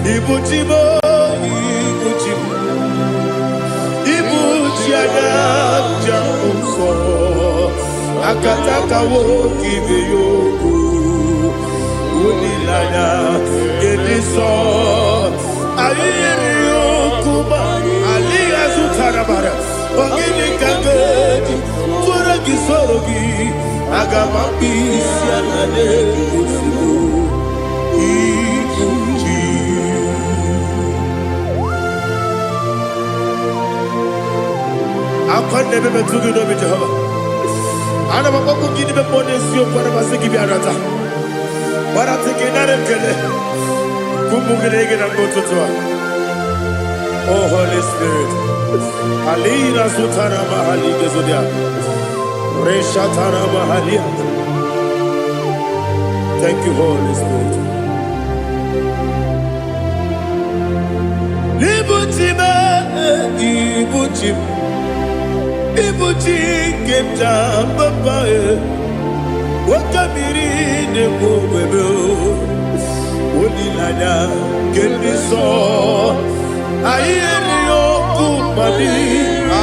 Ibu chi m, ibu chi m, ibu chi anya njem nsọ, akataka nwoke ibe ya okwu, olileanya nke ndị nsọ. Anyị yiri ya okwu ma alịghị azụtara mara. Ọ gịnị ka m ga-eji tụọrọ gị, soro gị? Aga m akpụ isi ala n'ozugbo. Ibu chi. Akwa na-ebe metụ gị n'obi, Jehova. Ana m akpọkwu gị n'ime mmụọ n'eziokwu. Ana m asị gị bịa nata gbarata gị, nara ekele ka ụmụ gị na-ege na mgbe ụtụtụ a. Oh, Holy Spirit. Alina sutara mahali gezodia. Reshatara mahalia. Thank you, Holy Spirit. Ibuchi m, ibuchi m, ibuchi nke m ji papa e. Oke mmiri na-egbu ogbebe o. Olileanya nke ndị nsọ. Anyị erighị ọkụ mmadụ.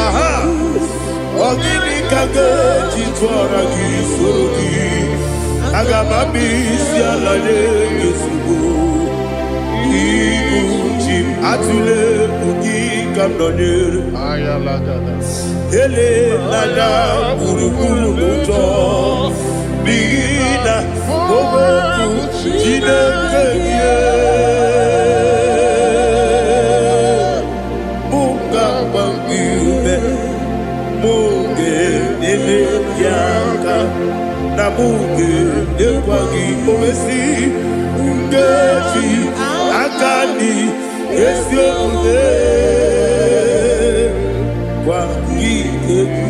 Aha. Ọ gịnị ka ga-eji tụọra gị, soro gị? Aga m abịa isi ala nye gị ozugbo. Ibu chi m, atụla egwu, gị ka m nọnyere. Ayalagada. Elela gburugburu n'ụjọ, n'ihi na okwu Chineke gị mụ ga-agba gị ume, mụ ga-enyere gị aka, na mụ ga-enyekwa gị owesi nkeji aka dị ezi omume gwa gị egwu.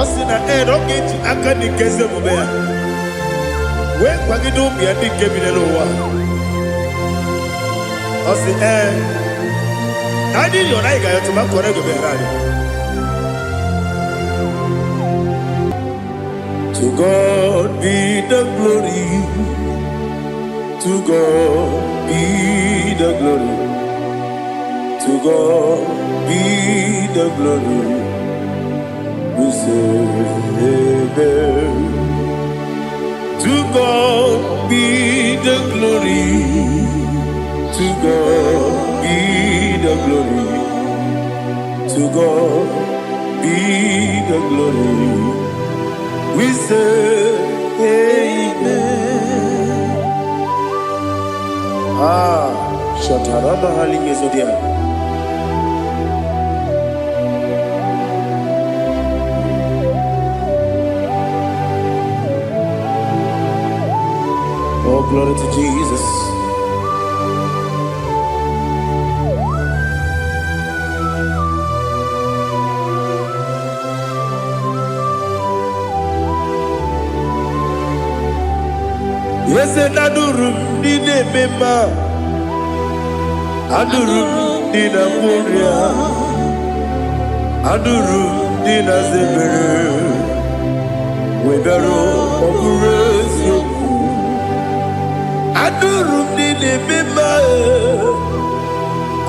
Ọ sị na ee, na ọ ga-eji aka dị nke ezi omume ya wee kwagide ụmụ ya ndị nke bi n'elu ụwa. Ọ sị ee, na anyị yọrọ, anyị ga-ayọtụ ma kọrọ ego meghere anyị. To God be the glory, to God be the glory, to God be the glory. We say amen. To God be the glory, to God be the glory, to God be the glory. We say amen. Ah, Shataraba Halingezodia. Oh, glory to Jesus. Eze, na-adụrụ m ndị na-eme mma, adụrụ m ndị na-agwọ ọrịa, adụrụ m ndị na-aza ebere, wee bịaruo, ọ bụrụ eziokwu. Adụrụ m ndị na-eme mma,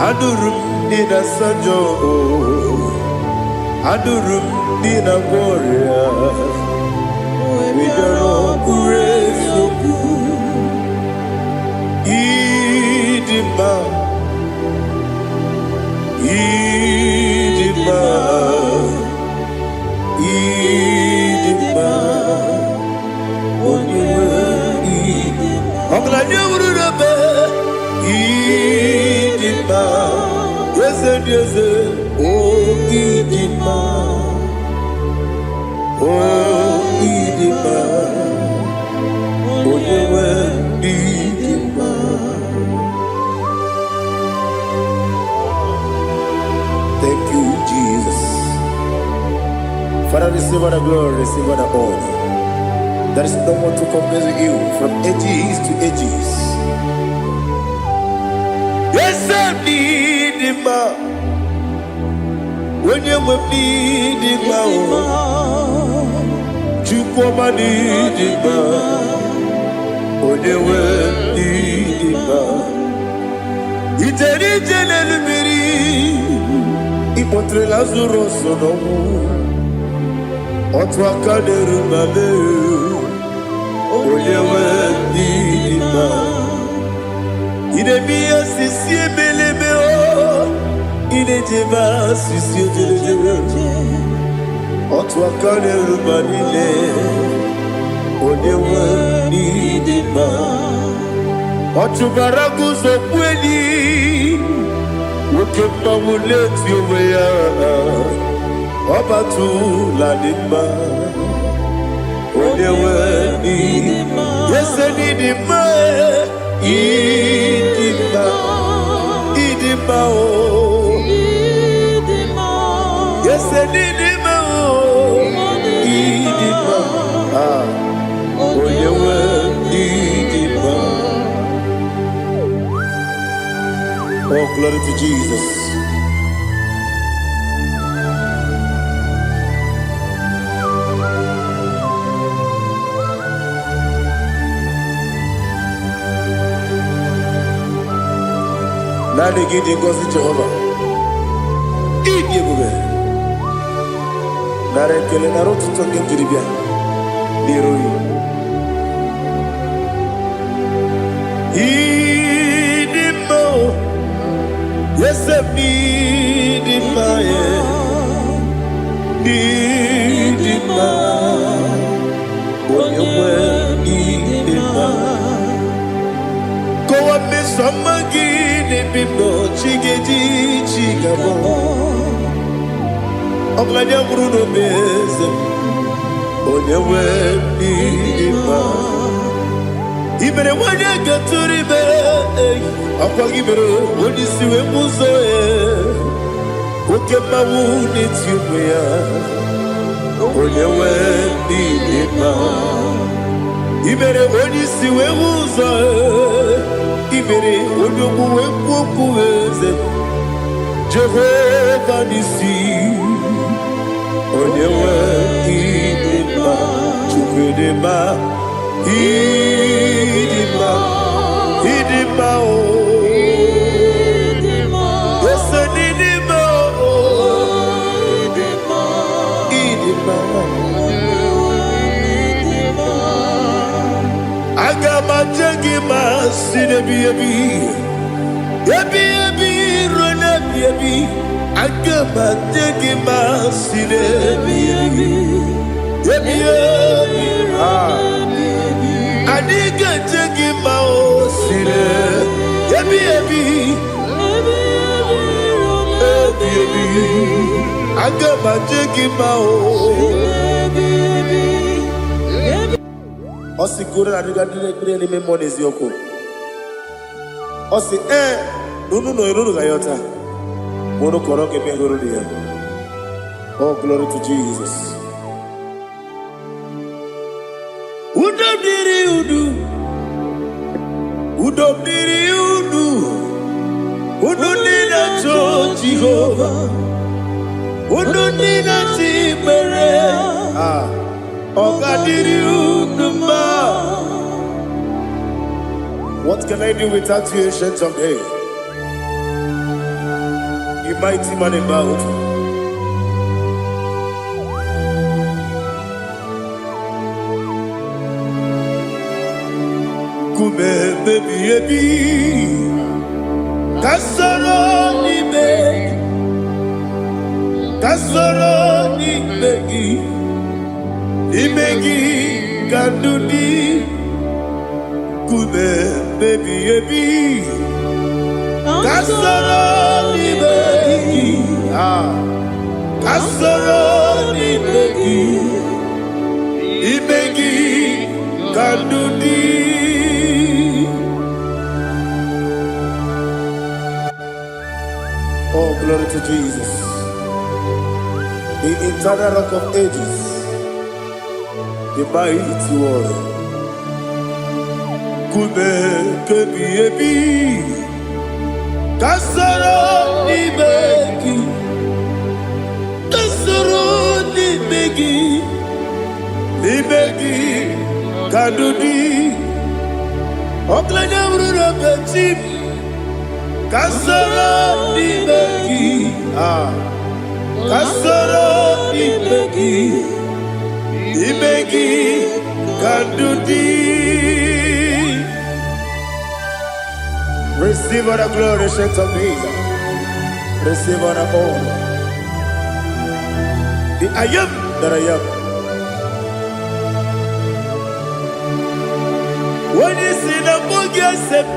adụrụ m ndị na-asa njọ, adụrụ m ndị na-agwọ ọrịa, wee bịaruo, ọ bụrụ eziokwu. Ịdị mma, ịdị mma, ịdị mma, onye nwe ọgaranya wuru n'ebe. Ịdị mma, eze dị eze o, ịdị mma, o ịdị mma, onye nwe ịdị mma. Thank you, Jesus. Father, receive all the glory, receive all the honor. There is no one to compare with you from ages to ages. Yes, I need him. Onye nwe m n'ịdị mma o, Chukwuma n'ịdị mma, onye nwe Ịkpọtere Lazarus n'ọnwụ. Otu aka na-eru mba mee, onye nwe ndị dị mma. Ị na-eme ihe osisi ebelebe o, ị na-ejebe asịsị ejelejele. Otu aka na-eru mba niile, onye nwe ndị dị mma. Ọ chụbara guzo kweli, nwoke mmanwụ na-eti onwe ya, ọ batụla dị mma, onye nwe ndị ese n'ịdị mma, ịdị mma, ịdị mma o, ese n'ịdị mma o, ịdị mma, ah, onye nwe ịdị mma. Oh, glory to Jesus. Naanị gị dị ngọzi, Jehova. Ịdị ebube. Nara ekele, nara otuto nke m jiri bịa n'iru gị. Ịdị mma o, eze m, ịdị mma, e. Ịdị mma, onye nwe, ịdị mma. Kọwa mmeso ọma gị n'ebe m nọ, chi ga-eji chi ga-abọ. Ọgaranya nwụrụ n'obe, eze m, onye nwe, ịdị mma. I mere nwanyị gatụrụ ime, ọkwa gị mere onye isi wee bụ ụzọ ya. Oke mmanwụ na-eti onwe ya, onye nwe, ịdị mma. I mere onye isi wee hụ ụzọ, i mere onye ogbu wee kwuo okwu, eze Jehova n'isi, onye nwe, ịdị mma. Chukwu, ịdị mma, ịdị mma, ịdị mma o. Ese n'ịdị mma o, ịdị mma. Aga m aje gị ma si n'ebi ebi ebi ebi ruo n'ebi ebi. Aga m aje gị ma si n'ebi ebi ebi ebi. Ah. Anyị ga-eje gị ma o si n'ebi ebi ebi ebi. Aga m aje gị ma o. Ọ sị goro na adịga ndị na-ekpere n'ime mmụọ n'eziokwu. Ọ sị ee na unu nọ unu ga-ayọta ma unu kọrọ ga-eme hụrụ ya. Oh, glory to Jesus. Udo dịrị unu, udo dịrị unu, unu ndị na-achọ Jehova, unu ndị na-achọ ikpere. Ah, ọ ga-adịrị unu mma. What can I do without you, Ancient of Days? You mighty man in battle. Nkume ebi ebi, ka soro n'ime gị, ka soro n'ime gị, n'ime gị ka ndụ dị. Nkume ebi ebi, ka soro n'ime gị, ah, ka soro n'ime gị, n'ime gị ka ndụ dị. Oh, glory to Jesus, the eternal Rock of Ages, the mighty warrior. Nkume kebi ebi, ka soro n'ime gị, ka soro n'ime gị, n'ime gị ka ndụ dị. Ọgaranya bụrụ n'obe chi m, ka soro n'ime gị, ah. Ka soro n'ime gị, n'ime gị ka ndụ dị. Receive all the glory, Saint of Jesus. Receive all the honor. The I am that I am. Onye si na mbụ gị ese m,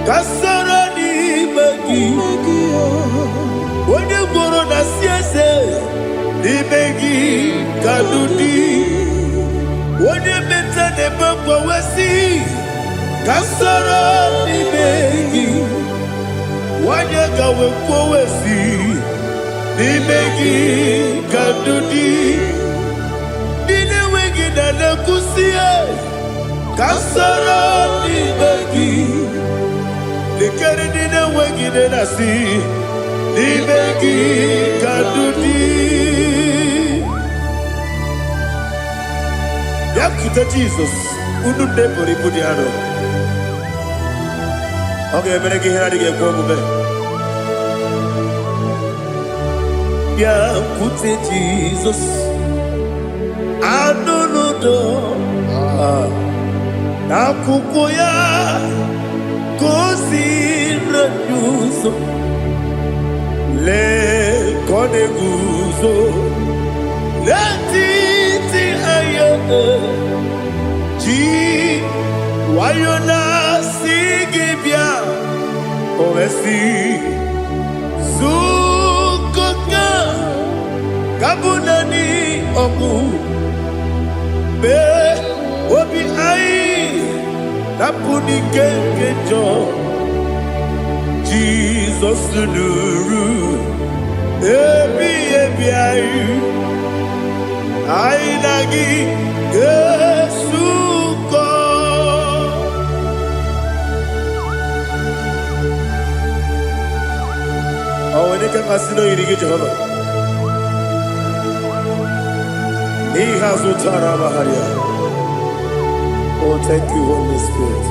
ka soro n'ime gị. Onye gworo na si eze, n'ime gị ka ndụ dị. Onye meta na-eme mgbanwe ka soro n'ime gị. Nwanyị ka wee kwuo si n'ime gị ka ndụ dị. Ndị na-enweghị na na-ekwusi ka soro n'ime gị. Lekere ndị na-enweghị nne na-asị n'ime gị ka ndụ dị. Bịakwute Jizọs, unu nne pụrụ ibu dị arọ. Ọ ga-emere gị ihe na-adịghị ekwe omume. Bịakwute Jizọs, anụ n'udo n'akwụkwọ ya ka o si anyị ụzọ. Lee ka ọ na-eguzo n'etiti anyị, ji nwayọ na-asị gị bịa. O wee sị zukọta ka bụ naanị ọgwụ mee obi anyị napụ n'ike nke njọ. Jizọs nụrụ ebi ebi anyị, anyị na gị ga-esukọ. Ọ nwere ike mmasị na oyiri gị, Jehova, n'ihe azụ tara amagharịa. Oh, thank you, Holy Spirit.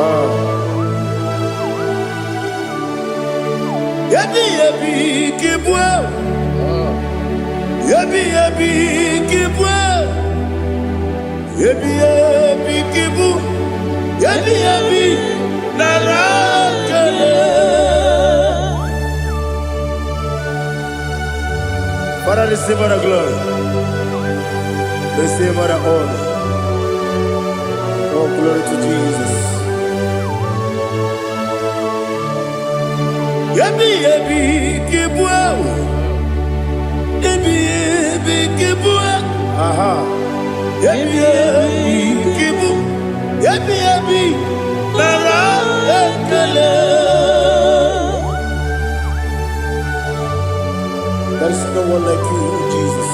Ah. Ebi ebi kibue, ebi ebi kibue, ebi ebi kibu, ebi ebi nara kele. Father, receive all the glory, receive all the honor. Oh, glory to Jesus. Ebi ebi kibue, ebi ebi kibue, aha. Ebi ebi kibu, ebi ebi nara ekele. There is no one like you, Jesus.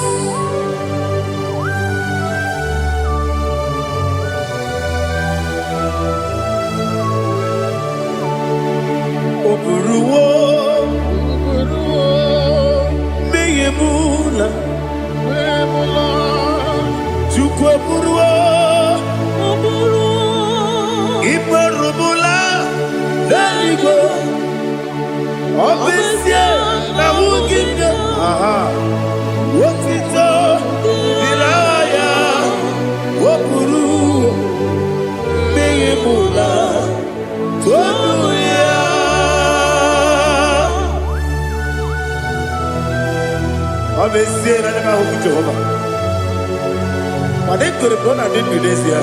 O buruwo mmehie m na Chukwu eburuwo ikperubula n'eluigwe. Ọ bụ ezie na ahụghị m ya, aha, otito dịrị aha ya. O buru mmehie m na tonu ya. Ọ bụ ezie na anya m ahụghị Jehova, mana ekwere m na ọ na-adị ndụ n'ezie.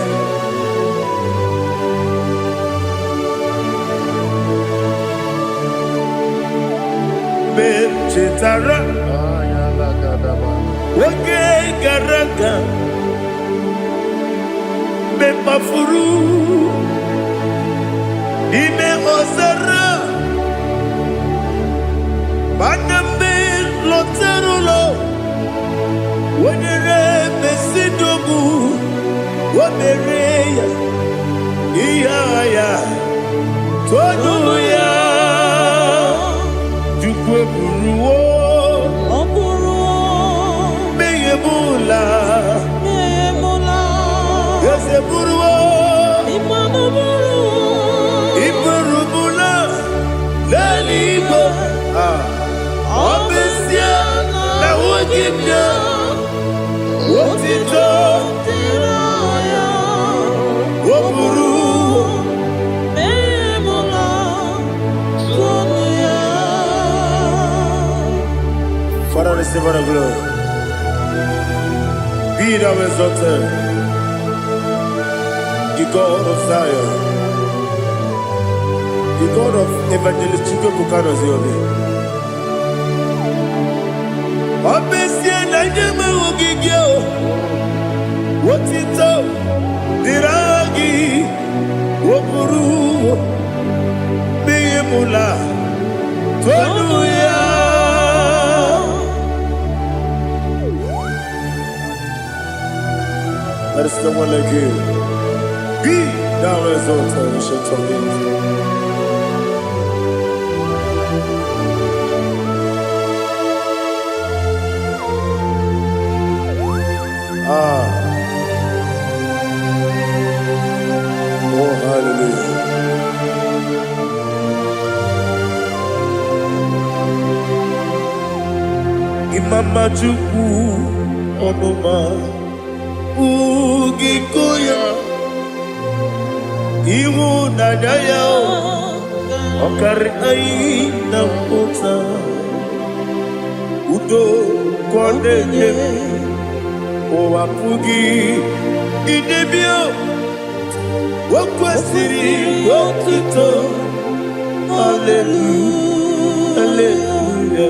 Mgbe m chetara oge gara aga, mgbe m kpafuru n'ime ọzara, mana mgbe m lọtara ụlọ, wenyere mesidogbu o mere ya ihe agha ya tonu ya. Chukwu eburuwo Ọ bụrụ mmehie m ụla. emụla Eze buruwo ịmanụ bụrụ iburubula. gị bịa. Otito dịrị ya. O buru. Memula tonu ya. Father, receive all the glory. Be thou exalted, the God of Zion, the God of Evangelist Chukwuebuka Obi. Ọ bụ ezie na ndị enweghị gị o, otito dịrị aha gị, o buru n'ihi mụla tonu ya. There is no one like you. Be thou exalted, ancient of days. Ah, oh hallelujah. Imama Chukwu ọnụma ugiko ya, ịhụnanya ya ọ karị anyị na mpụta, udo ka ọ na-enye m, ụwa pụghị idebe. O kwesịrị otuto, haleluya, haleluya.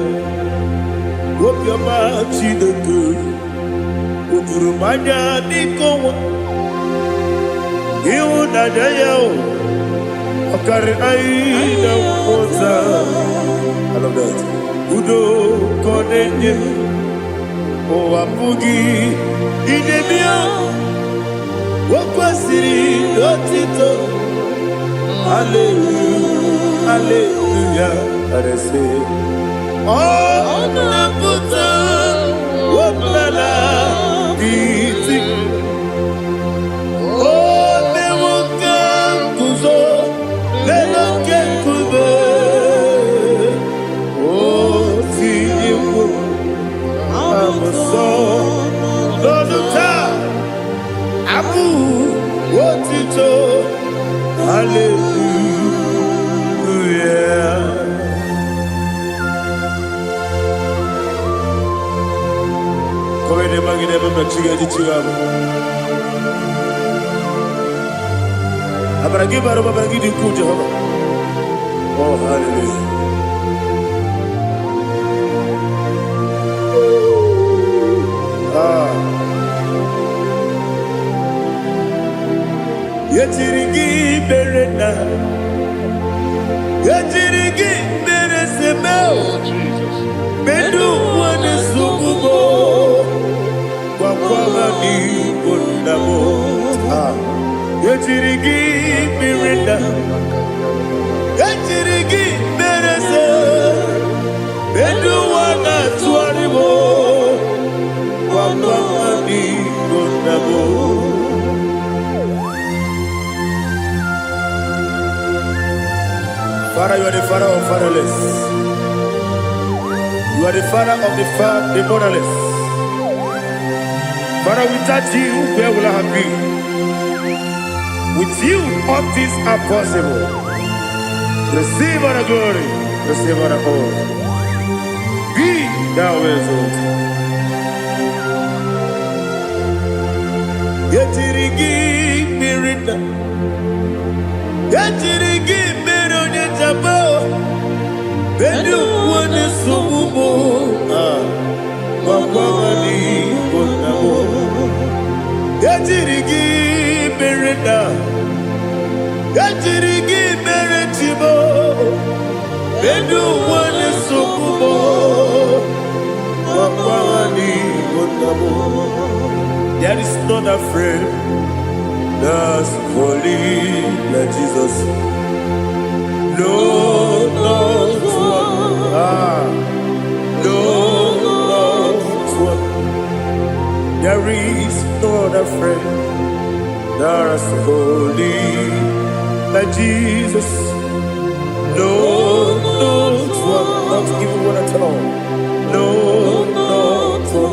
Obiọma Chineke o juru m anya n'ike ọnwa, ịhụnanya ya o ọ karị anyị na mmụta. I love that. Udo ka ọ na-enye, ụwa pụghị idebe ya. O kwesịrị otito, haleluya, haleluya. Arese ọ na-apụta ọbụla iti o mewo ka nguzo n'elu oke nkume, o tinyewo abụsọ n'ọnụ taa abụ otito, haleluya. Kọwede magide ebe mmechi ga-eji chi ga-abụ. Amara gị bara ụba, amara gị dị ukwuu, Jehova. Oh, hallelujah. Ah. Ejiri gị mere na ejiri gị mere seme. Oh, Jesus. Medu ụwa na-esogbu m, gwakwa ha n'igbo nna m. Ah. Ejiri gị mere na ejiri gị mere se medu ụwa na-atụgharị m, gwakwa ha n'igbo nna m. Father, you are the father of fatherless. You are the father of the motherless. Father, without you, where will I have been? With you, all things are possible. Receive all the glory, receive all the honor. Be thou exalted. Ejiri gị mmiri na ejiri gị mere onye jaba bedu ụwa na-esogbu m. Ah, gwakwa ha n'igbo nna m. Ejiri gị mere na ejiri gị mere chibo bedu ụwa na-esogbu m, gwakwa ha n'igbo nna m. There is not a friend that's holy like Jesus. No, not one. Ah, no, not one. There is no other friend that's holy like Jesus. No, not one. Not even one at all. No, not one.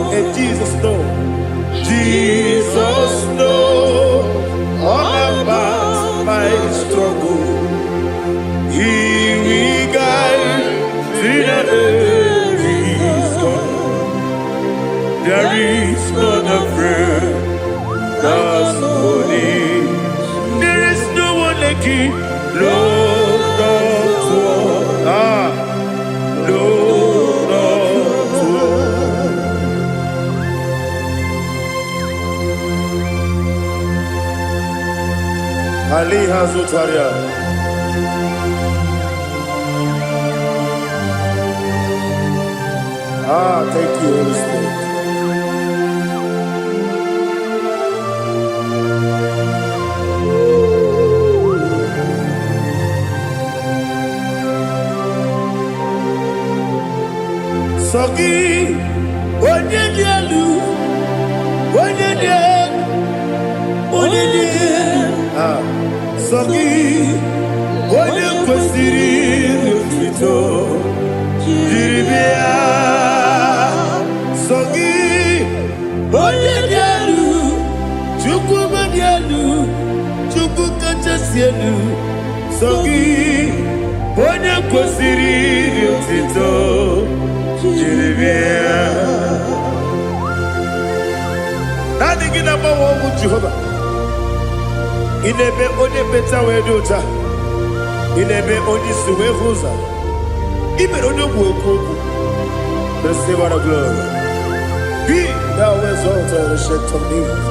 Aliha Zutaria. Ah, thank you, Holy Spirit. Sọ gị, onye dị elu, onye dị elu, onye dị elu. Ah, sọ gị, onye kwesịrị otuto jiri bịa. Sọ gị, onye dị elu, Chukwu dị elu, Chukwu kachasị elu. Sọ gị, onye kwesịrị otuto jiri bịa. Naanị gị na-agbanwe ọnwụ Jehova. Ị na-eme onye mkpeta wee dị ụcha. Ị na-eme onye isi wee hụ ụzọ. Ị mere onye ogbu okwu okwu. Receive all the glory. Be thou exalted, ancient of days.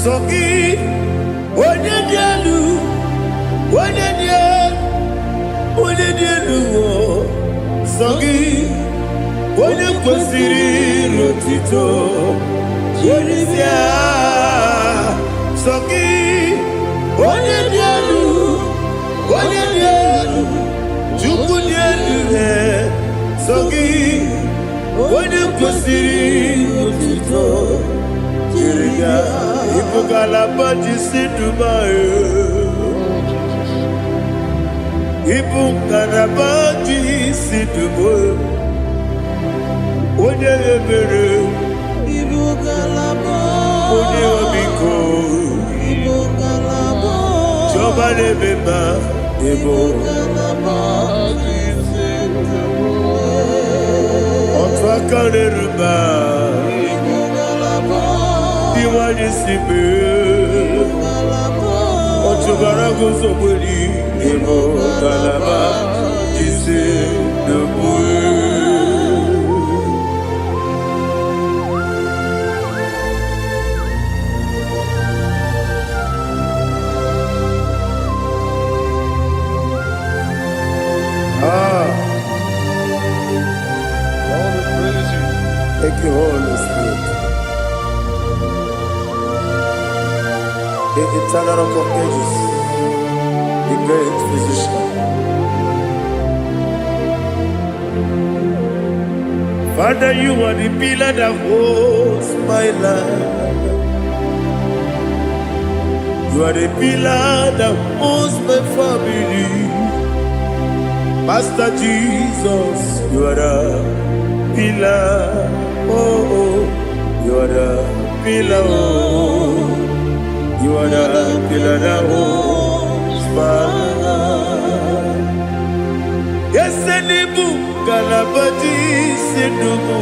Sọ gị, onye dị elu, onye dị elu, onye dị elu, o. Sọ gị, onye kwesịrị otito Jiri bịa. Sọ gị, onye dị elu, onye dị elu, Chukwu dị elu, ee. Sọ gị, onye kwesịrị otito jiri bịa. Ịbụ ngalaba ji si Dubai. Ịbụ ngalaba ji si Dubai. Onye ebere, Ibu ngalaba. Onye ọmịiko, Ibu ngalaba. Chiọma na-eme mma, ịbụ Ibu ngalaba ji otu aka na-eru mba, Ibu ngalaba. Iwanye si mee. Ngalaba. Ọchụbara guzogberi, ịbụ ngalaba ji si Dubai. Ah, Lord, we praise you. Thank you, Holy Spirit. The eternal rock of ages, the great physician. Father, you are the pillar that holds my life. You are the pillar that holds my family. Master Jesus, you are the pillar. Oh, oh, you are the pillar. Oh, you are the pillar that holds my life. Yes, Elibu, Kalabati, Sindubu.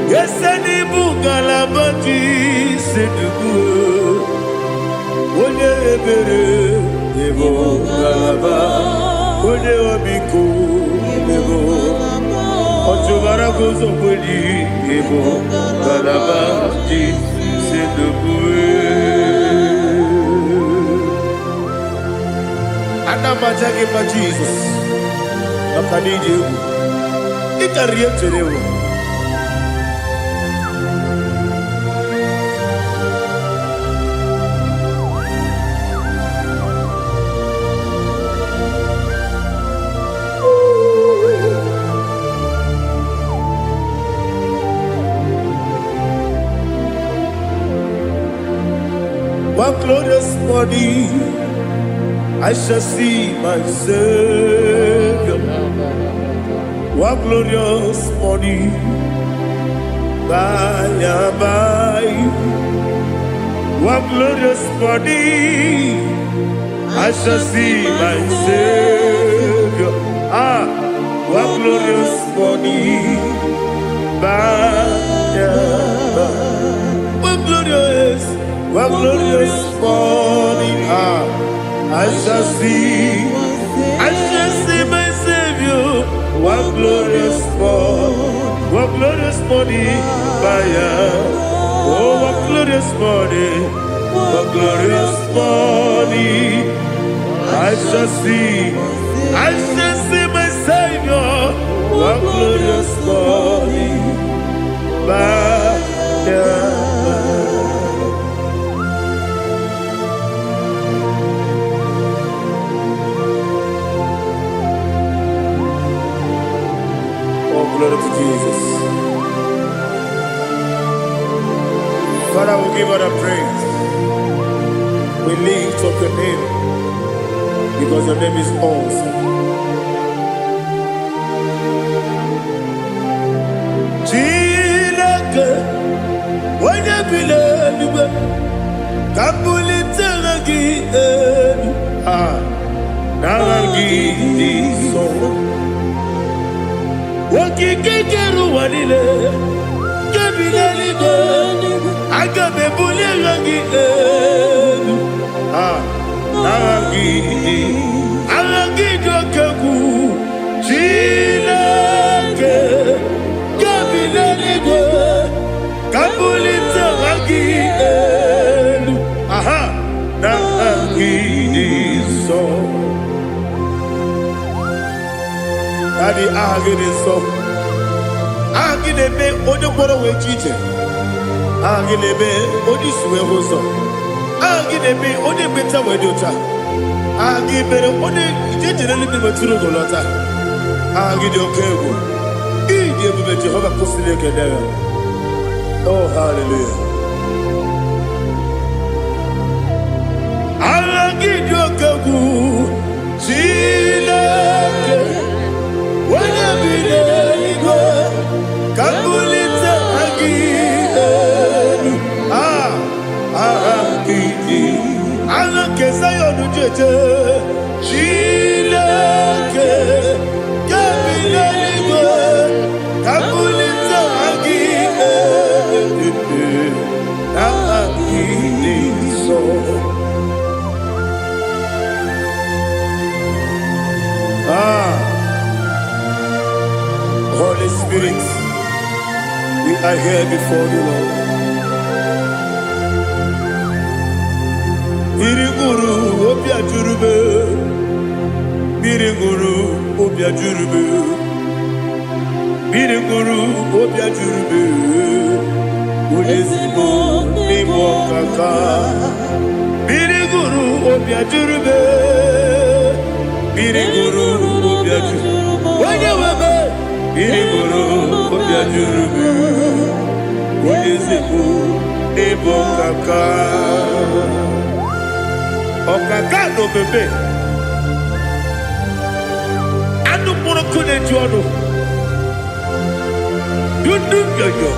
Yes, Elibu, Kalabati, Sindubu. Onye ebere, Ebo Kalaba. Onye ọmịiko, Ebo. Ọchụbara guzogbeli, Ebo Kalaba, Ji, Sindubu. Ana m aja gị mma Jizọs maka na ịdị egwu ị karịrị ihe m chere ewu. One glorious morning I shall see my Savior. One glorious morning by and by. One glorious morning I shall see my Savior. Ah, one glorious morning by and by. One glorious, one glorious morning. Ah, I shall see, I shall see my Savior. One morning, what glorious morning by and. Oh, what glorious morning, what glorious morning. I shall see, I shall see my Savior. What glorious morning by and. Oh, glory to Jesus. Father, we give all the praise. We lift up your name because your name is awesome. Chineke, onye bi n'eluigwe, ka m bulite aha gị elu. Ah, n'aha gị dị nsọ. Okike kere ụwa niile, nke bi n'eluigwe, aga m ebuli aha gị elu. Ah, n'aha gị dị, aha gị dị oke egwu. Chineke, nke bi n'eluigwe, ka m bulite aha gị elu. Aha, n'aha gị dị nsọ. Daddy, aha gị dị nsọ. Aha gị na-eme onye ngwọrọ wee ji ije. Aha gị na-eme onye isi wee hụ ụzọ. Aha gị na-eme onye ekpenta wee dị ụcha. Aha gị mere onye ije jere eluigwe metụrụ ugo lọta. Aha gị dị oke egwu. Ịdị ebube Jehova kwụsịrị ekele ya. Oh, hallelujah. Aha gị dị oke egwu. Chineke, onye bi n'eluigwe, ka m bulite aha gị elu. Ah, aha gị dị. Aha nke Zion jeje. Chineke, nke bi n'eluigwe, ka m bulite aha gị elu. Aha gị dị nsọ. Ah, Holy Spirit, we are here before you, Lord. Mmiri ṅụrụ obi ajụrụ m. Mmiri ṅụrụ obi ajụrụ m. Mmiri ṅụrụ obi ajụrụ m. Onye ezigbo n'ịbụ ọkaka. Mmiri ṅụrụ obi ajụrụ m. Mmiri ṅụrụ obi ajụrụ. Onye nwe m. Mmiri ṅụrụ obi ajụrụ m. Onye ezigbo n'ịbụ ọkaka. Ọkaka na omeme. Anụ mkpụrụ nkụ na-eju ọnụ. Dundu nyonyo.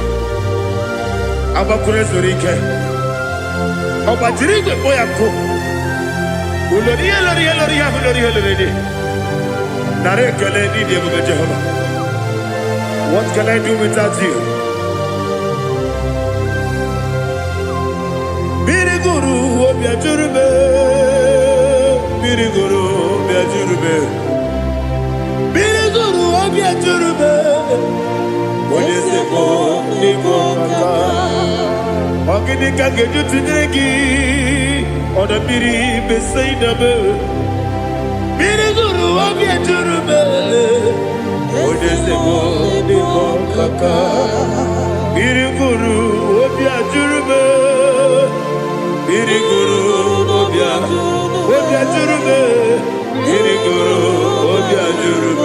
Agbakwuru ezuru ike. Ọ gbajiri igwe kpọ ya nkụ. Ulori ihe lori ihe lori ihe ahụ lori ihe lori dị. Nara ekele n'ịdị ebube Jehova. What can I do without you? Mmiri gụrụ obi ajụrụ m. Mmiri gụrụ obi ajụrụ m. Mmiri gụrụ obi ajụrụ m. Onye ezigbo n'ịbụ ọkaka. Ọ gịnị ka m ga-eji tụnyere gị? Ọdọ mmiri Besaida m. Mmiri gụrụ obi ejuru m. Onye ezigbo n'ịbụ ọkaka. Mmiri gụrụ obi ajụrụ m. Mmiri gụrụ obi ajụrụ m. Mmiri gụrụ obi ajụrụ m.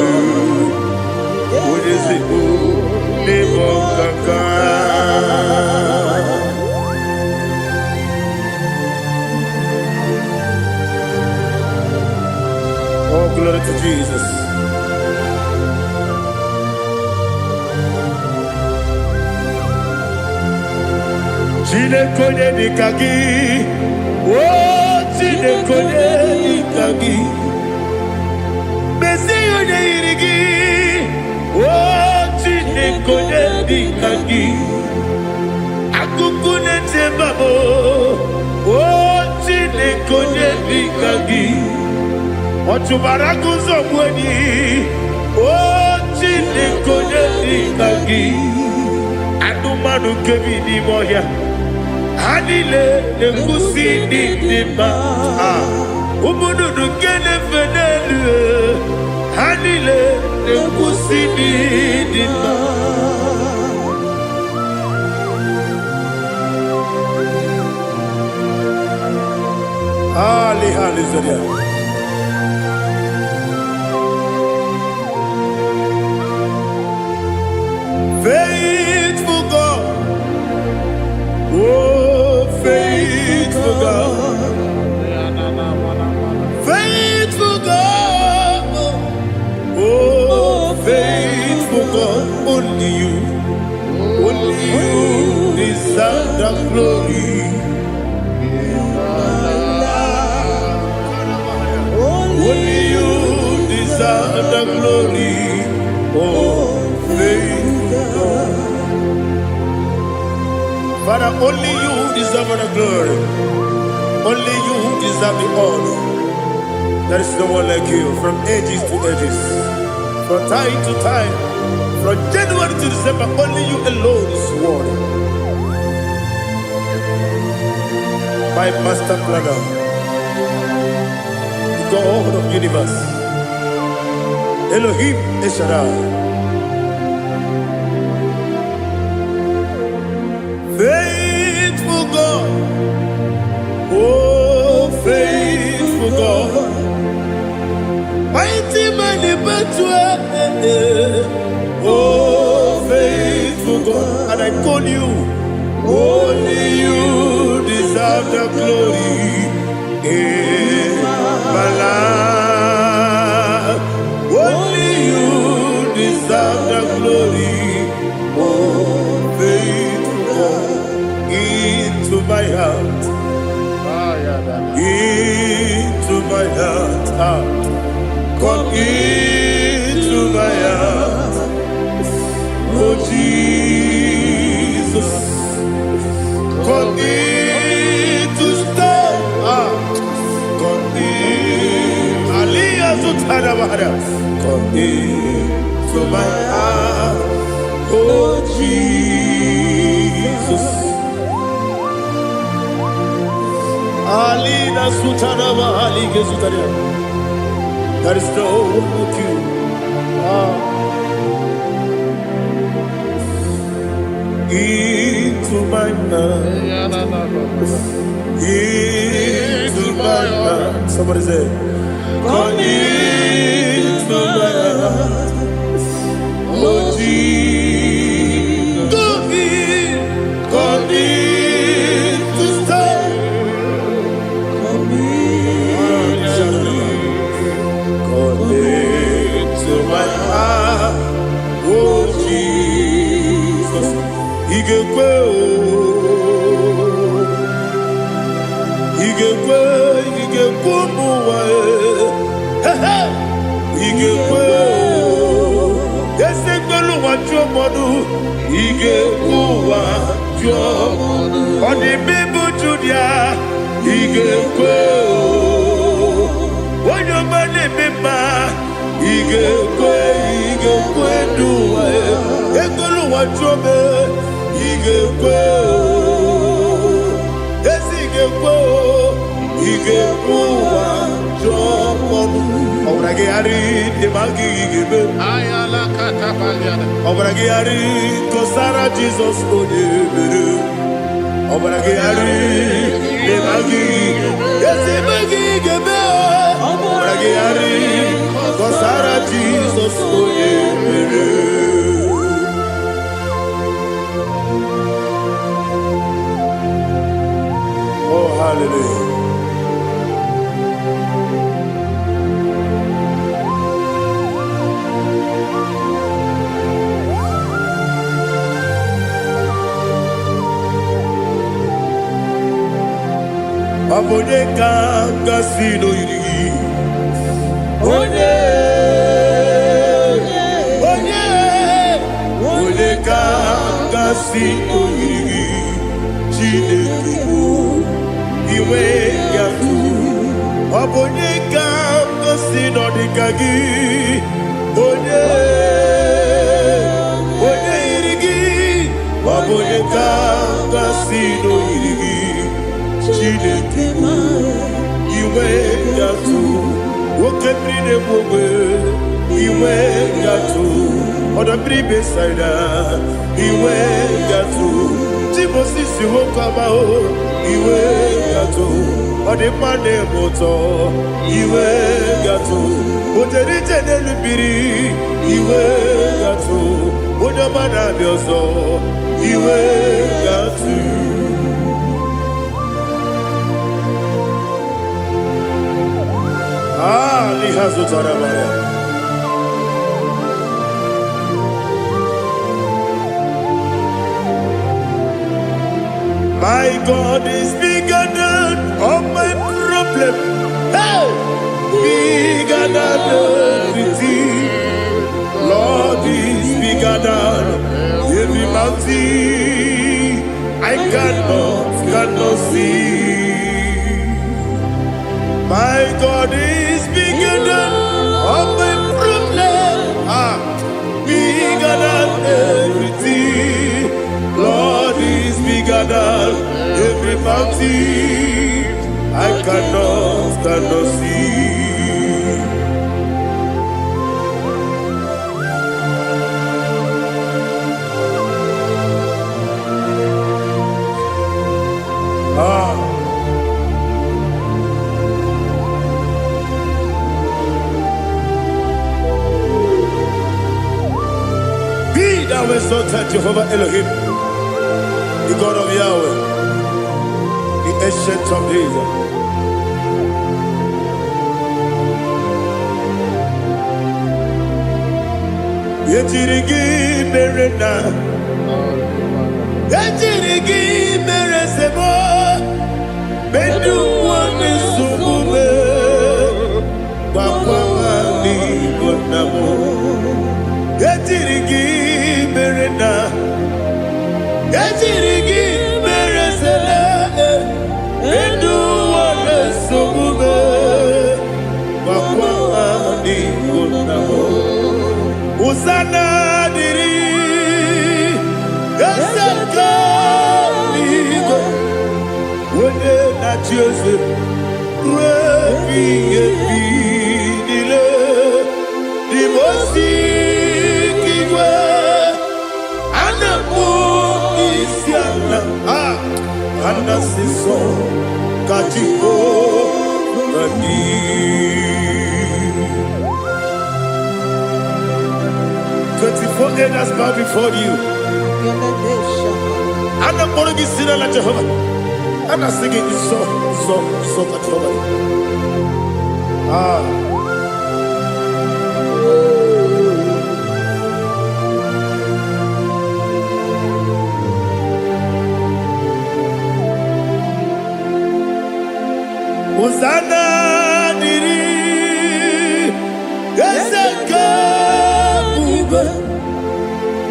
Onye ezigbo n'ịbụ ọkaka. Oh, glory to Jesus. Chineke onye dịka gị, o Chineke onye dịka gị, mezie onye yiri gị, o Chineke onye dịka gị, akụkụ na-eche mba m, o Chineke onye dịka gị, ọ chụbara agụzọ gbuo enyi. O Chineke, onye dị ka gị? Anụmanụ nke bi n'ime ọhịa, ha niile na-ekwusi ndị dị mma. Ah, ụmụ nnụnụ nke na-efe n'elu, ha niile na-ekwusi ndị dị mma. Ali, hallelujah. Faithful God, oh, faithful God, faithful God, oh, faithful God, only you deserve the glory. Only you deserve the glory. Oh, faithful God. Father, only you deserve the glory. Only you deserve the honor. There is no one like you from ages to ages, from time to time, from January to December. Only you alone is worthy. My master planner, the God of universe, Elohim El Shaddai. Faithful God, oh, faithful God, mighty man in battle, oh, faithful God, and I call you, only you deserve the glory in my life. Only you deserve the glory, oh, faithful God, into my heart, into my heart, ah, come into my heart, oh Jesus, come in to stay, ah, come in, Aliyah Zutara, come into my heart, oh Jesus. Alina Sutana Mahali Gezutaria. There is no one like you. Ah. Into my heart. Into my heart. Somebody say, come into my heart. Oh Jesus. Come in. Come in to stay. Come in. Come into my heart, oh Jesus. Ị ga-ekwe o, ị ga-ekwe, ị ga-ekwe ụmụ ụwa e. He he. Ị ga-ekwe o, ezi mgbelu ụwa jụọ mmadụ, ị ga-ekwe ụwa jụọ. Ọ dị mma Judia, ị ga-ekwe o. Onye ọma na-eme mma, ị ga-ekwe, ị ga-ekwe n'ụwa e. Ekwela ụwa jụọ m, ị ga-ekwe o. Ezi ị ga-ekwe o, ị ga-ekwe ụwa jụọ ọnụ. Ọbara gị gharị dị ma gị ga-eme. Ọbara gị gharị kọsara Jizọs onye mere. Ọbara gị gharị dị ma gị ezi ma gị ga-eme. Ọbara gị gharị kọsara Jizọs onye mere. Oh, hallelujah. Ọ bụ onye ka gasị n'oyiri gị? Onye, onye, onye ka gasị n'oyiri gị? Chineke bụ iwe ya tụ. Ọ bụ onye ka gasị n'ọdịka gị? Onye, Ọ bụ onye ka gasị n'oyiri gị, Chineke? Inwe gatụ oke mmiri na-egbu ogbe, inwe gatụ ọdọ mmiri Besaida, inwe gatụ Timosisi nwoke ọma o, inwe gatụ ọdịmma na-eme ụtọ, inwe gatụ o jere ije n'elu mmiri, inwe gatụ onye ọma na-abịa ọzọ, inwe gatụ. Ah, Lihazutara. My God is bigger than all my problem. Hey! Bigger than everything. Lord is bigger than every mountain. I cannot see. My God is bigger than all my problem. Ah, bigger than everything. Lord is bigger than every mountain. I cannot see. Ah. Be thou exalted, Jehovah Elohim, the God of Yahweh, the Ancient of Days. Ejiri gị mere na ejiri gị mere sebo ndị ụwa na-esogbu m gwakwa ha n'Igbo nna m. Ejiri gị mere na ejiri gị mere sele ndị ụwa na-esogbu m gwakwa ha n'Igbo nna m. Hosanna dịrị eze nke eluigwe, onye na-achị eze ruo ebighị ebi niile. Dị ozi igwe a na-akpọ isi ala, a ana-asị nsọ ka Jehova dị. 24 elders bow before you. A na-akpọrọ gị si n'ala Jehova. A na-asị gị nsọ, nsọ, nsọ ka Jehova dị. Ah. Hosanna dịrị eze nke ebube,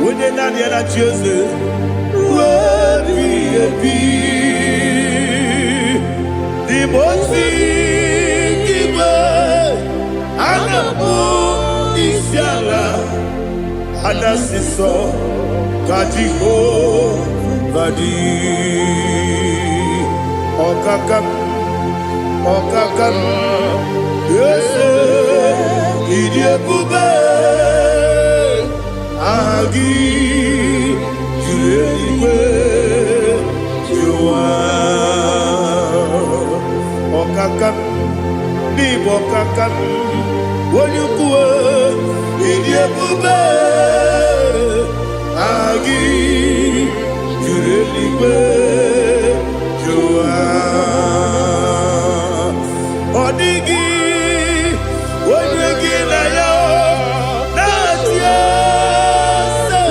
onye naanị ya na-achị eze ruo ebighị ebi. N'ime ozi igwe a na-akpọ isi ala, a na-asị nsọ ka Jehova dị. Ọkaka, ọkaka, eze, ịdị ebube, aha gị juru eluigwe juru ụwa. Ọkaka, n'ịbụ ọkaka, onye ukwu, ịdị ebube, aha gị juru eluigwe juru ụwa. Ọ dịghị onye gị na ya na-achị eze.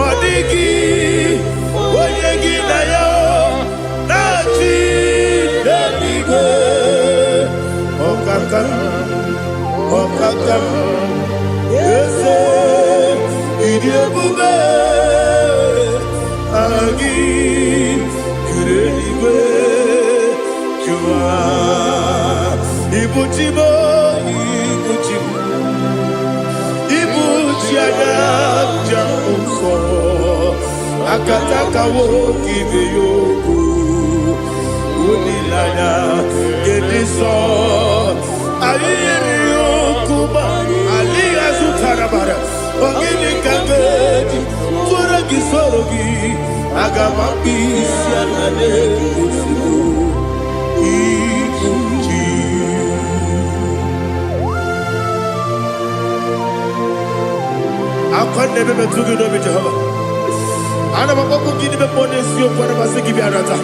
Ọ dịghị onye gị na ya na-achị n'eluigwe. Ọkaka, ọkaka, eze, ịdị ebube, aha gị juru eluigwe juru ụwa. Ibu chi m, ibu chi m, ibu chi anya njem nsọ. Akataka nwoke ibe ya okwu. Olileanya nke dị nsọ. Anyị yiri ya okwu ma adịghị azụtara bara. Ọ gịnị ka m ga-eji tụọrọ gị soro gị? Aga m akpụ isi ala n'ozugbo. Ibu chi. Akwa na-ebe metụ gị n'obi, Jehova. Ana m akpọkwu gị n'ime mmụọ n'eziokwu, ana m asị gị bịa nata.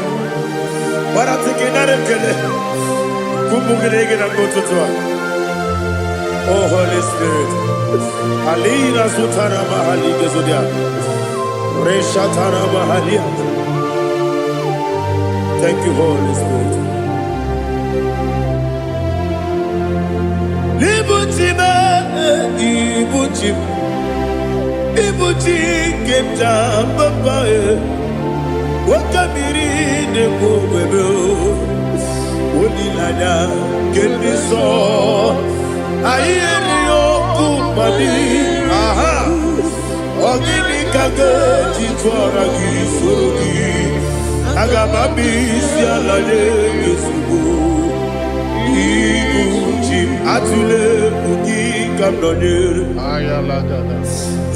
Gbarata gị nara ekele. Kwupụ gị na gị na mgbe ụtụtụ a. Oh Holy Spirit. Alina sutara mahali gezodia. Reshatara mahalia. Thank you, Holy Spirit. Ibuchi m, ibuchi m, ibuchi nke m ji papa e. Nwoke mmiri na-ekwu ogbebe o. Olileanya nke ndị nsọ. Anyị erighị okwu mmadụ. Aha. Ọ gịnị ka ga-eji tụọra gị soro gị? Aga m abịa isi ala nye gị ozugbo. Ibu chi m, atụla egwu, gị ka m nọnyere.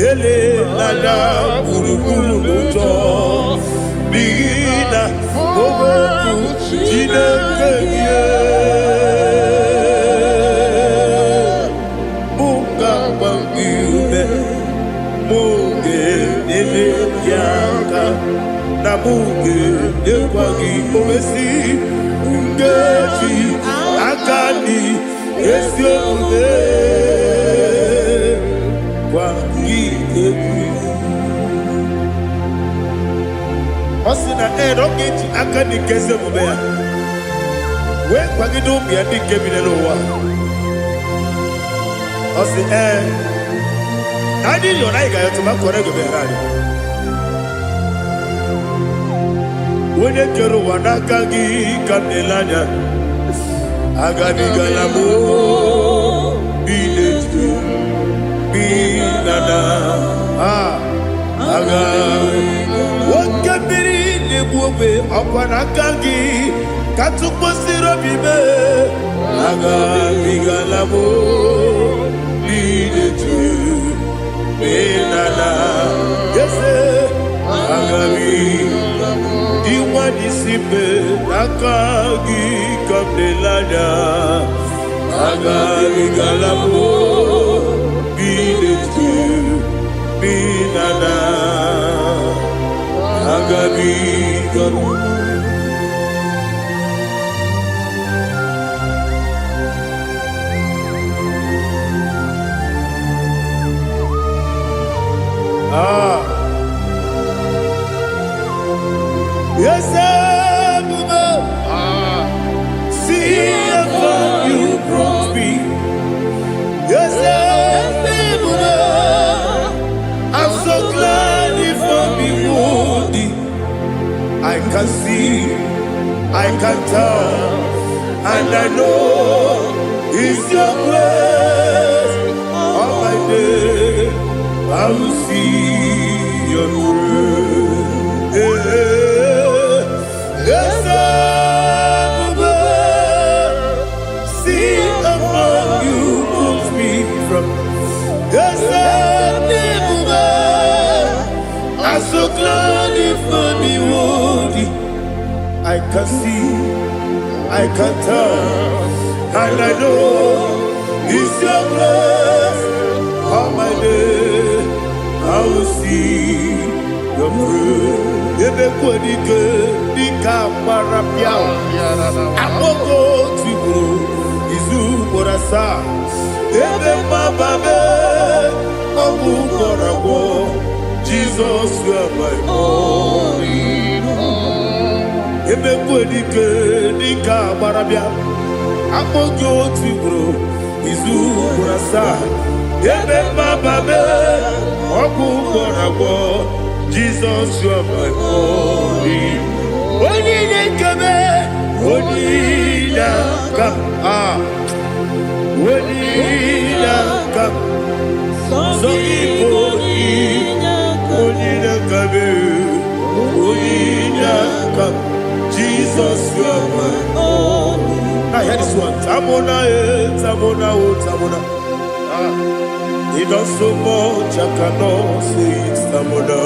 Elela gburugburu n'ụjọ, n'ihi na okwu Chineke gị mụ ga-agba gị ume, mụ ga-enyere gị aka, na mụ ga-enyekwa gị owesi nkeji aka dị ezi omume gwa gị egwu. Ọ sị na ee, na ọ ga-eji aka dị nke ezi omume ya wee kwagide ụmụ ya ndị nke bi n'ụwa. Ọ sị ee, na anyị yọrọ, anyị ga-ayọtụ ma kọrọ ego meghere anyị. Onye kere ụwa, n'aka gị ka m na-ele anya. Agabigala m bi n'eju bi na na aga oke mmiri na-egbu ogbe, ọkwa n'aka gị ka tụkwasịrị obi mee. Agabigala m bi n'eju bi na na eze agabi Iwa n'isi mbe, n'aka gị ka m na-ele anya. Agabigala m bi n'etu bi na na agabigala m. Ah. Yes, ebube, see how far you brought me. Yes, ebube, I'm so glad you found me worthy. I can see, I can tell, and I know it's your grace. All my day, I will see your grace. Yes, ebube, see how far you brought me from. Yes, ebube, I'm so glad you found me worthy. I can see, I can tell, and I know it's your grace. All my day, I will see your grace. Ebe kwadike dịka gbara pịa akpọgo tigburu izu ugboro asaa, ebe mgbaba mee ọgwụ gwọrọ agwọ. Jizọs, you are my all. Ebe dike dịka agbara bịa akpọ gị otu ugboro izu ugboro asaa, ebe mgbaba mee ọgwụ gwọrọ agwọ. Jizọs, you are my all. Onye na-ekebe, onye na-aka a, onye na-aka sọ gị bụ onye na-akabe. you are my all. Now hear this one. Tamona, eh, Tamona, oh, Tamona. He does so much I cannot say it. Tamona.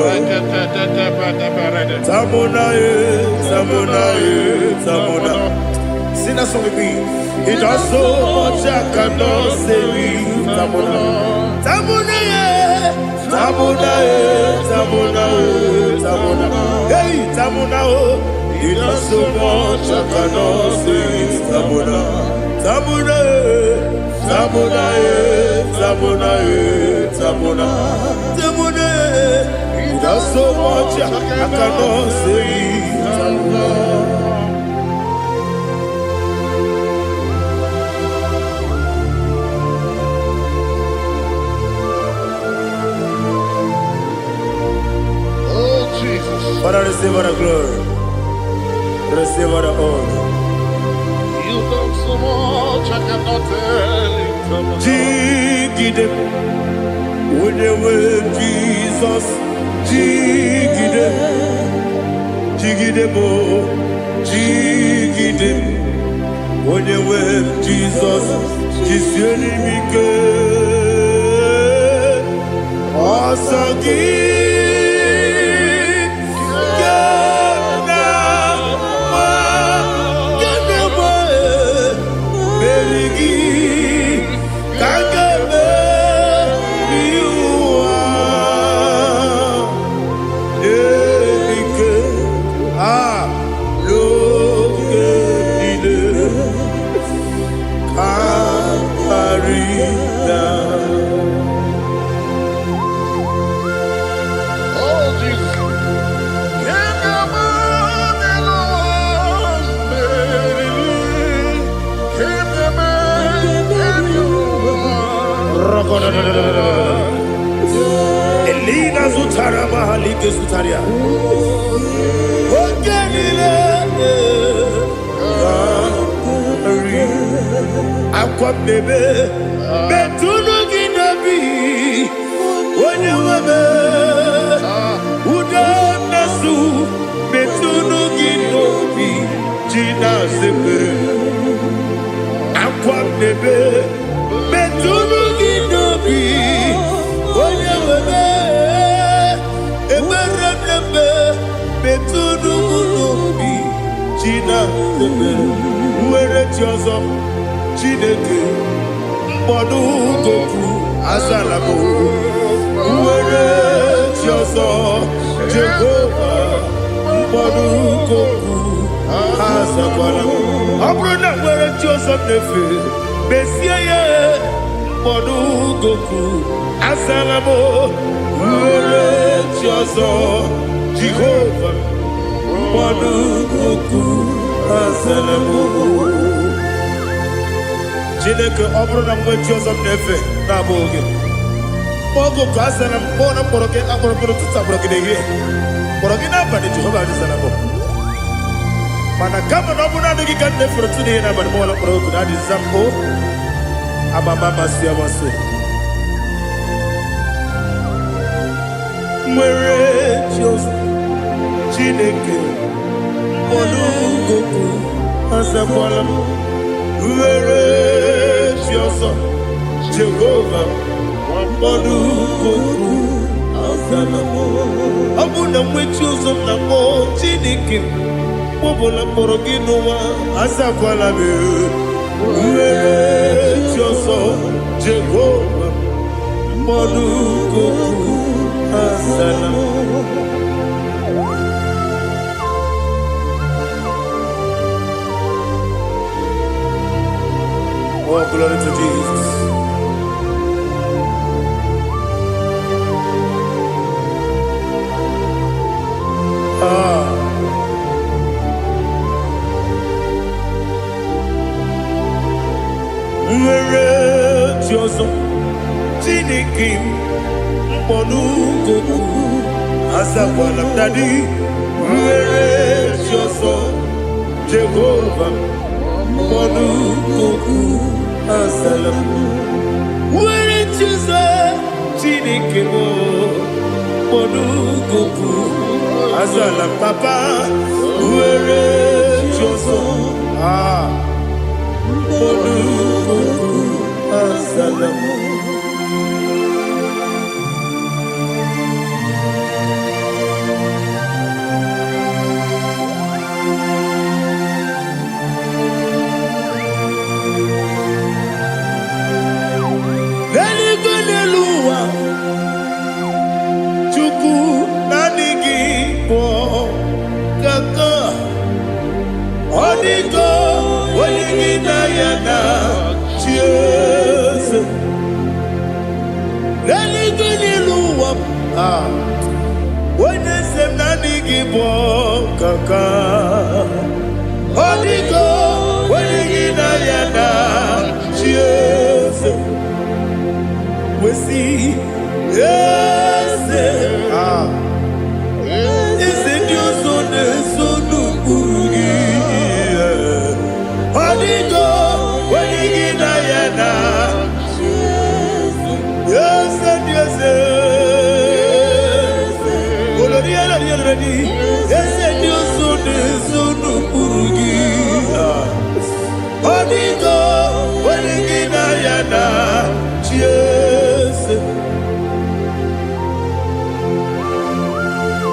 Tamona, eh, Tamona, eh, Tamona. Sing that song with me. He does so much I cannot say it. Tamona. Tamona, eh, Tamona, eh, Tamona, eh, Tamona. Hey, Tamona, oh. He does so much I cannot say it. Tamona. Tamona, eh, Tamona, eh, Tamona, eh, Tamona. Tamona, eh. He does so much I cannot say it. Tamona. Oh, Jesus. Father, receive all the glory. Receive all the honor. You've done so much, I cannot tell it. Jigide, onye nwe Jizọs, jigide, jigide m, jigide, onye nwe Jizọs, jisie m ike. Ọsọ gị ka m na-agba, ka m na-agba, meri gị ka m ga-emeri ụwa. Ike a n'oge niile ka karịa. Oh, Jesus. Can you imagine? Can you imagine? Elina zutara mahalike zutaria. Oge niile karị. Akwa mmebe metụnụ gị n'obi onye nwebe ude mmesu metụnụ gị n'obi ji na-azepere akwa mmebe metụnụ gị n'obi onye nwebe ekpere mmemme metụnụ m n'obi ji na-azepere nwere chi ọzọ Chineke mkpọdụ goku azala m nwere chi ọzọ Jehova mkpọdụ goku azakwala m. Ọ bụrụ na nwere chi ọzọ m na-efe mezie ya mkpọdụ goku azala m nwere chi ọzọ Jehova mkpọdụ goku azala m. Chineke, ọ bụrụ na mgbe chi ọzọ m na-efe na-abụghị gị, oge ka azara m kpọọ na mkpọrọ gị akpọrọ mkpọrọ ụtụtụ, akpọrọ gị n'ehihie, kpọrọ gị n'abalị, Jehova adịzara m. Mana kama na ọ bụrụ naanị gị ka m na-efere ụtụtụ n'ihe n'abalị, mọla mkpọrọ oku na adịza m o amama amasị amasị nwere chi ọzọ Chineke mkpọrọ azakwala m nwere chi ọzọ Jehova mkpọrọ azala m. Ọ bụ na nwe chi ọzọ m na-akpọ Chineke mkpọbụla mkpọrọ gị n'ụwa azakwala m nwere chi ọzọ Jehova mkpọrọ azala m. Oh, glory to Jesus. Ah. Nwere chi ọzọ Chineke m mkpọnụgoku azakwala m daddy nwere chi ọzọ Jehova mkpọnụgoku azala m nwere chi ọzọ Chineke m mkpọnụgoku azala m papa nwere chi ọzọ. Ah, Olukuku azala m. N'eluigwe n'elu ụwa, Chukwu naanị gị bụ ọkaka. Ọ dịgo onye gị na ya na chi eze. N'eluigwe n'elu ụwa, ah, onye eze m naanị gị bụ ọkaka. Ọ dịgo onye gị na ya na chi eze. Wesi eze, ah, eze ndị ọzọ na-eso n'ụkpụrụ gị. Ọ dịgo onye gị na ya na eze ndị eze. Olori elori elori, eze ndị ọzọ na-eso n'ụkpụrụ gị. Ọ dịgo onye gị na ya na chi eze.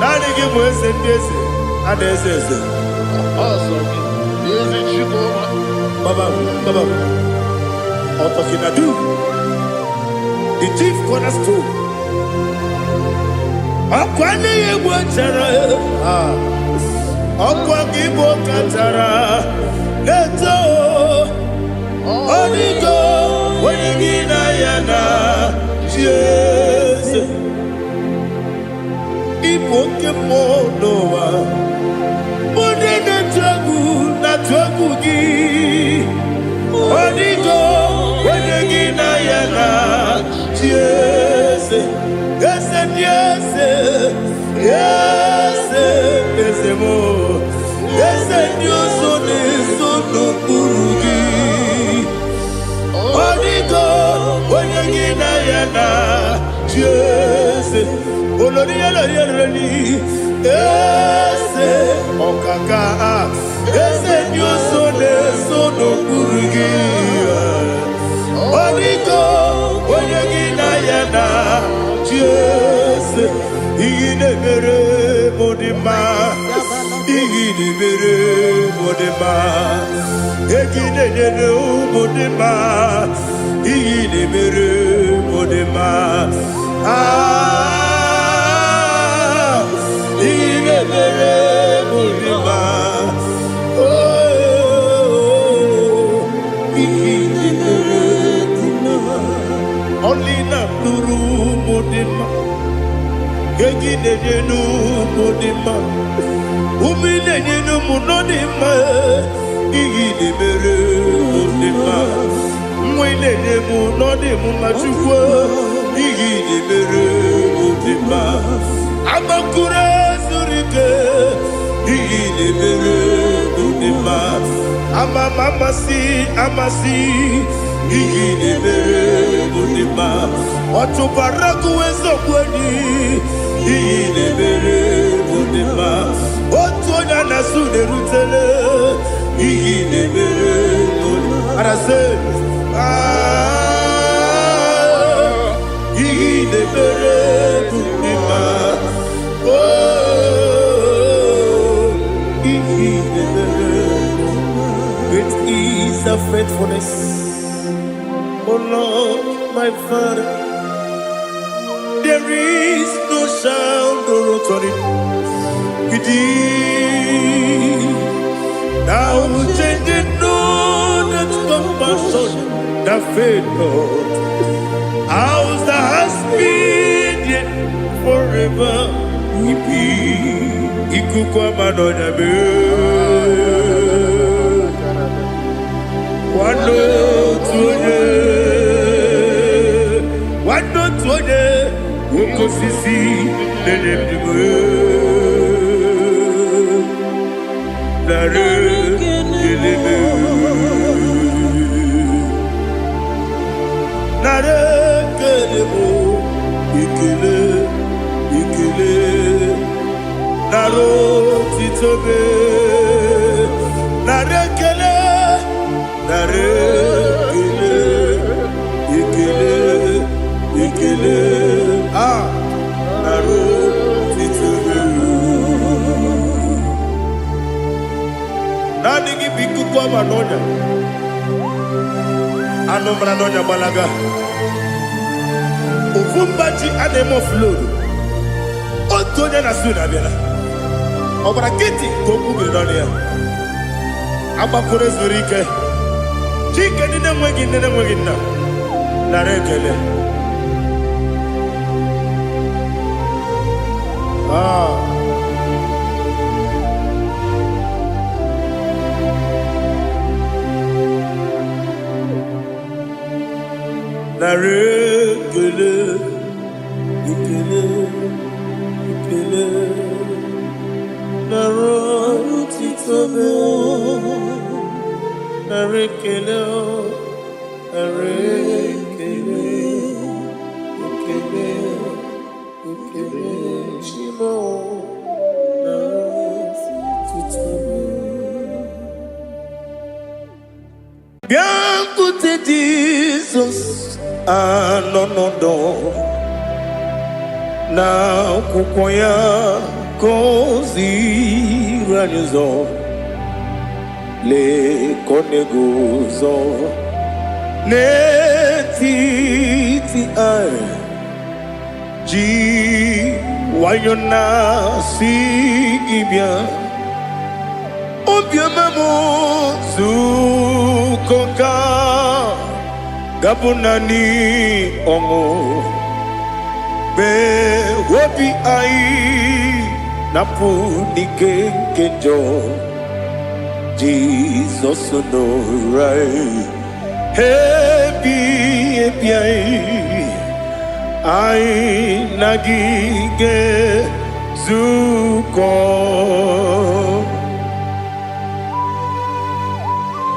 Naanị gị bụ eze ndị eze, a na-eze eze. Ọsọ gị, ezi Chukwuma. Baba, Baba, Otokinadu, the chief cornerstone. Ọkwa n'ihi egwu chara, ah, ọkwa gị bụ kachara na-eto. Ọ dịgo onye gị na ya na chi eze. Ịbụ oke mmụọ n'ụwa, onye na-etu egwu na-atụ egwu gị. Ọ dịgo onye gị na ya na chi eze. Eze ndị eze, eze eze m, eze ndị ọzọ na-eso n'okpuru gị. Ọ dịgo onye gị na ya na chi eze. Olori olori olori, eze ọkaka, eze ndị ọzọ na-eso n'okpuru gị. Ọ dịgo onye gị na ya na chi eze. Ihe na-emere m dị mma, ihe na-emere m dị mma, ego ị na-enyere m dị mma, ihe na-emere m dị mma. Ah, ihe na-emere m dị mma. Oh, ihe na-emere dị mma. Ọlị na-atụrụ m dị mma. Ego ị na-enye n'ụmụ dị mma, ume ị na-enye n'ụmụ nọ dị mma, ihe ị na-emere mụ dị mma, nwa ị na-enye m nọ dị m mma. Chukwu, ihe ị na-emere mụ dị mma. Agbakụrụ zuru ike, ihe ị na-emere mụ dị mma. Ama m amasị amasị, ihe ị na-emere mụ dị mma. Ọchụbara gụwa eziokwu enyi, ihe ị na-emere mụ dị mma. Otu onye a na-asụ na-erutele, ihe ị na-emere mụ dị mma. Arasị, ah, ihe ị na-emere mụ dị mma. Oh, ihe ị na-emere. Great is thy faithfulness, O Lord, my Father. There is no sound or authority with thee. Thou changest not that compassion that fail not. House that has been yet forever will be. Ikuku ama n'ọnya mee. Nwanne otu onye, nwanne otu onye, nwoke osisi na-enye ndụ m. Narị ekele m. Narị ekele m, ekele, ekele. Narị otito m, narị ekele. Nara ekele, ekele, ekele. Ah, nara otito. Naanị gị bụ ikuku ọma n'ọnya. Anụ mara n'ọnya gbalaga. Ofu mba ji a na-eme offload. Otu onye na su na-abịala. Ọ gbara nkịtị ka okwu biri n'ọnụ ya. Agbakọrọ zuru ike. Chike ndị na-enweghị nne na-enweghị nna. Nara ekele. Ah. Nara ekele, ekele, ekele. Nara otito m. Nara ekele, nara ekele, ekele, ekele. Chi m o, nara otito m. Bịakwute Jizọs anọ n'ọdọ na akwụkwọ ya ka o ziri anyị ụzọ. Lee ka ọ na-eguzo n'etiti anyị ji nwayọ na-asị gị bịa. Obiọma m, zukọ ka gabụ naanị ọṅụ mgbe obi anyị na-apụ n'ike nke njọ. Jizọs nọrọ anyị ebi ebi anyị, anyị na gị ga-ezukọ.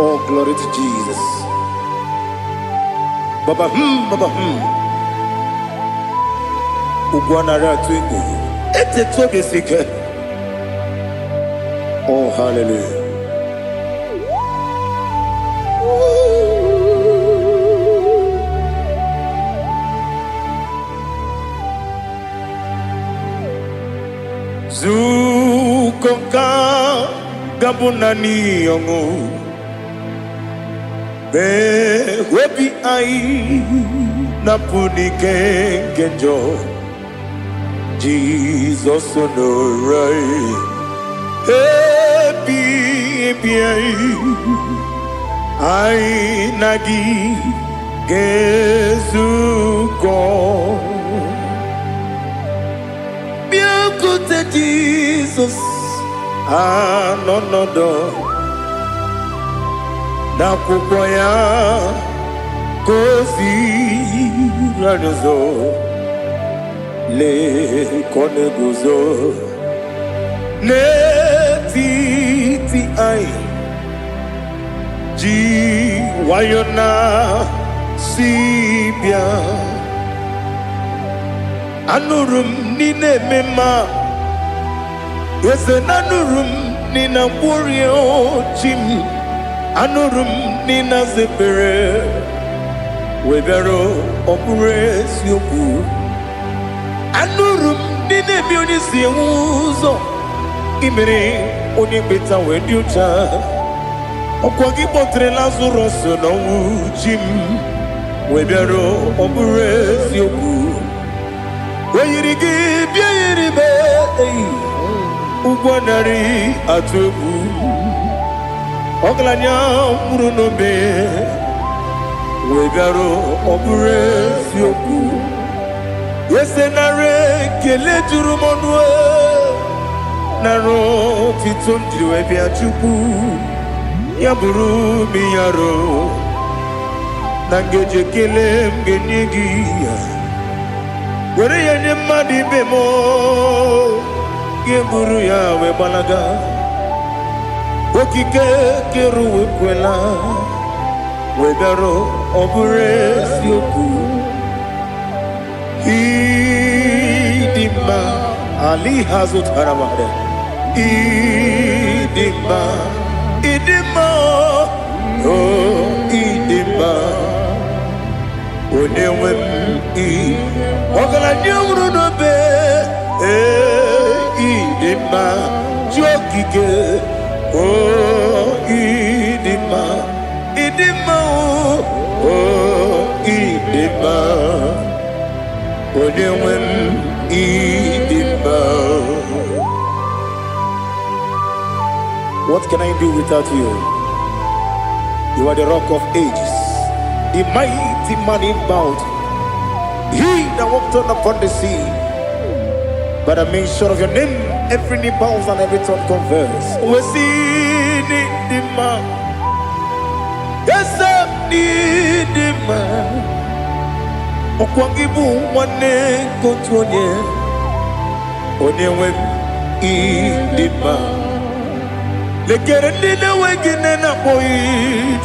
Oh, glory to Jesus. Baba baba. Ugwu anaghị atụ egwu. Etetu obi esi ike. Oh, hallelujah. Zukọ ka gabụ naanị ọṅụ mgbe obi anyị na-apụ n'ike nke njọ. Jizọs nọrọ anyị ebi ebi anyị, anyị na gị ga-ezukọ. Bịakwute Jizọs anọ n'ọdọ n'akwụkwọ ya ka o ziri anyị ụzọ. Lee ka ọ na-eguzo n'etiti anyị ji nwayọ na si bịa. Anụrụ m n'ị na-eme mma, eze na anụrụ m n'ị na-agwọrịa chi m. Anụrụ m n'ị na-aza ekpere wee bịara. Ọ bụrụ eziokwu, anụrụ m n'ị na-eme onye si enwe ụzọ imere onye mkpeta wee dị ụcha. Ọkwa gị kpọtere Lazarọs n'ọnwụ, chi m, wee bịara. Ọ bụrụ eziokwu, o yiri gị bịa yiri m eyi ụgwọ narị atụ egwu. Ọgaranya nwụrụ n'obe wee bịara. Ọ bụrụ eziokwu, eze, nara ekele juru m ọnụ, nara otito m jiri wee bịa. Chukwu, ya bụrụ m yaro na ngeji ekele m ga-enye gị ya, were ya nye mmadụ ibe m, ga-eburu ya wee gbalaga. Okike kere uwe kwela wee bịarụ. Ọ bụrụ eziokwu, ịdị mma ali ha zụtara mmadụ. Ịdị mma, ịdị mma. O ịdị mma, onye nwe m. Ị ọgaranya nwụrụ n'obe. Ee, ịdị mma, chi okike. O ịdị mma, ịdị mma. O ịdị mma, onye nwe m, ịdị mma. What can I do without you? You are the Rock of Ages, the mighty man in battle, he that walked on upon the sea. By the mention of your name, every knee bows and every tongue confess. We see the man. Yes, I the man. Ọkwa gị bụ nwanne nke otu onye, onye nwe m, ịdị mma. Lekere ndị na-enweghị nne na-akpọghị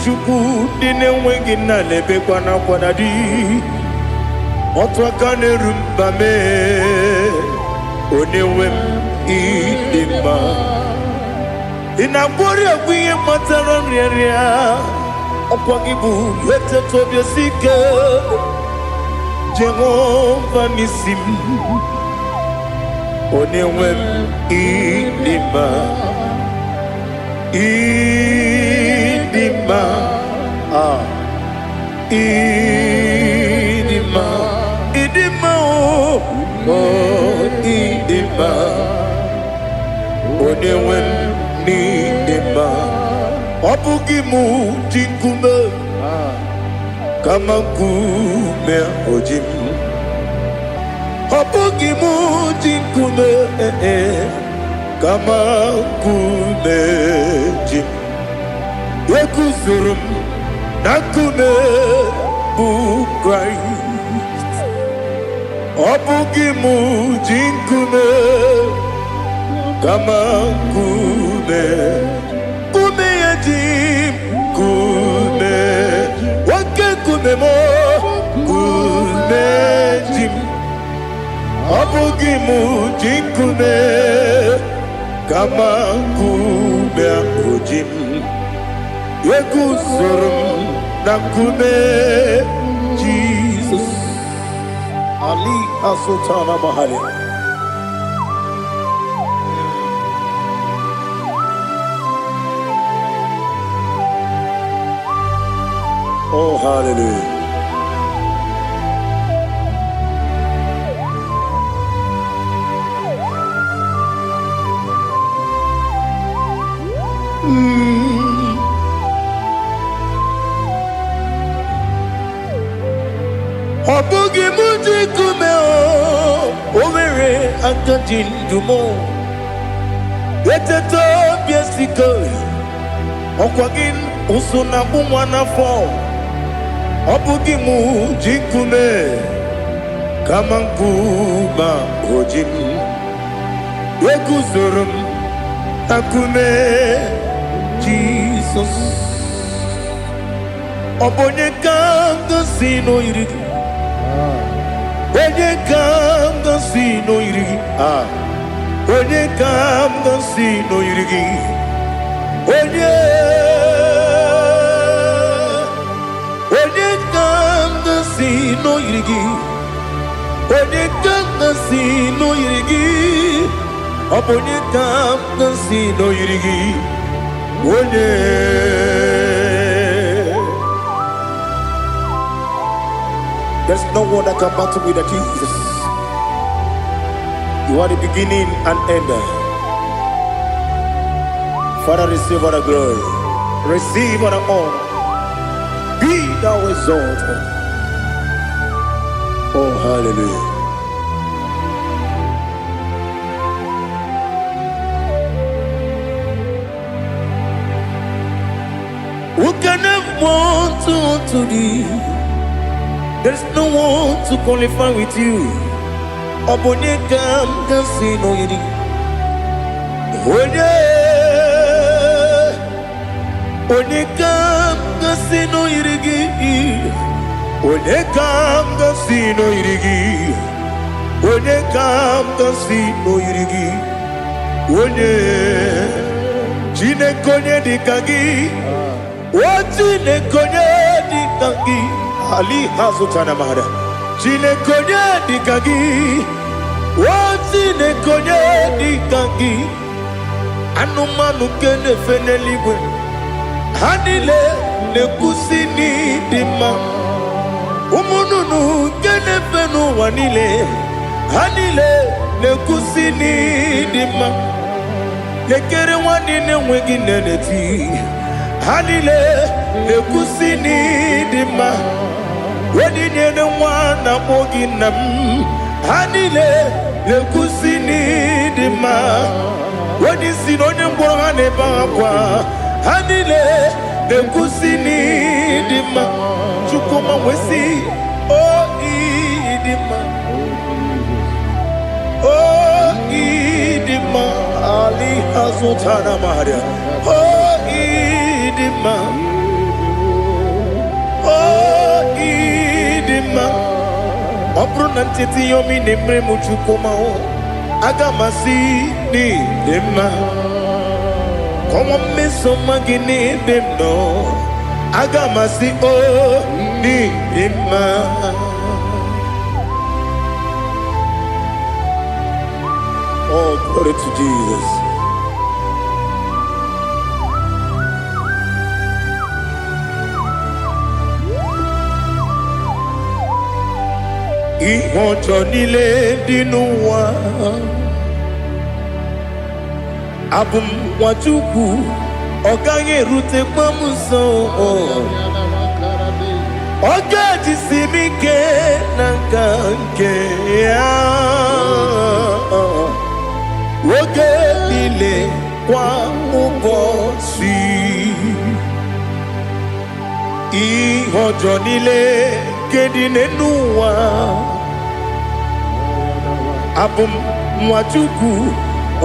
Chukwu, ndị na-enweghị nna na-ebekwa n'akwa na di. Otu aka na-eru mba mee, onye nwe m, ịdị mma. Ị na-agwọrị ọgwụ ihe kpatara nrịanrịa. Ọkwa gị bụ eteta obi esi ike, Jehova n'isi m, onye nwe m, ịdị mma, ịdị mma. Ah, ịdị mma, ịdị mma. O o ịdị mma, onye nwe m, n'ịdị mma. Ọ bụghị mụ ji nkume, kama nkume oji m. Ọ bụghị mụ ji nkume, eh, kama nkume ji m. Eguzoro m na nkume bụ Kraịst. Ọ bụghị mụ ji nkume, kama nkume, nkume ya ji m. Nkume, oke nkume m, nkume ji m. Ọ bụghị mụ ji nkume, kama nkume ahụ ji m. Eguzoro m na nkume Jizọs. Ali Asultana Mahali. Oh, hallelujah. Ọ bụghị mụ ji nkume. O nwere aka ji ndụ m. Eteta obi esike, ọkwa gị ụsụ na-akpụ nwa n'afọ. Ọ bụghị mụ ji nkume, kama nkume o ji m. Eguzoro m na nkume Jizọs. Ọ bụ onye ka m gosi n'oyiri gị? Onye ka m gosi n'oyiri gị? Ah, onye ka m gosi n'oyiri gị? Onye, onye ka m gosi n'oyiri gị? Onye ka m gosi n'oyiri gị? Ọ bụ onye ka m gosi n'oyiri gị? Onye. There's no one that can battle with the Jesus. You are the beginning and end. Father, receive all the glory. Receive all the honor. Be thou exalted. Oh, hallelujah. Who can have one to thee? There's no one to qualify with you. Ọ bụ onye ka m ga-asị n'oyiri? Onye, onye ka m ga-asị n'oyiri gị? Onye ka m ga-asị n'oyiri gị? Onye ka m ga-asị n'oyiri gị? Onye, Chineke, onye dị ka gị? O Chineke, onye dị ka gị? Ali ha zụtara mara. Chineke, onye dị ka gị? O Chineke, onye dị ka gị? Anụmanụ nke na-efe n'eluigwe, ha niile na-ekwusi n'ịdị mma. Ụmụ nnụnụ nke na-efe n'ụwa niile, ha niile na-ekwusi n'ịdị mma. Lekere nwanne na-enweghị nne na-eti, ha niile na-ekwusi n'ịdị mma. Onye nyere nwa na-akpọ gị nna m, ha niile na-ekwusi n'ịdị mma. Onye isi na onye ngwọrọ, ha na-ebe akwa, ha niile na-ekwusi n'ịdị mma. Chukwuma wee o ịdị mma, o ịdị mma. Ali azụtara maria. O ịdị mma, o ịdị mma. Ọ bụrụ na ncheta ihe omi na-emere m, Chukwuma, aga m asị n'ịdị mma. Kọnwa mmeso ọma gị n'ebe m nọ, aga m asị o n'ịdị mma. Oh, glory to Jesus. Ihe ọjọọ niile dị n'ụwa, abụ m nwa Chukwu, ọ gaghị erutekwa m nso. Ọ ga-ejisi m ike na nka nke ya oge niile, kwa ụbọchị. Ihe ọjọọ niile nke dị n'elu ụwa, abụ m nwa Chukwu,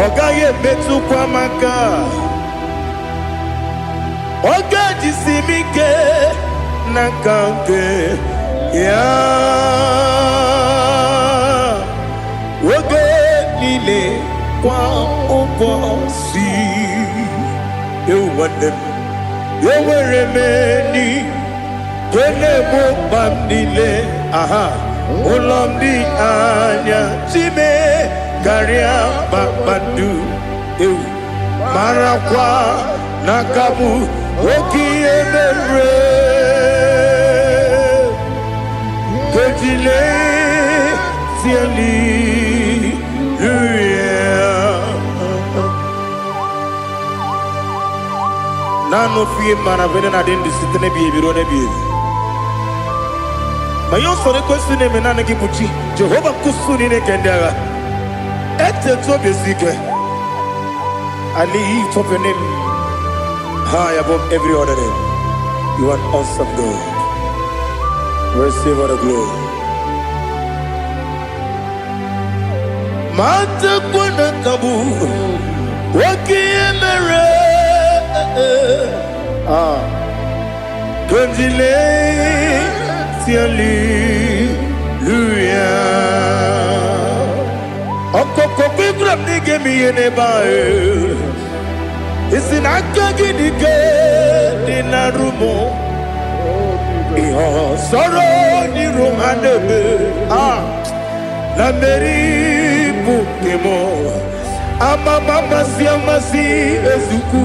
ọ gaghị emetụkwa m aka. Ọ ga-ejisi m ike na nka nke ya oge niile, kwa ụbọchị. Ewu nwanne m, enwere m enyi nke na-egbo mkpa m niile. Aha ụlọ m dị anya chime karịa kpakpando. Ewu, marakwa na aka bụ oke ihe mere kejile hallelujah. Naanị ofu ihe mara vene na dị ndụ site n'ebighị ebi ruo n'ebighị ebi. Ma ihe ọsọrọ ekwesị na-eme, naanị gị bụ chi Jehova nkusu niile nke ndị agha. Etetu obi esi ike. I lift up your name high above every other name. You are an awesome God. Receive all the glory. Ma tekwa na kabụ oke ihe mere. Ah, kandile hallelujah. Ọkọkọ kwegwara m na ị ga-eme ihe n'ebe ahụ. Isi na aka gị dị ike dị na rumo ihe ọsọrọ n'iru ha na-eme. Ah, na mmeri bụ nke m. Amama amasị amasị ezukwu.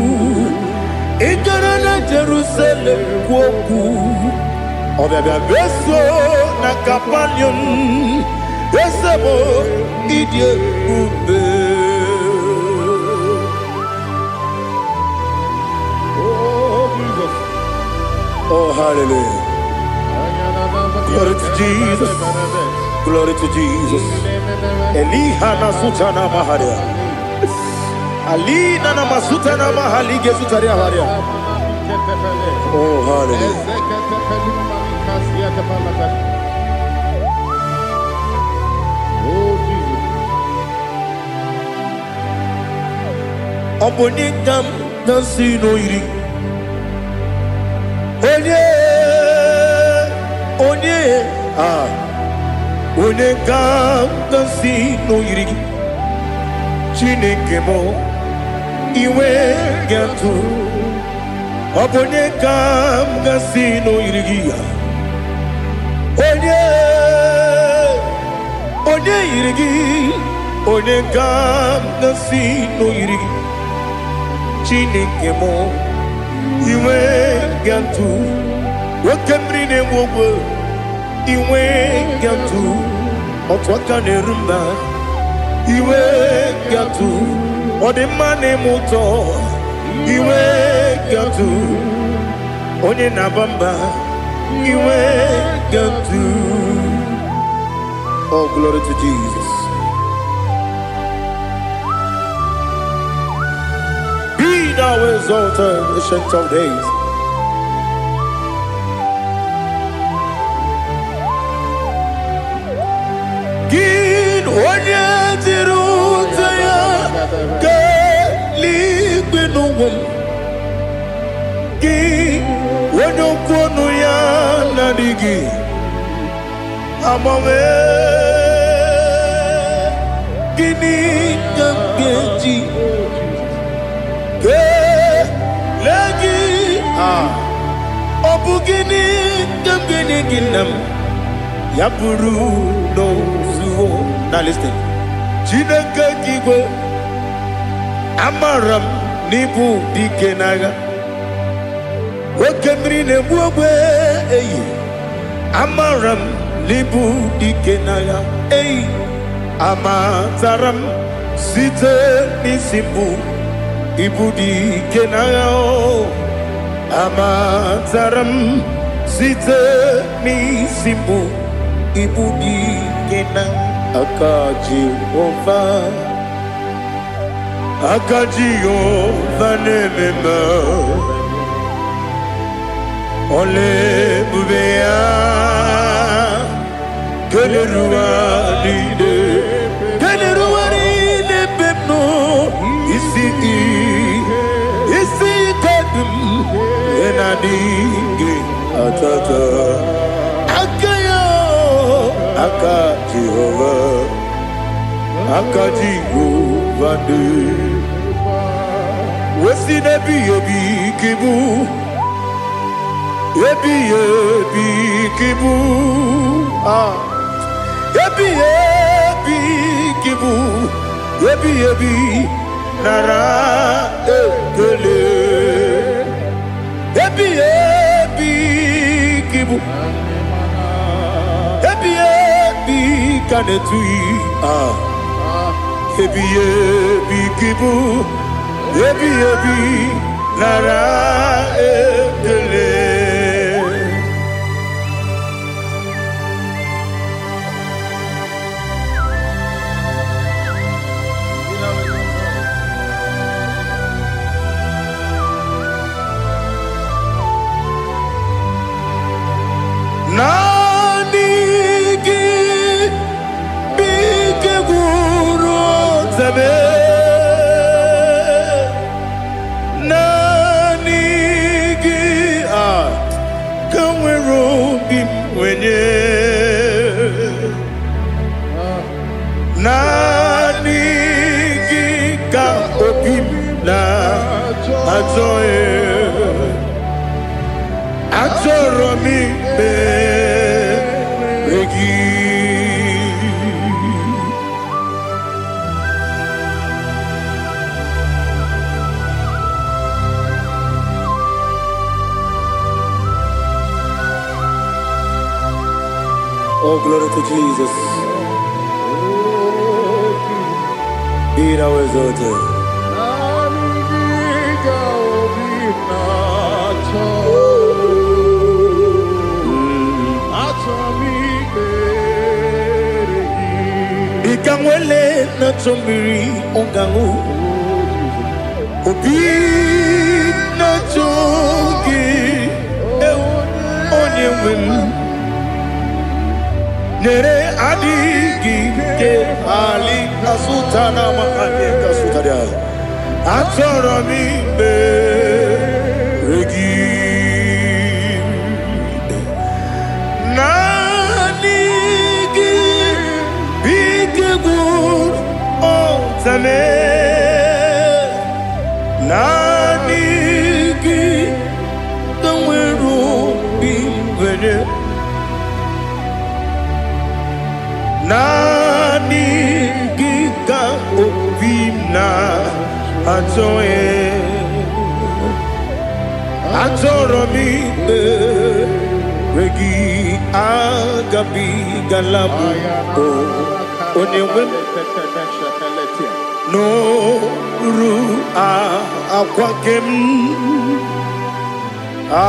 Ị gara na Jerusalem kwuo okwu, ọbịabịa meso na Kapanium. Eze m, ịdị ebube. Oh, Jesus. Oh, hallelujah. Glory to Jesus. Glory to Jesus. Eliha na sutana maharia. Alina na masutana mahali gezutaria haria. Oh, hallelujah. Oh, Jesus. Ọ bụ onye ka m na-asị n'oyiri? Onye, onye, ah, onye ka m na-asị n'oyiri gị? Chineke m, iwe ga-atụ. Ọ bụ onye ka m gasị n'oyiri gị ya? Onye, onye yiri gị? Onye ka m gasị n'oyiri gị? Chineke mụ, iwe gatụ oke mmiri na-enwe ogwe, iwe gatụ otu aka na-eru mba, iwe gatụ ọdịmma na-eme ụtọ, iwe gatụ onye na-aba mba, iwe gatụ. Oh, glory to Jesus. Be thou exalted, Ancient of Days. Gị onye jiri ụta ya kelee n'ụwa m. Gị onye okwu ọnụ ya na-adịghị agbanwe. Gịnị ka m ga-eji kelee gị? Ah, ọ bụ gịnị ka m ga-enye gị, nna m? Ya bụrụ n'ozuo. Now listen. Chineke nke igwe, amara m n'ịbụ dike n'agha. Oke mmiri na-egbu ogbe eyi, amara m n'ịbụ dike n'agha eyi. Amatara m site n'isi mbụ, ịbụ dike n'agha o. Amatara m site n'isi mbụ, ịbụ dike na aka Jehova. Aka Jehova na-eme mma. Ọla ebube ya keleruwa niile, keleruwa niile ebe m nọ. Isi isi ike dị m ihe na-adịghị atata aka ya. Aka Jehova, aka Jehova dị wesi n'ebighị ebi ka ịbụ, ebighị ebi ka ịbụ. Ah, ebighị ebi ka ịbụ, ebighị ebi, nara ekele. Ebighị ebi ka ịbụ, ebighị ebi ka na-etughị. Ah, ebighị ebi ka ịbụ, ebighị ebi, nara ekele. Naanị gị bụ ike gwụrụ ọtabe. Naanị gị a ka nwere obi m nwenye. Naanị gị ka obi m na-achọ. Achọrọ m ikpere gị. Oh, glory to Jesus. Be thou exalted. Ị nwele na-achọ mmiri ọ ga-aṅụ. Obi na-achọ gị, ewu, onye nwe m. Nyere adịghị ike ali kasụta na mahadum kasụtara ya. Achọrọ m ikpere gị. Naanị gị bụ ike gwụrụ ọtame. Naanị gị Naanị gị ka obi m na-achọ e. Achọrọ m ikpere gị, agabigala m onye nwe m n'oru akwa nke m a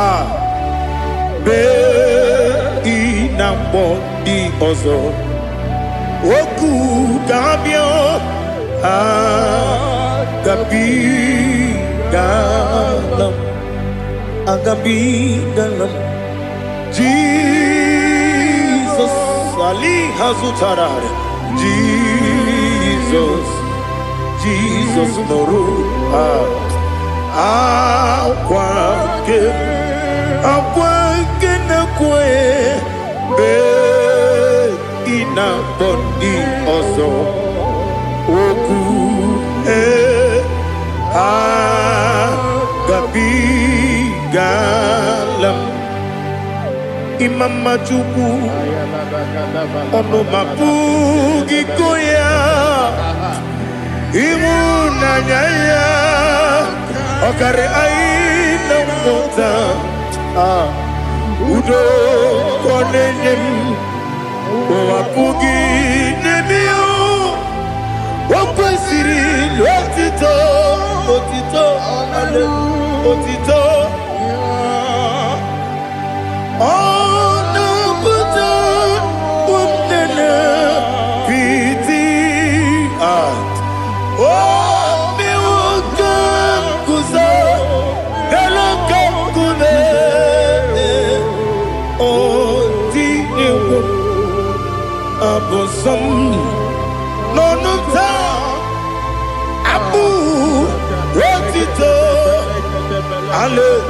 bee ị na mgbọ ndị ọzọ okwu ga-abịa agabigala m, agabigala m. Jizọs Ali hazụtara Jizọs, Jizọs nụrụ akwa nke akwa nke na-ekwe bee ị na-akpọ ndị ọzọ okwu ee agabigala m. Ịma mma Chukwu, ọnụ ma pụghị ịkọ ya. Ịhụnanya ya ọkarị anyị na mmụta. Ah, udo ka ọ na-enye m, ụwa pụghị n'ebe ya. O kwesịrị otito, otito, otito. Ọ na-apụta ụmụnne piti. Ah, o mewo ka m guzo elu ka nkume. Ọ dị egwu abụ nsọ m n'ọnụ m taa, abụ otito, hallelujah.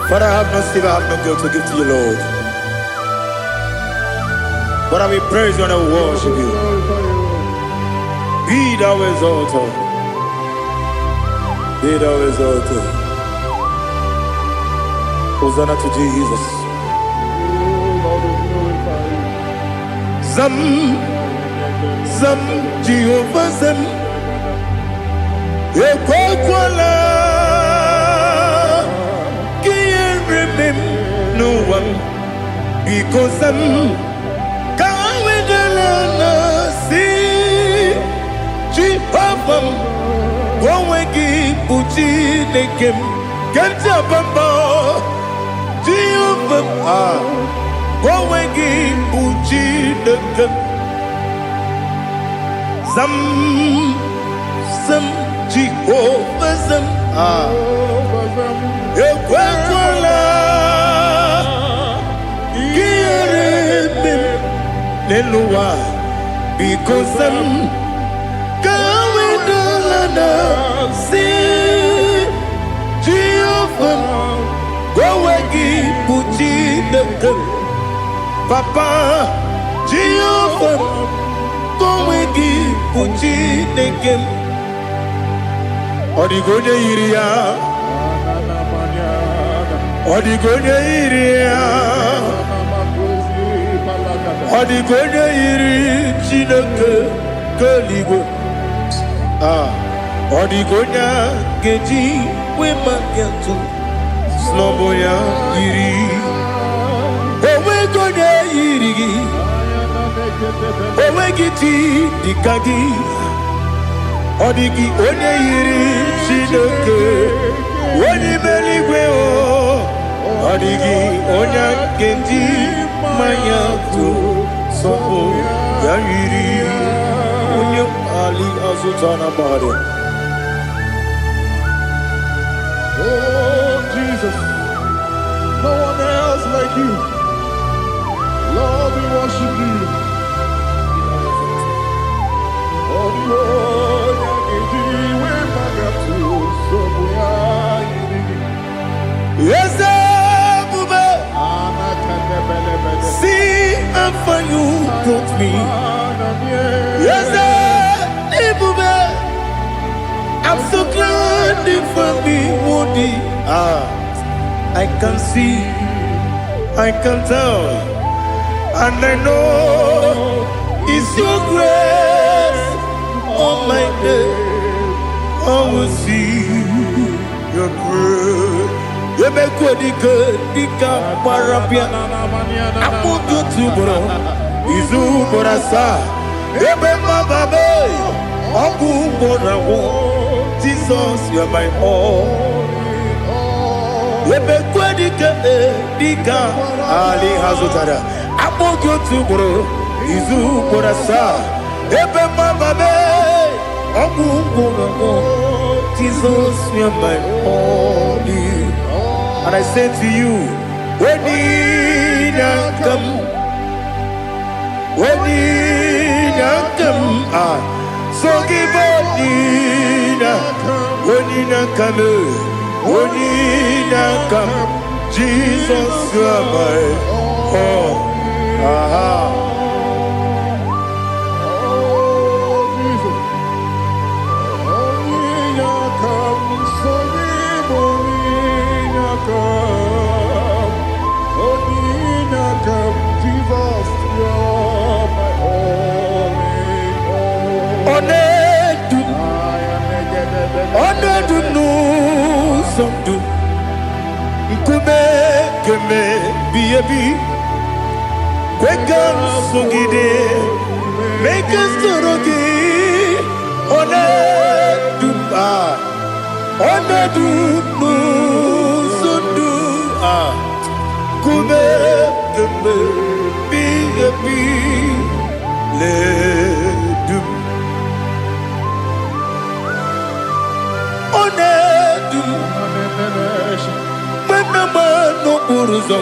Father, I have no silver, I have no gold to give to you, Lord. But I will praise you and I will worship you. Be thou exalted. Be thou exalted. Hosanna to Jesus. Zam, Zam, Jehovah Zam. Ekwekwala ka ihere mee m n'ụwa m. Biko zam, ka wedala na si Jehova m, onwe gị bụ Chineke m nke m ji aba mba. Jehova m, ah, onwe gị bụ Chineke m. Zam, zam, Jehova zam, ah, ekwekwala ka ihere mee m n'elu ụwa. Biko zam, ka wedala na si Jehova m, onwe gị bụ Chineke m. Papa, Jehova m, onwe gị bụ Chineke m. Ọ dịghị onye yiri ya, ọ dịghị onye yiri ya, ọ dịghị onye yiri Chineke nke eluigwe. Ah, ọ dịghị onye a ga-eji wee maka atụ snọbụ ya yiri. Onweghị onye yiri gị, onweghị chi dịka gị. Ọ dịghị onye yiri Chineke onye ime eluigwe o. Ọ dịghị onye ga-eji mmanya tụ sọpụ ya yiri onye ali azụta na mmadụ. Oh, Jesus, no one else like you. Lord, we worship you. Oh, the onye ga-eji wee maka tụ nsogbu ya yiri gị. Eze ebube, see how far you brought me. Eze ebube. I'm so glad you found me worthy. Ah, I can see, I can tell, and I know it's your grace on my day. I will see your grace. Emekwe dike dike gbara bịa akpụkpọ otu ugboro izu ugboro asaa ebe mmaba m ọgwụ ugboro agwụ. Jesus, you are my all. Emekwe dike dike ali ha zụtara akpọ gị otu ugboro izu ugboro asaa ebe mmaba m ọgwụ ugboro agwụ. Jesus, you are my all. And I say to you, when you come, when you come, ah, so give up, when you come, when you come, Jesus, you are my all. Aha. Oh, Jesus. Onye aka m, so gị bụ onye aka m. Onye aka m, Jesus, you're my all in all. Ọ na-edu m, I am a ọ na-edu m n'ụzọ ndụ nkume keme bi ebi kwe ka m sogide mee ka m soro gị. Ọ na-edu m, ah, ọ na-edu m n'ụzọ ndụ a nkume keme bi ebi na-edu m. Ọ na-edu m mgbe m na-agba n'okporo ụzọ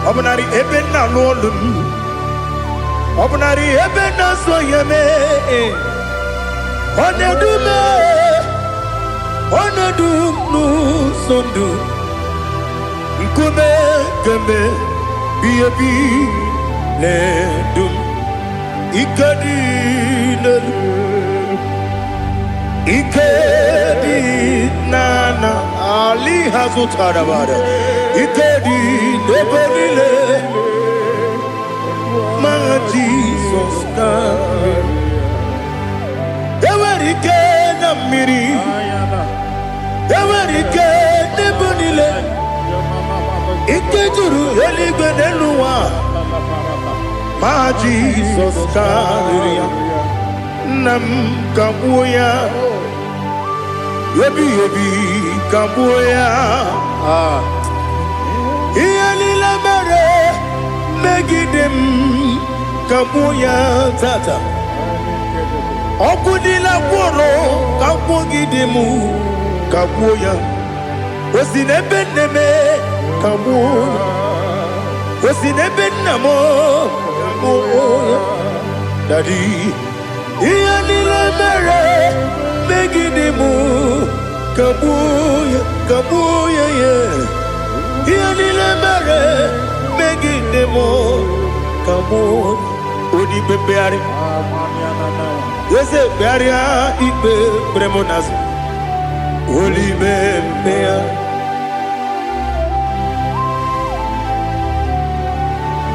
ọ bụnarị ebe m na-alụ ọlụ m ọ bụnarị ebe m na-asọ ya mee ọ na-edu m, ọ na-edu m n'ụzọ ndụ nkume kemgbe bi ebi na-edu m. Ike dị n'elu ike dị n'ala ali ha zụtara bara ike dị n'ebe niile ma Jizọs ka enwere ike na mmiri enwere ike n'ebe niile ike juru eluigwe n'elu ụwa ma Jizọs karịrị ya. Nna m ka gbuo ya ebighị ebi ka gbuo ya. Ah. Ihe niile mere megide m ka gbuo ya tata ọkụ niile gwụrụ ka gwugide m ka gbuo ya o si n'ebe nne m ka gbuo ya o si n'ebe nna m ka gbuo ya. Daddy, ihe niile mere megide m ka gbuo ya ka gbuo ya ya ihe niile mere megide m ka gbuo onye ikpe mkpegharị eze kpegharịa ikpe kpere m n'azụ olime mkpegharị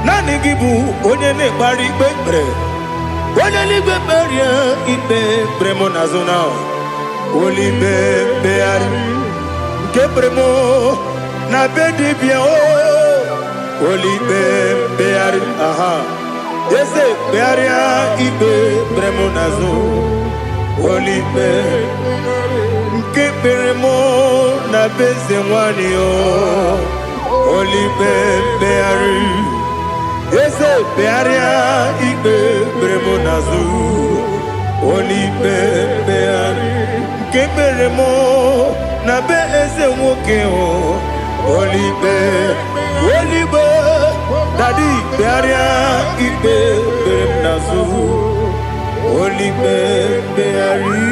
naanị gị bụ onye na-ekpegharị ikpe kpere onye eluigwe kperie ikpe kpere m n'azụ na olime mkpegharị nke kpere m na be dibịa o olime mkpegharị aha eze kpegharịa ikpe kpere m n'azụ olime nke kpere m na be eze nwanyị o olime mkpegharị eze kpegharịa ikpe kpere m n'azụ olime mkpegharị nke kpere m na be eze nwoke o olime olime. Daddy, kpegharịa ikpe kpere m n'azụ olime mkpegharị.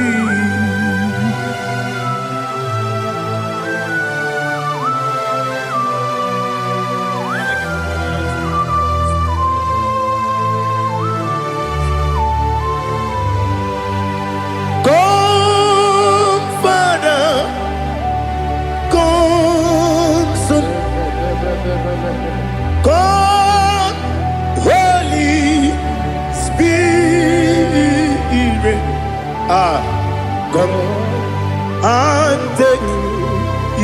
Ah, come and take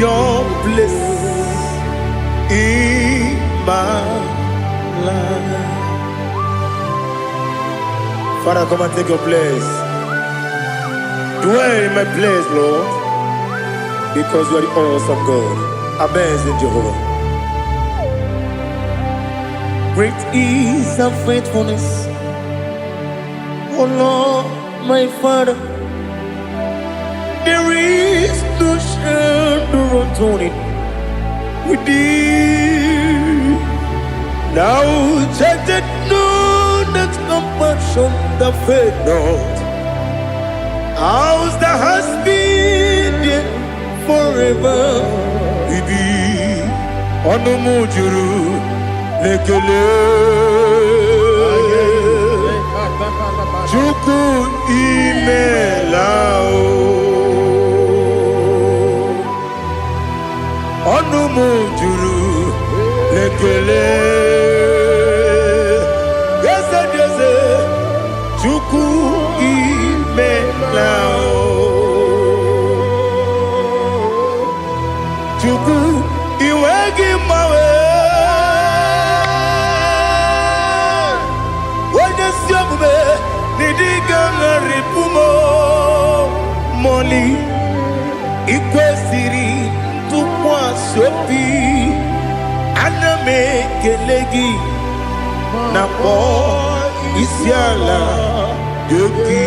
your place in my life. Father, come and take your place. Dwell in my place, Lord, because you are the awesome God. Amazing Jehovah. Great is thy faithfulness, O Lord, my Father. There is no shadow of turning with thee. Thou changest not thy compassions, they fail not. As thou hast been there forever. Ibi ọnụ m juru n'ekele. Chukwu, imela o. Ọnụ m juru n'ekele. Eze dị eze, Chukwu, imela o. Chukwu, iwe gị mgbanwe. Onye ezi omume n'ịdị ga-agharịpụ m mọli. Ikwesịrị ntụkwasị obi, ana m ekele gị na kpọọ isi ala nye gị.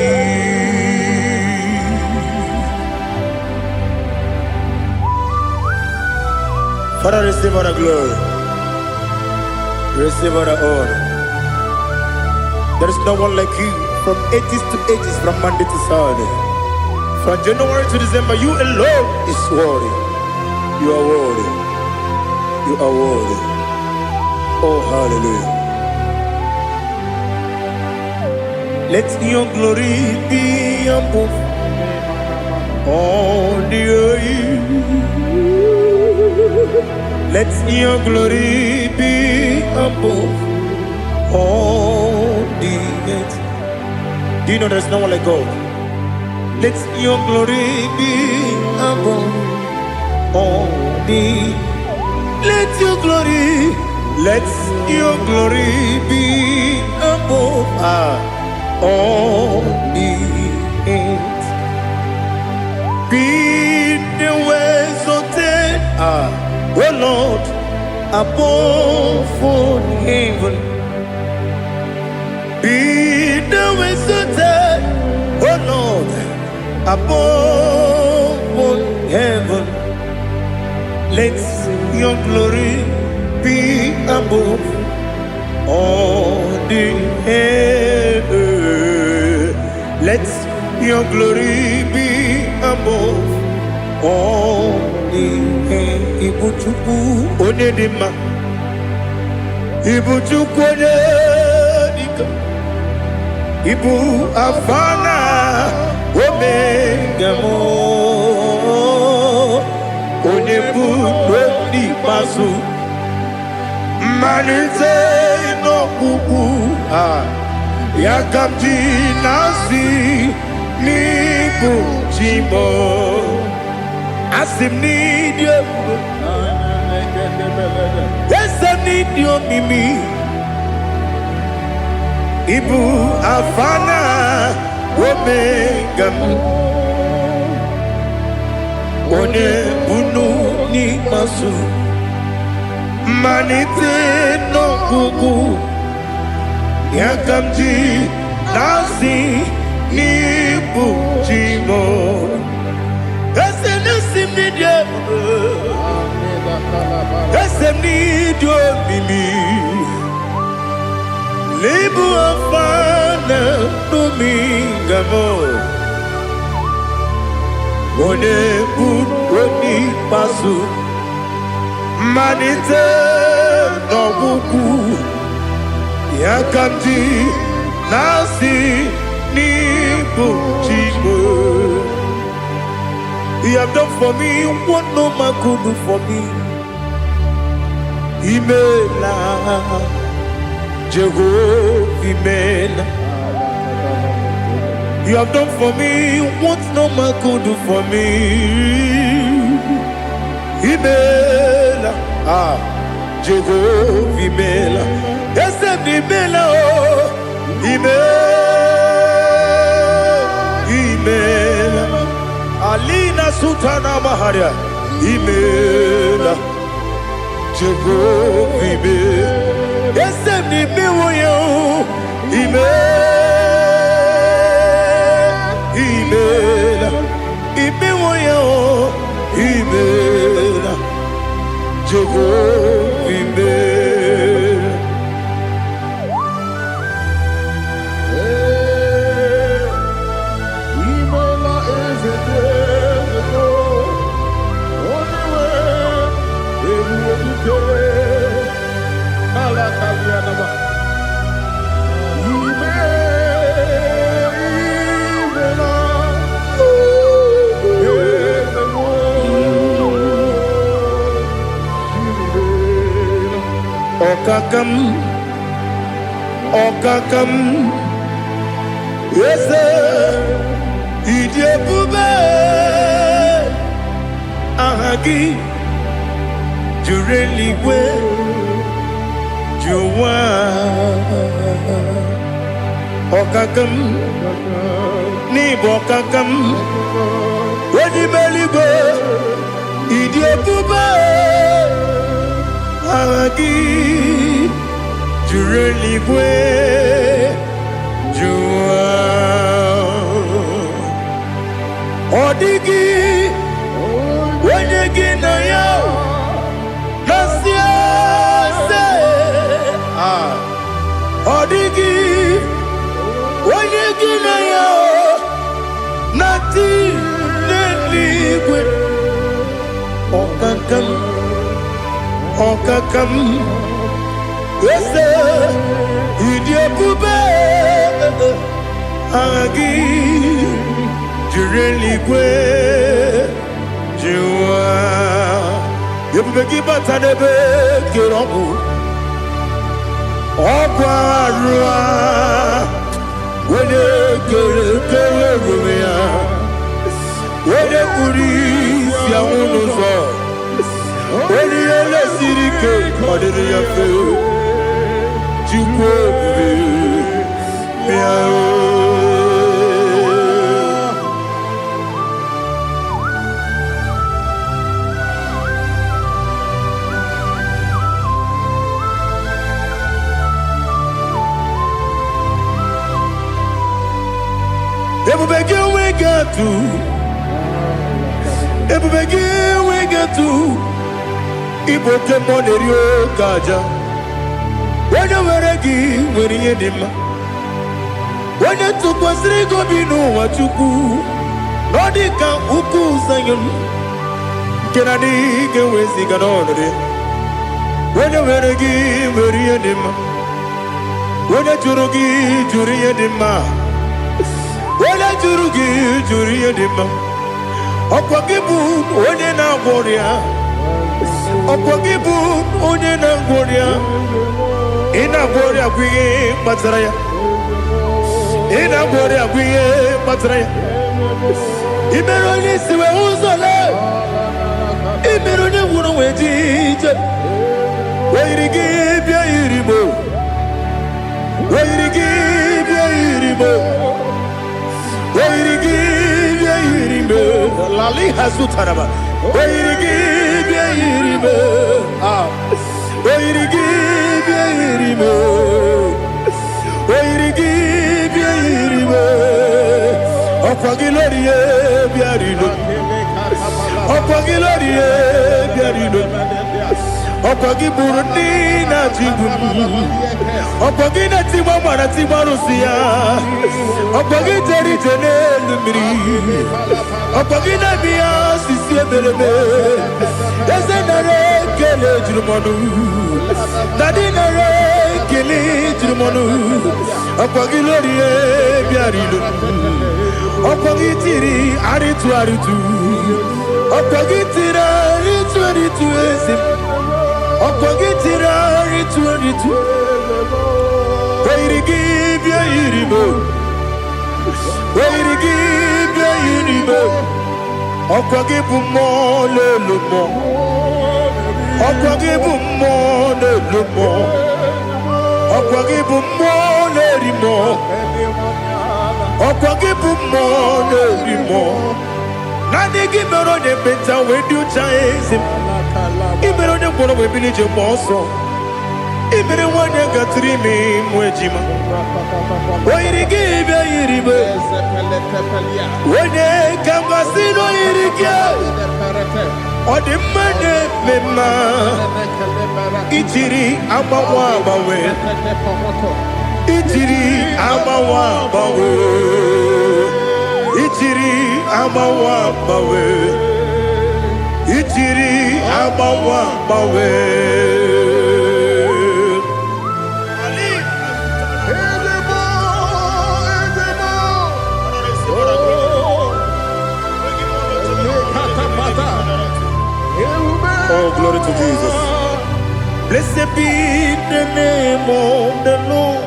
Father, receive all the glory. Receive all the honor. There is no one like you from ages to ages, from Monday to Saturday. From January to December, you alone is worthy. You are worthy. You are worthy. Oh, hallelujah. Let your glory be above all the earth. Let your glory be above all the earth. Do you know there's no one like God? Let your glory be above all the. Let your glory, let your glory be above all the earth. Be thou exalted, O Lord, above all heaven. Be thou exalted, O Lord, above all heaven. Let your glory be above all the earth. Let your glory be above all the earth. Ibu Chukwu onye dị mma, Ibu Chukwu onye dịka, Ibu Alfa na Omega m, onye bụ n'ikpeazụ, mmalite n'ọgwụgwụ a, ya ka m ji na-asị n'ịbụ chi m. Asị m n'ịdị ebube, eze m, n'ịdị omimi. Ịbụ Alfa na Omega m, onye bunu n'ikpeazụ, mmalite n'ọgwụgwụ, ya ka m ji na-asị n'ịbụ chi m. Eze na-esi m n'ịdị ebube, eze m, n'ịdị omimi. N'ịbụ Alfa na Omega m, onye bụ onye ikpeazụ, mmalite n'ọgwụgwụ, ya ka m ji na-asị n'ịbụ chi m. You have done for me what no man could do for me. Imela, Jehovah, imela. You have done for me what no man could do for me. Imela, ah, Jehovah Imela. Eze m imela o, imela, imela. Alina Sultana Maharia, imela, Jehovah imela. Eze m imewo ya o, imela, imela, imewo ya o, imela, Jehovah imela. Imela eze dị eze onye nwe ebube dike ala karịa nama. Ime imela eze mụ imela. Ọkaka m, ọkaka m, eze ịdị ebube, aha gị juru eluigwe ju ụwa. Ọkaka m, n'ịbụ ọkaka m, onye ime eluigwe, ịdị ebube, aha gị juru eluigwe ju ụwa. Ọ dịghị onye gị na ya na-asị eze. Ah, ọ dịghị onye gị na ya na-atị n'eluigwe. Ọkaka m, ọkaka m, eze ịdị ebube, aha gị juru eluigwe jụwa. Ebube gị bata n'ebe kere ọgwụ ọgwụ arụa, onye kere kere ebube ya, onye kpuru isi anwụ n'ụzọ, onye ihe lesiri ike ọ dịrị ya mfe. Chukwu ebube bịa o. Ebube gị enweghị atụ, ebube gị enweghị atụ, ịbụ oke mmụọ na-eri oke aja. Onye nwere gị nwere ihe dị mma, onye tụkwasịrị gị obi n'ụwa Chukwu, na ọ dị ka ukwu Zayọn nke na-adịghị ga-eweziga n'ọnọdụ ya. Onye nwere gị nwere ihe dị mma, onye jụrụ gị jụrụ ihe dị mma, onye jụrụ gị jụrụ ihe dị mma. Ọkwa gị bụ onye na-agwọ ọrịa, ọkwa gị bụ onye na-agwọ ọrịa. Ị na-agwọ ọrịa bụ ihe kpatara ya, ị na-agwọ ọrịa bụ ihe kpatara ya. Ị mere onye isi wee ụzọ lee, ị mere onye nwụrụ wee ji ije. O yiri gị bịa yiri m o, o yiri gị bịa yiri m o, o yiri gị bịa yiri m o. Lali hazutaraba. O yiri gị bịa yiri m o. Ah. O yiri gị bịa yiri m o. O yiri gị bịa yiri m o. Ọkwa gị lórí e bịa rilo. Ọkwa gị lórí e bịa rilo. Ọkwa gị gburu ndị na-achịgbu m. Ọkwa gị na-etigbu agbara tigbu arụsị ya. Ọkwa gị jere ije n'elu mmiri. Ọkwa gị na-eme ya osisi emereme. Eze nara ekele juru m ọnụ. Dadi nara ekele juru m ọnụ. Ọkwa gị lórí e bịara ilo. Ọkwa gị tiri arịtụ arịtụ. Ọkwa gị tiri arịtụ arịtụ eze m. Ọkwa gị tiri arịtụ arịtụ. O yiri gị bịa yiri m o. Oyiri gị bịa yiri m. Ọkwa gị bụ mmụọ na-elu mmụọ. Ọkwa gị bụ mmụọ na-elu mmụọ. Ọkwa gị bụ mmụọ na-eri mmụọ. Ọkwa gị bụ mmụọ na-eri mmụọ. Naanị gị mere onye ekpenta wee dị ụcha, eze m. Ị mere onye ngwọrọ wee bili ije gba ọsọ. Ị mere nwaanyị gatụrụ ime ịmụ ejima. O yiri gị bịa yiri m. Onye ka mmasị na o yiri gị. Ọ dị mma na-eme mma. Ijiri agbanwe agbanwe. Ijiri agbanwe agbanwe. Ijiri agbanwe agbanwe. Ijiri agbanwe agbanwe. Ali. Ezebo, ezebo. Oh, lekatapata. Ebube. Oh, glory to Jesus. Blessed be the name of the Lord.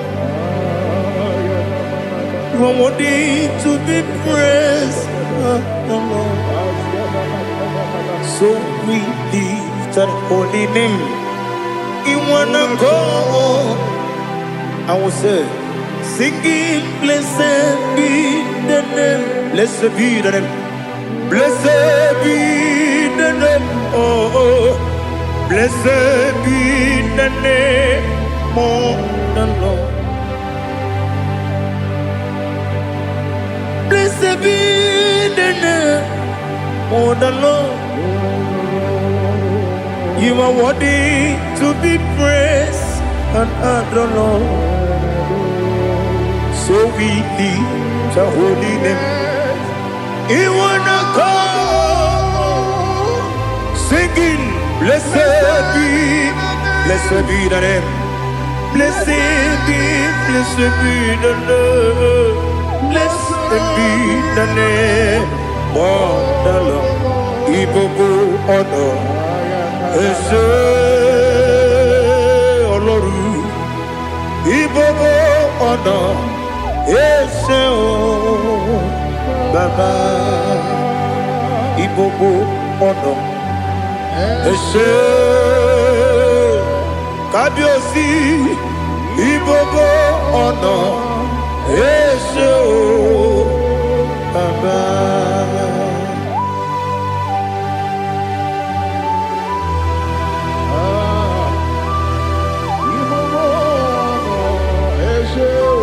You are worthy to be praised, the Lord. So we lift that holy name. In one accord, I will say, singing, blessed be the name, blessed be the name, blessed be the name, oh, blessed be the name of the Lord. Blessed be the name of the Lord. You are worthy to be praised and adored, Lord. So we lift the holy name. In one accord, singing, blessed be the name. Blessed be the name. Blessed be the name of the Lord. Ìgbogbo ọ̀nà ẹ ṣé Ọlọ́run. Ìgbogbo ọ̀nà ẹ ṣé o Bàbá. Ìgbogbo ọ̀nà ẹ ṣé Kábíyèsí. Ìgbogbo ọ̀nà ẹ ṣé o Bàbá. Ah, ìgbogbo ọ̀nà ẹ ṣé o,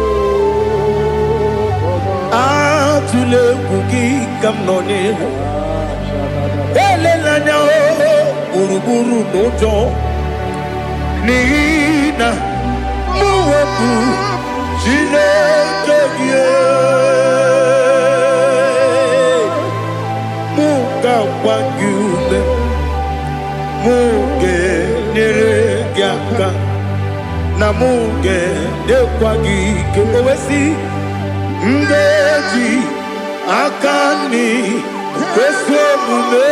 Bàbá. Atụla egwu gị ka m nọ n'ihu. Elela anya o gburugburu n'ụjọ n'ihi na mụ bụ Chineke gị. Mụ ga-agba gị ume, mụ ga-enyere gị aka na mụ ga-enyekwa gị ike. O wee sị, m ga-eji aka nri ezi omume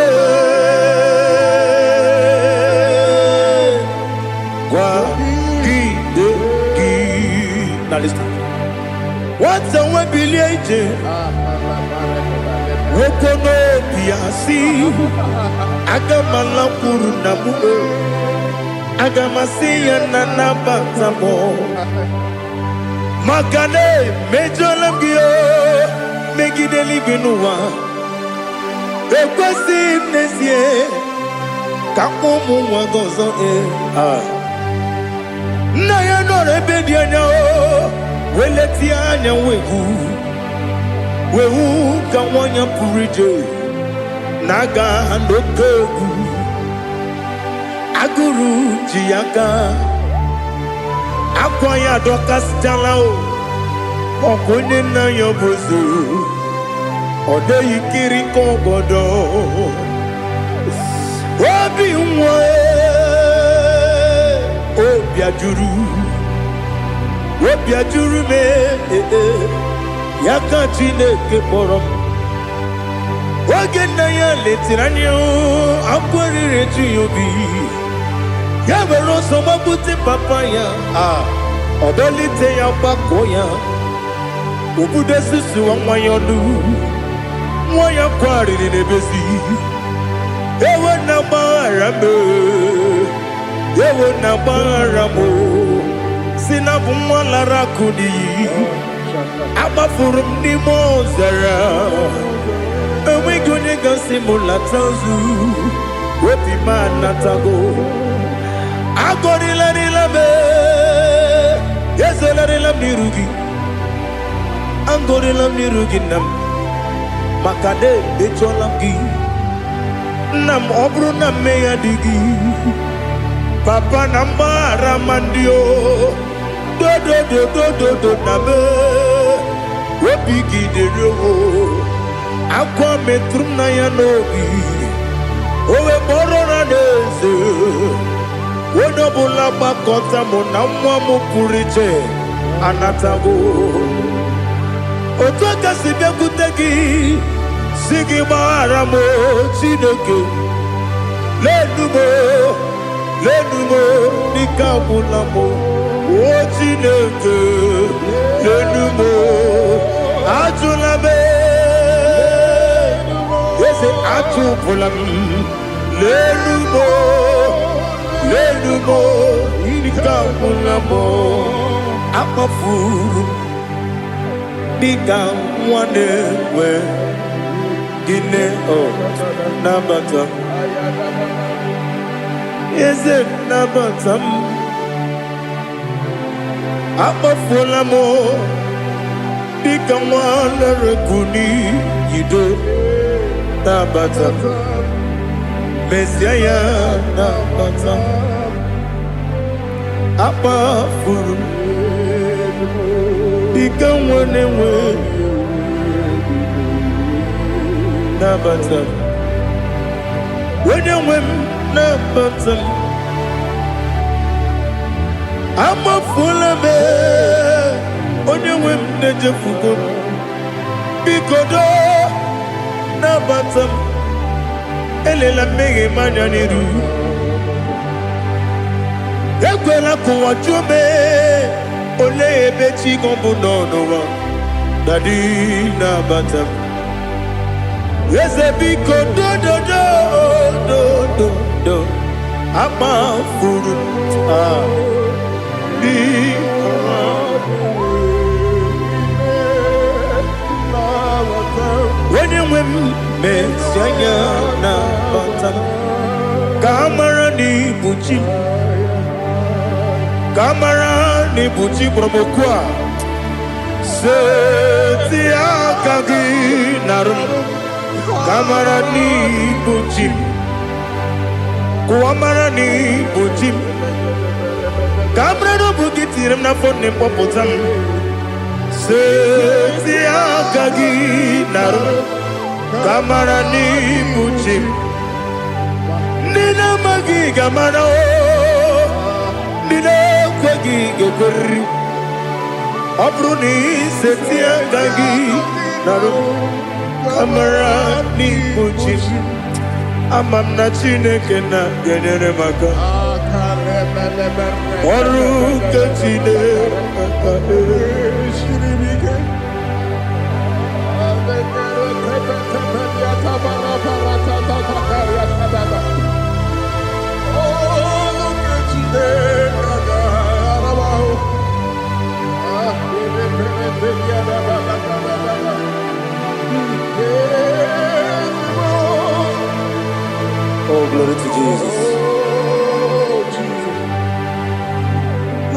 kwagide gị. Na listen. Nwata nwe bilie ije nwoke n'obi ya si, aga m alakwuru na mụ, aga m asị ya na nabata m maka na emejọla m gị o megide eluigwe n'ụwa. Ekwesịghị m n'ezie ka mkpọ ụmụ nwa gị ọzọ. Ee, ah. Nna ya nọrọ ebe dị anya o weletie anya wee hụ ka nwanyị pụrụ ije na-aga n'oke egwu agụrụ ji ya aka akwa ya adọkasịchala o ọkụ onye nna ya bụ eze ọ dịghị kiri ka ọgọdọ obi nwa obi ajụrụ obi ajụrụ m ee, ya ka Chineke kpọrọ m. Oge nna ya letara anya akwa riri eju ya obi ya were ọsọ gbagbute papa ya a ọ dọlite ya gbakọ ya. Obodo susuwa nwa ya ọnụ, nwa ya kwarịrị n'ebezi. Ewo na gbaghara m, ewo na gbaghara m, si na bụ nwa lara akụ n'iyi. Agbafuru m n'ime ọzara, enweghị onye gasị m lata nzu. Obi m anatago. Agọrịlarịla m, ezelarịla m n'iru gị. Agọrịla m n'iru gị, nna m, maka na echọla m gị, nna m. Ọ bụrụ na mmehie adịghị, papa, na mgbaghara ma ndị o dodododododo na me obi gị dịrị o. Akwa metụrụ m na ya n'obi, o wee kpọrọ na n'eze onye ọbụla gbakọta mụ na nwa m pụrụ iche anatago. Otu aka si bịakwute gị, si gị gbaghara m o, Chineke. Lenu m o, lenu m o, n'ike agwụla m o. O Chineke, lenu m o, ajụla m, eze, achụpụla m. Lenu m o, lenu m o, ike agwụla m o. Akpafuru m dịka nwa na-enwe gịnị o. Nabata m, eze, nabata m. Akpafuola m dịka nwa na-ereku n'iyido. Nabata m, mezie ya, nabata m. Akpafuru m dịka nwa na-enwe, nabata m. Onye nwe m, nabata m. Amafuola m, onye nwe m, na-ejefugo m. Biko doo, nabata m. Elela mmehie m anya n'iru. Ekwela ka ụwa jụọ m, olee ebe chi gị bụ nọ n'ụwa. Daddy, nabata m. Eze, biko, dododo dododo. Amafuru m ah, biko. Onye nwe m, mesi anya, nabata m, ka a mara na ibu chi m, ka a mara na ibu chi kpọrọ m okwu a. Seti aka gị narụ m, ka a mara na ibu chi m. Kụwa mara na ibu chi m, ka a mara na ọ bụ gị tinyere m n'afọ nne m, kpọpụta m. Seti aka gị narụ m, ka a mara na ibu chi m. Ndị na-amaghị ga-amara o, ndị na-ekweghị ga-ekweriri. Ọ bụrụ na iseti aka gị narụ m, ka mara n'ibu chi m. Ama m na Chineke na ga-enyere m aka. Ọrụ nke Chineke. Oh, glory to Jesus.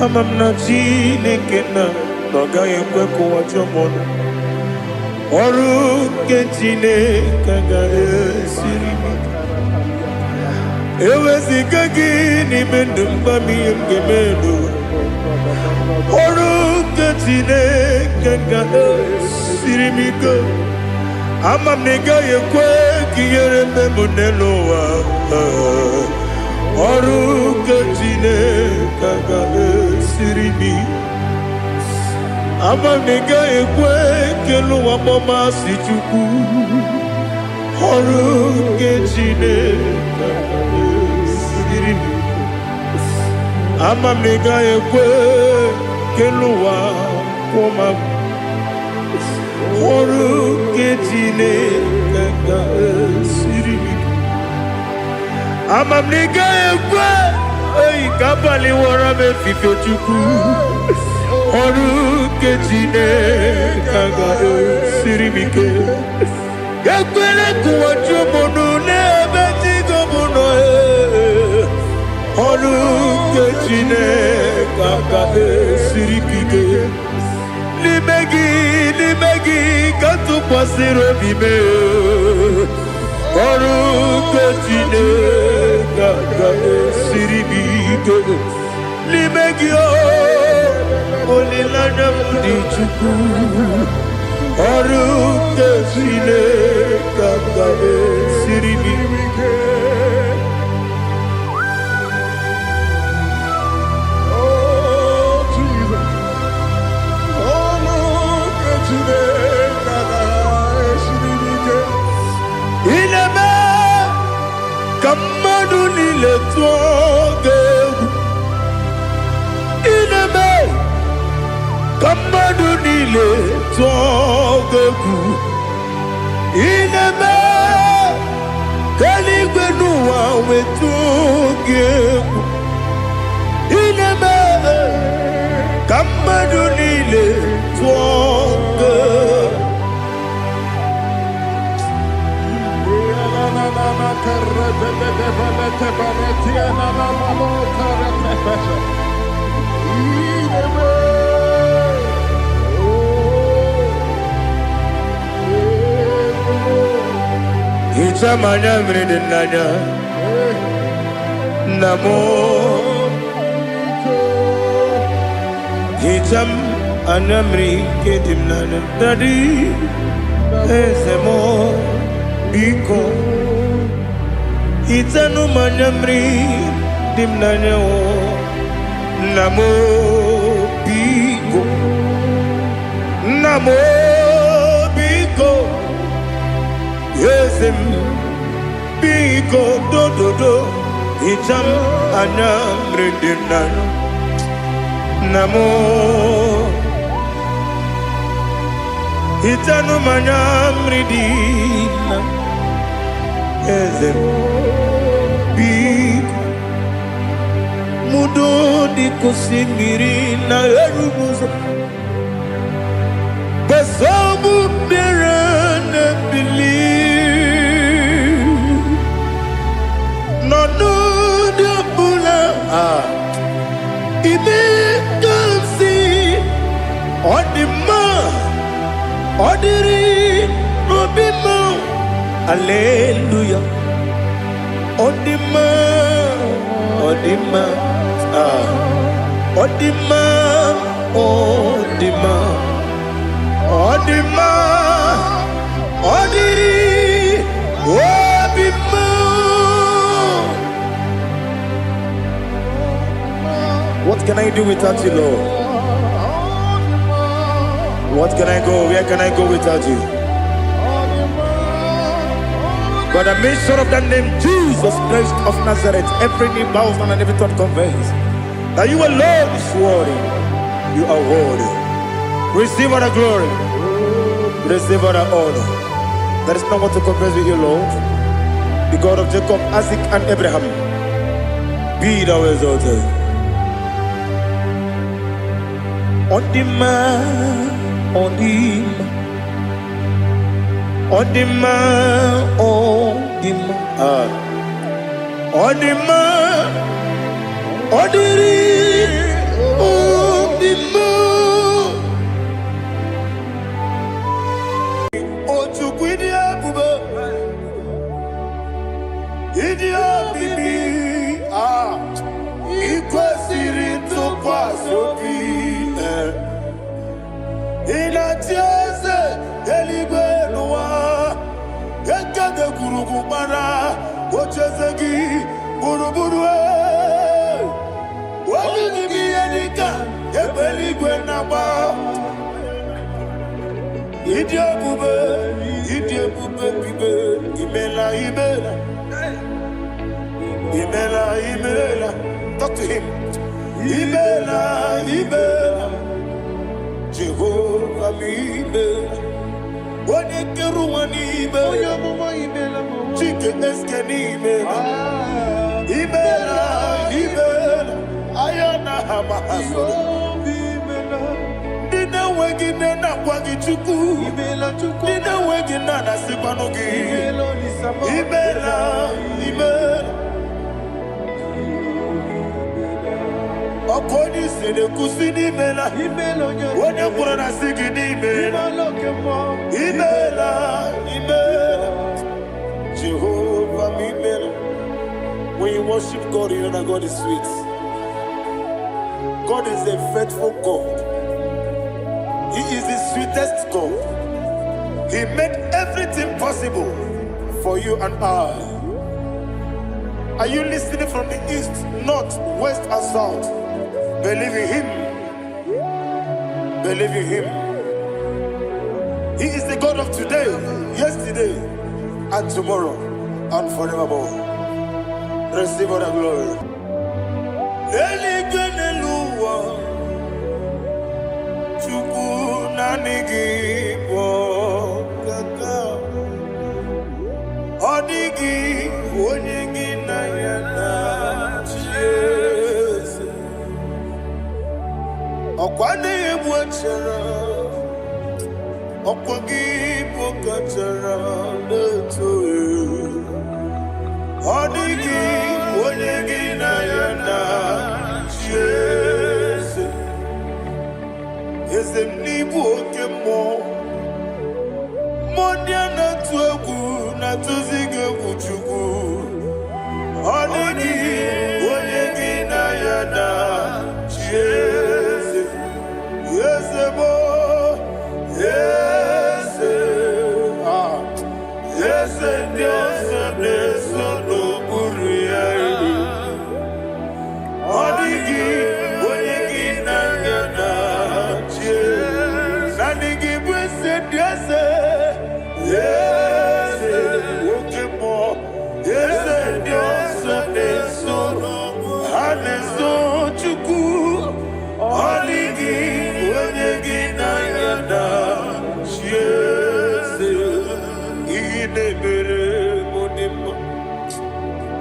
Ama m na Chineke na ọ gaghị ekwe ka ụwa jụọ m ọnụ. Ọrụ nke Chineke agaghị esiri m ike. Eweziga gị n'ime ndụ m, gwa m ihe m ga-eme n'ụwa. Ọrụ nke Chineke ga-esiri m ike. Ama m na ị gaghị ekwe ka ihere mee m n'elu ụwa. Ọrụ nke Chineke ga-esiri m ike. Ama m na ị gaghị ekwe ka elu ụwa kpọmasị Chukwu. Ọrụ nke Chineke ga-esiri m ike. Ama m na ị gaghị ekwe ka elu ụwa kwụọ m. Ọrụ nke Chineke ga-esiri m ike. Ama m na ị gaghị ekwe oyi ka abalị wọrọ m efifie Chukwu. Ọrụ nke Chineke ga-esiri m ike. Ekwela ka ụwa jụọ m ọnụ n'ebe chi gị bụ nọ. Ee. Ọrụ nke Chineke ga-esiri m ike. N'ime gị, n'ime gị ka m tụkwasịrị obi m. Ọrụ nke Chineke ga-esiri m ike. N'ime gị o, olileanya m dị Chukwu. Ọrụ nke Chineke ga-esiri m ike. Oh, Jesus. Ọrụ nke Chineke ga-esiri m ike. Ị na-eme ka mmadụ niile tụọ gị egwu. Ị na-eme ka mmadụ niile tụọ gị egwu. Ị na-eme ka eluigwe n'ụwa wee tụọ gị egwu. Ị na-eme ka mmadụ niile tụọ gị egwu. Hichaa m anya mmiri dị n'anya, nna m. Hichaa m anya mmiri nke dị m n'anya, daddy, eze m, biko hichanụ m anya mmiri dị m n'anya o, nna m, biko, nna m, biko, eze m, biko, dododo, hichaa m anya mmiri dị m n'anya, nna m. Hichanụ m anya mmiri dị na eze m, biko. Mudo dịka osimiri na-eru m ụzọ, gbasọbụ mmiri na-ebili n'ọnọdụ ọbụla. Ah, ime ka m si ọ dị mma, ọ dịrị n'obi m. Aleluya, ọ dị mma, ọ dị mma. Ah, ọ dị mma, ọ dị mma, ọ dị mma, ọ dịrị obi m. What can I do without you, Lord? What can I go? Where can I go without you? By the mention of that name, Jesus Christ of Nazareth, every knee bows down and every tongue confess that you alone is worthy. You are worthy. Receive all the glory. Receive all the honor. There is no one to compare with you, Lord. The God of Jacob, Isaac, and Abraham. Be thou exalted. Ọ dị mma, ọ dị mma, ọ dị mma, ọ dị mma. Ah. Ọ dị mma, ọ dịrị obi mma. O Chukwu, ịdị ebube, ịdị omimi, ah, ị kwesịrị ntụkwasị obi. Eh. Ị na-achị eze eluigwe n'ụwa, ekede gburugburu gbara ocheeze gị gburugburu. Eh. Onye n'ime ihe dịka egbe eluigwe na-agba. Ịdị ebube, ịdị ebube, bibe, imela, imela, imela, imela. Talk to him. Imela, imela, Jehova m, imela. Onye kere ụwa n'ime. Onye amụma imela m. Chike eske n'imela. Ah, Imela, imela. Aya na ha ma ha soro. Jehova imela. Ndị na-enweghị nne na-akwa gị Chukwu. Imela Chukwu. Ndị na-enweghị nna na-asịkwanụ gị. Imela Olisa m. Imela, imela. Ọkụ onye isi na-ekwusi n'imela. Imela onye Onye kwuru na sị gị n'imela. Imela oke mmụọ. Imela, imela. Jehovah, imela. When you worship God, you know that God is sweet. God is a faithful God. He is the sweetest God. He made everything possible for you and I. Are you listening from the east, north, west, and south? Believe in Him. Believe in Him. He is the God of today, yesterday, and tomorrow, and forevermore. Receive all the glory. Eluigwe n'elu ụwa, Chukwu naanị gị bụ ọkaka. Ọ dịghị onye gị na ya na-achị eze. Ọkwa na-egbu achara, ọkwa gị bụ kachara na-eto. Ọ dịghị onye gị na ya na-achị eze. Eze m n'ịbụ oke mmụọ. Mmụọ ndị a na-atụ egwu na-atụzi gị egwu Chukwu. Ọ dịghị onye gị na ya na-achị eze. Eze bụ eze. Ah, eze ndị ọzọ na-eso n'okpuru ya. Ọ dịghị onye gị na ya na-achị eze. Naanị gị bụ eze ndị eze. Eze oke mmụọ. Eze ndị ọzọ na-eso, ha na-eso Chukwu. Ọ dịghị onye gị na ya na-achị eze. Ihe na-emere m dị mma.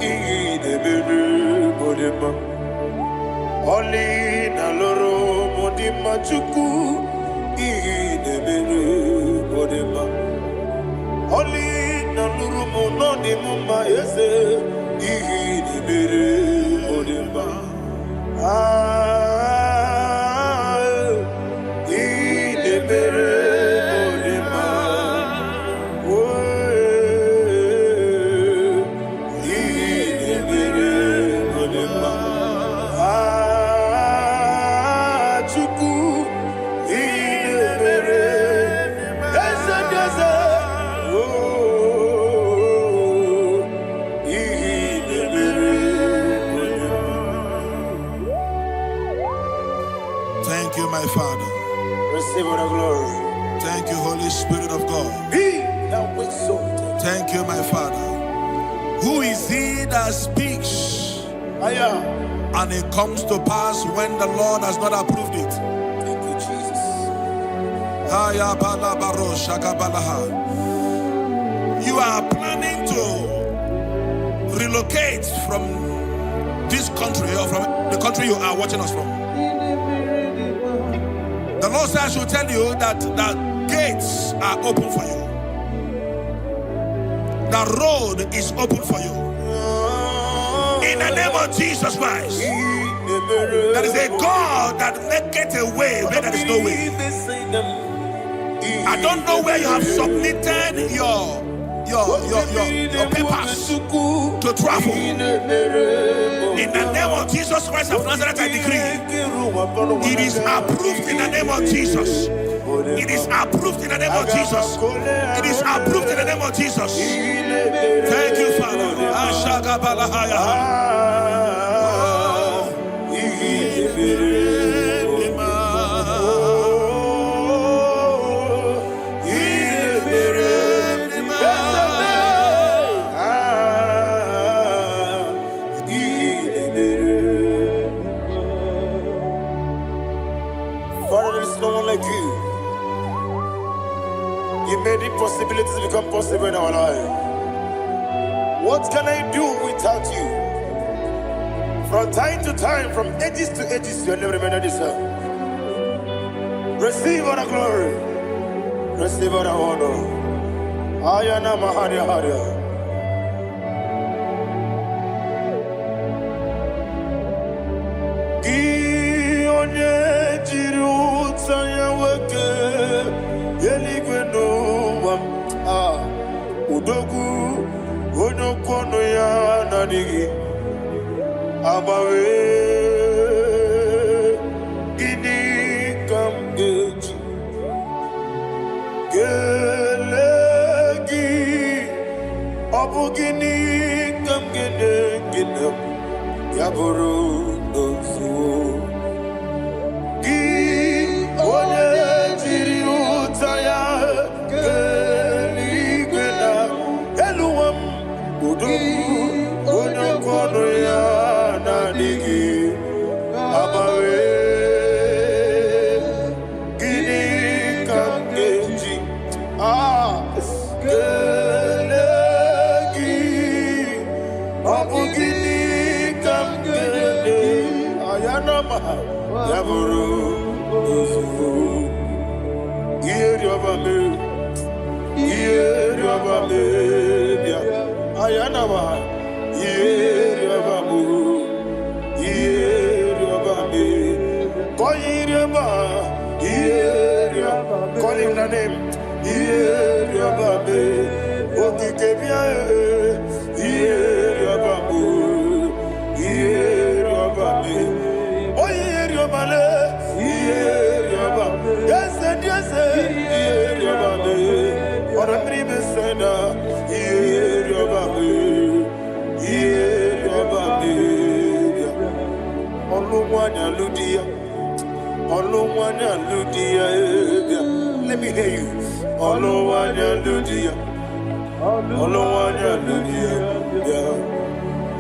Ihe na-emere m dị mma. Ọlị na lụrụ m dị mma Chukwu. Ihe na-emere m dị mma. Ọlị na lụrụ m nọ dị m mma eze. Ihe na-emere m dị mma. Ah, ihe na-emere m dị mma. Oh, ihe na-emere m dị mma. Ah, Chukwu, ihe na-emere eze dị eze. Oh, ihe na-emere m dị mma. Thank you, my Father. Receive all the glory. Thank you, Holy Spirit of God. Be thou exalted. Thank you, my Father. Who is he that speaks Aya. and it comes to pass when the Lord has not approved it? Thank you, Jesus. Aya bala baro shaka balaha. You are planning to relocate from this country or from the country you are watching us from. The Lord says I should tell you that the gates are open for you. The road is open for you. In the name of Jesus Christ. There is a God that maketh a way where there is no way. I don't know where you have submitted your papers to travel. In the name of Jesus Christ of Nazareth, I decree it is approved in the name of Jesus. It is approved in the name of Jesus. It is approved in the name of Jesus. Thank you, Father. Ashagabalahaya. Oh. Father, there is no one like you. You made it possible. become possible in our life. What can I do without you? From time to time, from ages to ages, your name remains the same. Receive all the glory. Receive all the honor. Ayana Maharia Haria. Gị onye jiri ụta ya nwoke eluigwe n'ụwa m, ah, odogwu onye okwu ọnụ ya na-adịghị agbanwe. Gịnị ka m ga-eji kelee gị? Ọ bụ gịnị ka m ga-enye gị na ya bụrụ n'ozuo? Gị onye jiri ụta ya kee eluigwe na elu ụwa m, odogwu onye okwu ọnụ ya na-adịghị agbanwe. Gịnị ka m ga-eji kelee gị? Ọ bụ gịnị ka m ga-enye ayanama ya bụrụ ozugbo? Ihe rịọba mee, ihe rịọba mee bịa ayanama, ihe rịọba mụ, ihe rịọba mee. Call rịọba, ihe rịọba. Call him the name. Ihe rịọba mee, okike bịa, ihe rịọba mụ, ihe rịọba mee. Onye rịọba le, ihe rịọba. Eze dị eze, ihe rịọba mee. Ọ̀rọ̀ mmiri mesena, ihe rịọba mee, ihe rịọba mee. Ọlụ nwanyị alụ di ya, ọlụ nwanyị alụ di ya, bịa. Let me hear you. Ọlụ nwanyị alụ di ya, ọlụ nwanyị alụ di ya, bịa.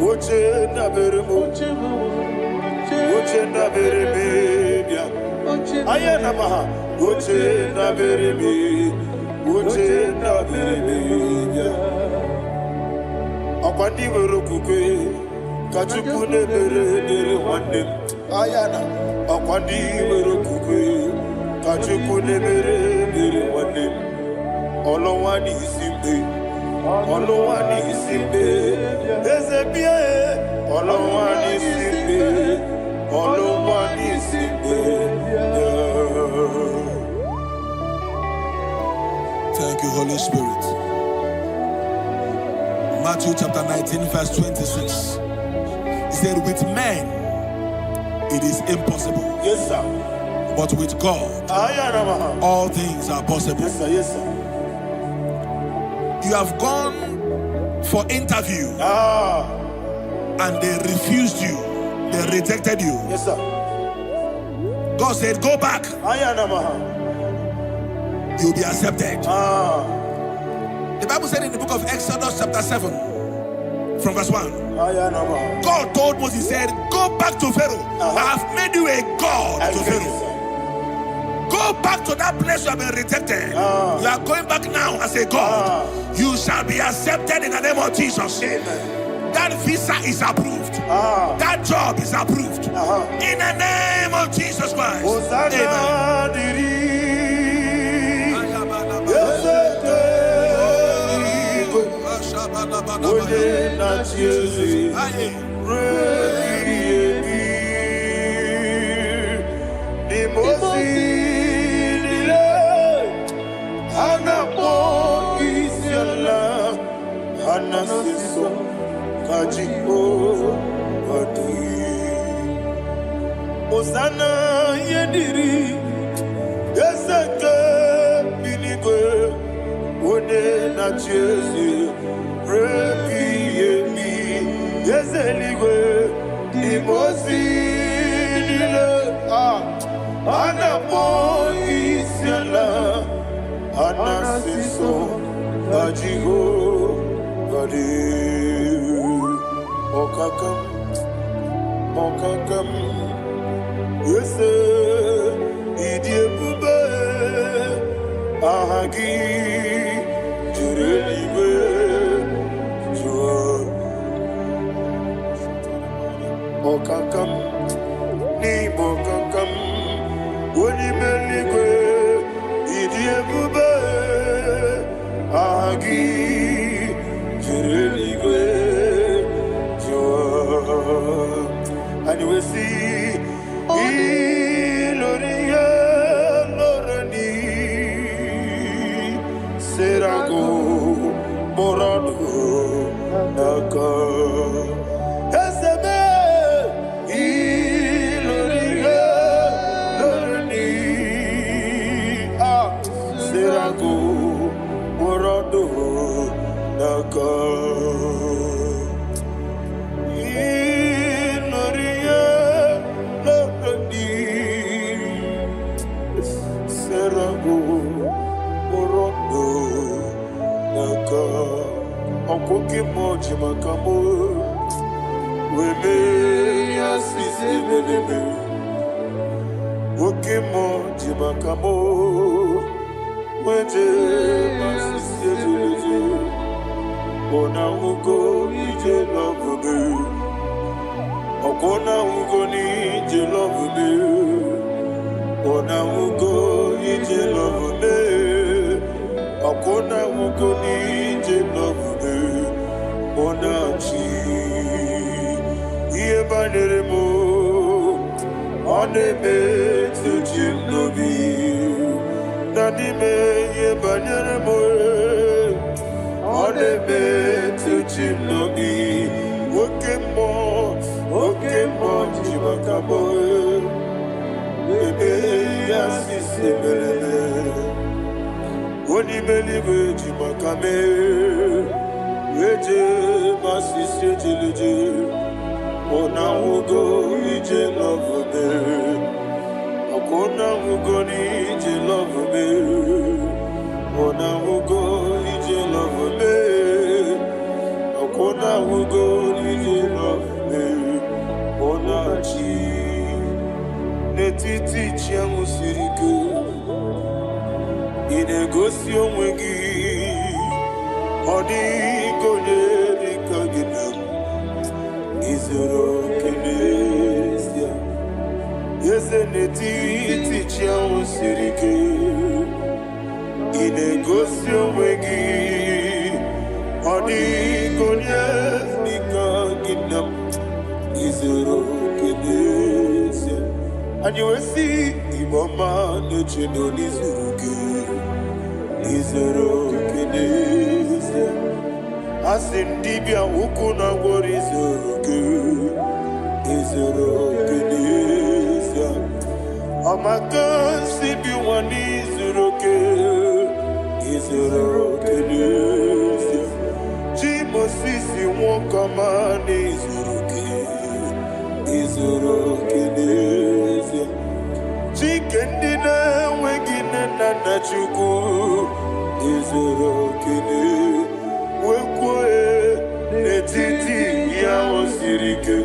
Oche ndabere m, oche ndabere m, bịa. Anya na ma ha, oche ndabere m, oche ndabere m, bịa. Ọkwa ndị nwere okwukwe ka Chukwu na-emere dịrị nwanne m. Anya na ọkwa ndị nwere okwukwe ka Chukwu na-emere dịrị nwanne m. Ọlụnwa n'isi mgbe, ọlụnwa n'isi mgbe, eze bịa e. Ọlụnwa n'isi mgbe, ọlụnwa n'isi mgbe. Thank you, Holy Spirit. Matthew chapter 19, verse 26. He said, with men it is impossible, Yes, sir. but with God Aya na ma ha. all things are possible. Yes, sir. Yes, sir. You have gone for interview and they refused you, they rejected you. Yes, sir. God said, go back, Aya na ma ha. you'll be accepted. The Bible said in the book of Exodus chapter 7, from verse 1, Aya na ma ha. God told Moses, he said, go back to Pharaoh. I have made you a God to Pharaoh. Go back to that place you have been rejected. You are going back now as a God. You shall be accepted in the name of Jesus. Amen. That visa is approved. That job is approved. In the name of Jesus Christ. Hosanna Amen. dịrị eze eluigwe, onye na-achị eze ruo ebighị ebi. N'ime ozi niile ha na-akpọ isi ala, ha na-asị nsọ ka Jehova dị. Hosanna ihe dịrị eze nke eluigwe, onye na-achị eze ruo ebighị ebi. Eze eluigwe, n'ime ozi niile a na-akpọ isi ala, ha na-asị nsọ ka Jehova dị. Ọkaka m, ọkaka m, eze ịdị ebube, aha gị juru eluigwe jụọ. Ọkaka m n'ime ọkaka m, onye ime eluigwe, ịdị ebube, aha gị juru eluigwe jụọ. Anyị wee sị ilori ihe lọrọ ni serago mụrọdụ n'aka ezebe ilori ihe lọrọ ni a serago mụrọdụ n'aka ilori ihe lọrọ ni serago mụrọdụ n'aka ọkwụke mmụọ ji maka mụ wee mee ya sisi meleme oke mmụọ ji maka mụ wee jee ma sisi ejereje ọna nwugo ije lọbụbe ọkwụna nwugo n'ije lọbụbe ọna nwugo ije lọbụbe ọkwụna nwugo n'ije lọbụbe ọna chi ihe banyere m ọ na-emetụ chi m n'obi na n'ime ihe banyere m ọ na-emetụ chi m n'obi oke mmụọ oke mmụọ ji maka m ebe ya sisi mere onye ime eluigwe ji maka mee eje masisi ejeleje ọ̀nàwógó ije lọ́vù mi ọ̀kọ̀nàwógó ní ije lọ́vù mi ọ̀nàwógó ije lọ́vù mi ọ̀kọ̀nàwógó ije lọ́vù mi ọ̀nàchi n'etiti chi ahụ siri ike ị na-egosi onwe gị ọ dịghị onye dị ka gị na izuru oke n'ezie eze n'etiti chi ahụ siri ike ị na-egosi onwe gị ọ dịghị onye dị ka gị na izuru oke n'ezie anyị wee sị Igbo ọma na-eche na n'izuru gị izuru oke n'ezie asị m dibịa ukwu na gwọrọ izuru gị izuru oke n'ezie ọmaka si bi nwa n'izuru oke izuru oke n'ezie chi Mosisi nwoke ọma n'izuru oke izuru oke n'ezie Chike ndị na-enweghị nne na nna Chukwu izuru oke wee kwuo n'etiti ihe ahụ siri ike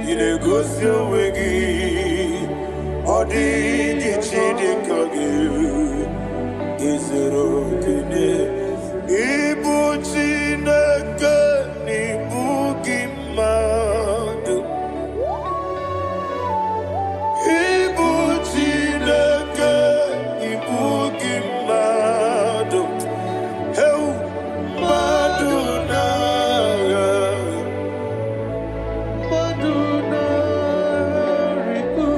ị na-egosi onwe gị ọ dịghị chi dị ka gị izuru oke ịbụ Chineke na ịbụ gị mmadụ ịbụ Chineke ịbụ gị mmadụ heu mmadụ na-agha Mmadụ na-arịgo.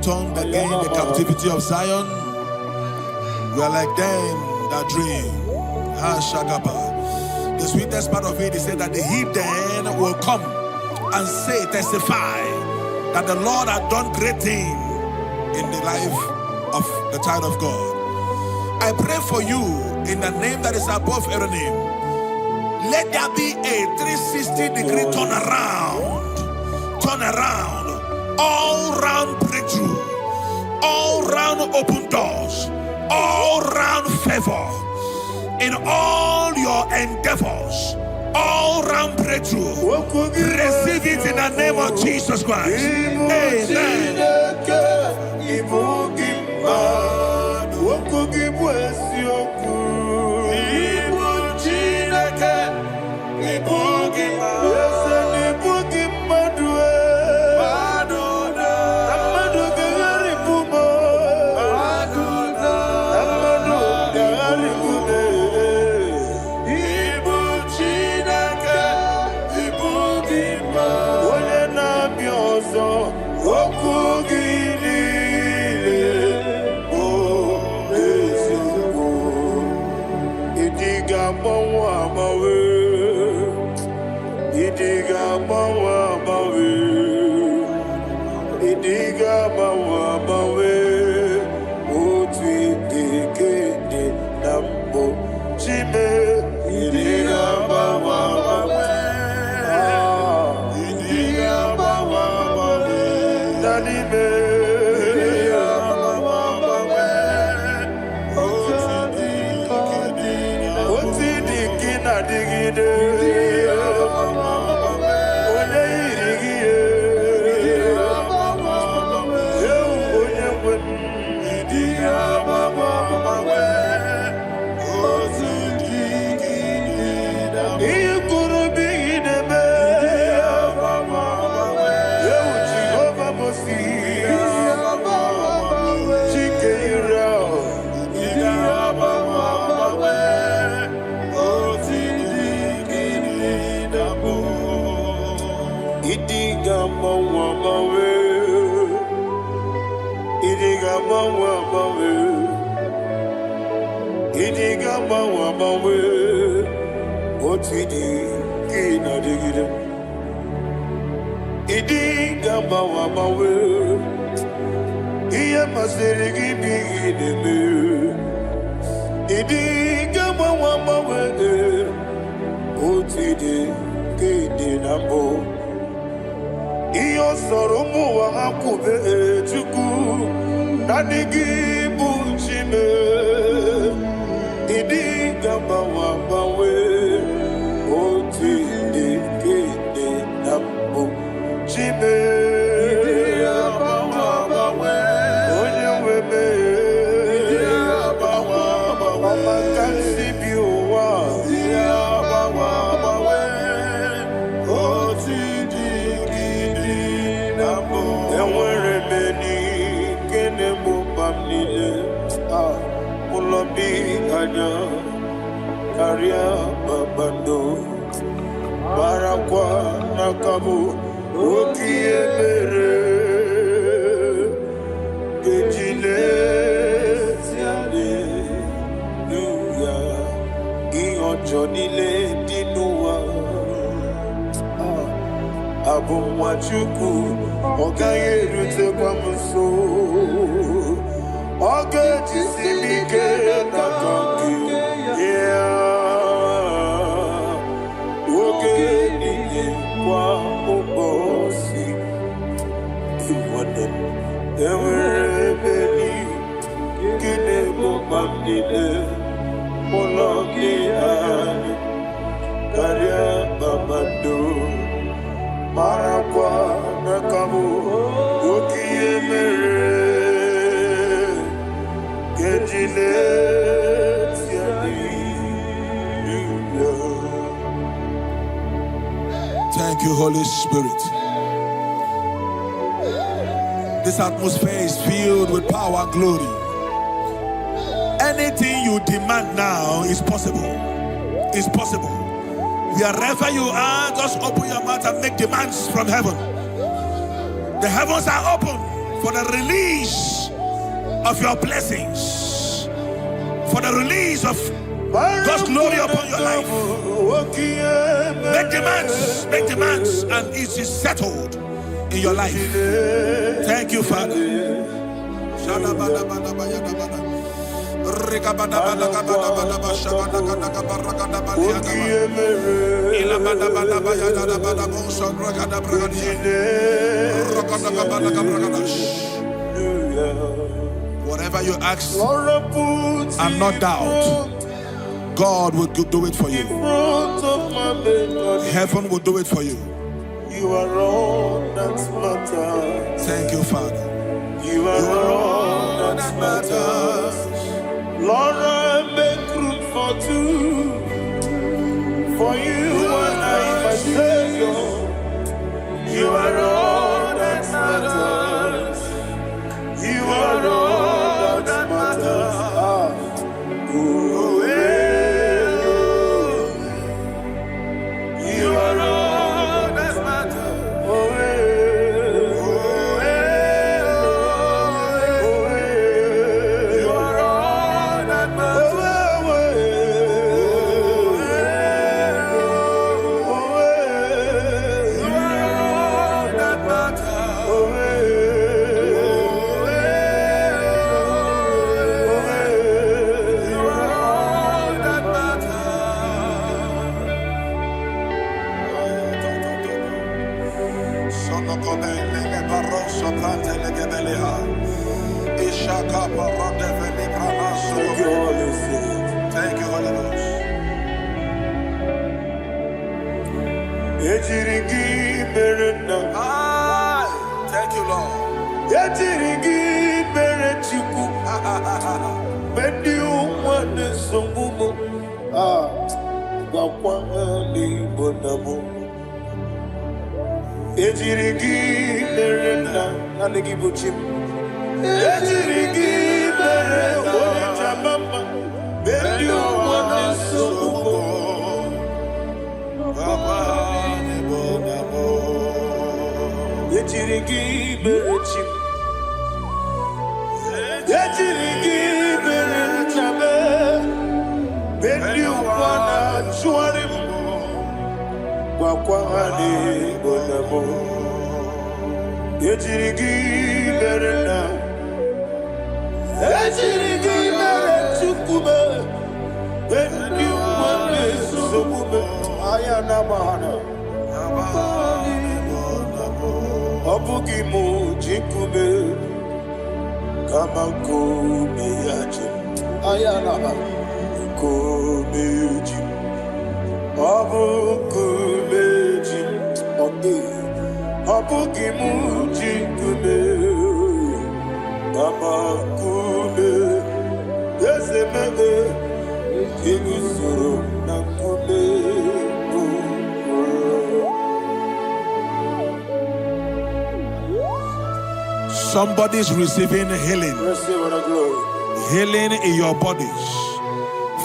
turned again the captivity of Zion, we are like them that dream. Ha Shagaba. The sweetest part of it is said that the heathen will come and say, testify that the Lord had done great thing in the life of the child of God. I pray for you in the name that is above every name. Let there be a 360-degree turnaround. Turn around. All round breakthrough. All round open doors. All round favor. In all your endeavors. All round breakthrough. Okwu gị bụ Receive it in the name of eziokwu. Jesus Christ. Ịbụ Amen. Chineke, ịbụ gị mmadụ. Okwu gị bụ eziokwu. Ịbụ Chineke, ịbụ gị mmadụ. Eze na ịbụ gị mmadụ e. Na mmadụ ga-agharịpụ m. Na mmadụ ga-agharịpụ m. Ịbụ Chineke, ịbụ gị mmadụ. Onye na-abịa ọzọ, okwu gị niile bụ eziokwu. Ịdị ga-agbanwe agbanwe. Ịdị ga-agbanwe agbanwe. Ịdị ga-agbanwe agbanwe. Otu ịdị ka ịdị na mbụ. Chime, ịdị ga-agbanwe agbanwe. Ah, ịdị ga-agbanwe agbanwe. Na n'ime. Ịdị ga-agbanwe agbanwe. Otu ịdị ka ịdị na mbụ. Otu ịdị ka ị na-adịgide. Onye yiri gị ye. Ewu onye nwe m. Ịdị ga-agbanwe agbanwe. Otu ịdị ka ịdị na mbụ. Ihe kwuru bụ ihe ị na-eme. Ewu Jehova Mosi. Chike ire ahụ. Ịdị ga-agbanwe agbanwe. Otu ịdị ka ịdị na mbụ. Ịdị ga-agbanwe agbanwe. Ịdị ga-agbanwe agbanwe. Ịdị ga-agbanwe agbanwe. Otu ịdị ka ị na-adịgide. Ịdị ga-agbanwe agbanwe. Ihe masịrị gị bụ ihe ị na-eme. Ịdị ga-agbanwe agbanwe. Otu ịdị ka ị dị na mbụ. Ihe ọ sọrọ ụmụ ụwa ha kwube Chukwu, naanị gị bụ Chime. Ịdị ga-agbanwe agbanwe. Otu ịdị ka ị dị na mbụ. Chime. Onye nwe m. Ọma ka nsi bi ụwa. Otu ịdị ka ịdị na mbụ. Enwere m enyi nke na-egbo mkpa m niile. Ah, ụlọ bi anya karịa kpakpando. Marakwa n'aka bụ oke ihe mere. Keji na-eti haleluya. Ihe ọjọọ niile dị n'ụwa. Ah, abụ nwa Chukwu, ọ gaghị erutekwa m nso. Ọ ga-ejisi m ike n'aka nke ya. Oge niile kwa ụbọchị. Nwanne m, enwere ebe nke na-egbo mkpa m niile. Ụlọ gị anya karịa kpakpando. Marakwa n'aka bụ oke ihe mere. Keji na-eti haleluya. Thank you, Holy Spirit. This atmosphere is filled with power and glory. Anything you demand now is possible. It's possible. Wherever you are, just open your mouth and make demands from heaven. The heavens are open For the release of your blessings. For the release of God's glory upon your life. Make demands, and it is settled in your life. Thank you, Father. Whatever you ask and not doubt, God will do it for you. Heaven will do it for you. You are all that matters. Thank you, Father. You are all that matters. Lord, I make room for two. For you and I, my Savior. You are all that matters. You are all that matters. Ah. Oh, eh, oh. You are all that matters. Oh, eh, oh, eh, oh, eh. You are all that matters. Oh, eh, oh, eh. You are all that matters. Oh, eh, oh, eh, oh, eh. You are all that matters. Thank you, Holy Spirit. Thank you, Holy Ghost. Ejiri gị mere nna. Aye. Thank you, Lord. Ejiri gị mere Chukwu. Mgbe ndị ụwa na-esogbu m, ah, gwakwa ha n'Igbo na mụ. Ejiri gị mere nna, naanị gị bụ chi m. Ejiri gị mere onye jama mma. Mgbe ndị ụwa na-esogbu m, ejiri gị mere chi m. Ejiri gị mere nna m. Mgbe ndị ụwa na-achụgharị m, gwakwa ha n'Igbo na mụ. Ejiri gị mere nna. Ejiri gị mere Chukwu m. Mgbe ndị ụwa na-esogbu m, anya na-agba ha na. Ọ bụghị mụ ji nkume, kama nkume ya ji m. Anya na-agba nkume ji m. Ọ bụ nkume ji m. Ọ dịghị. Ọ bụghị mụ ji nkume, kama nkume. Eze mebe eguzoro na nkume bụ Somebody's receiving healing. Receive all the glory. Healing in your bodies.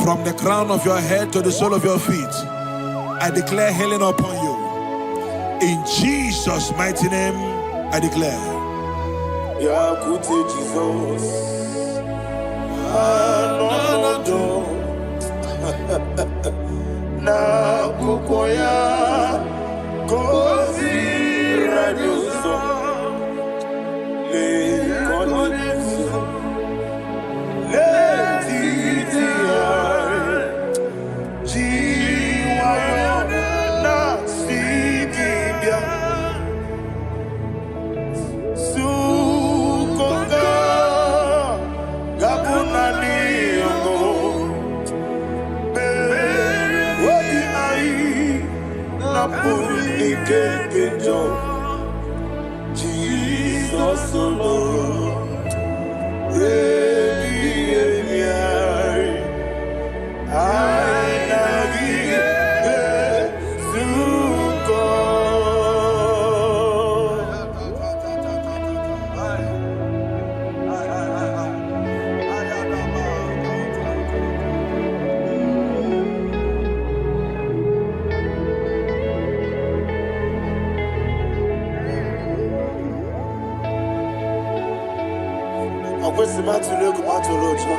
From the crown of your head to the sole of your feet. I declare healing upon you. In Jesus' mighty name, I declare. Bịakwute Jizọs, anọnọdụ n'akwụkwọ ya ka o ziri anyị ụzọ. Lee ka ọ na-ezo n'etiti anyị, ji nwayọọ na-asị gị bịa. Sukọta ga-abụ naanị ọṅụ. Obi anyị napụrụ ike nke njọ. Jizọs lụrụ ebighị ebi anyị. Anyị na gị ga-ezukọ. Ọkwesị m atụla egwu, m atụla ụjọ.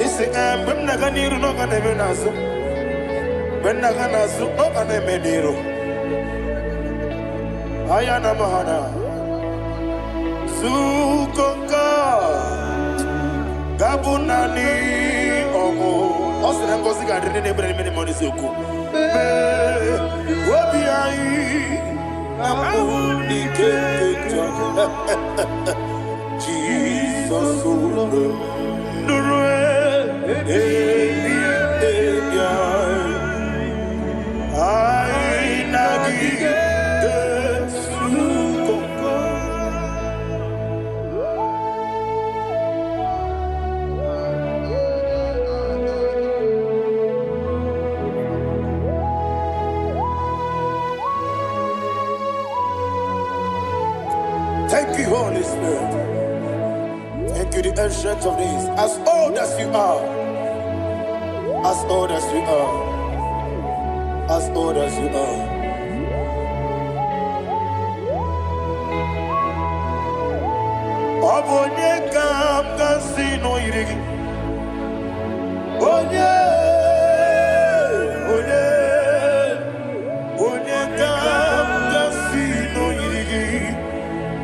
Isi ee, mgbe m na-aga n'iru na ọ ga na-eme n'azụ, mgbe m na-aga n'azụ na ọ ga na-eme n'iru. Anya na m ha na zukọ nke a ga-abụ naanị ọṅụ. Ọ sị na ngọzi ga-adịrị ndị na-ebere n'ime n'ime eziokwu. Mee obi anyị na-apụ n'ike nke njọ. Jizọs ụlọ nụrụ ebi ebi anyị. Anyị na gị ga-ezukọ. Thank you, Holy Spirit. Thank you, the Ancient of Days. As old as you are, as old as you are, as old as you are. Ọ bụ onye ka m ga-asị na o yiri gị? Onye, onye, onye ka m ga-asị na o yiri gị?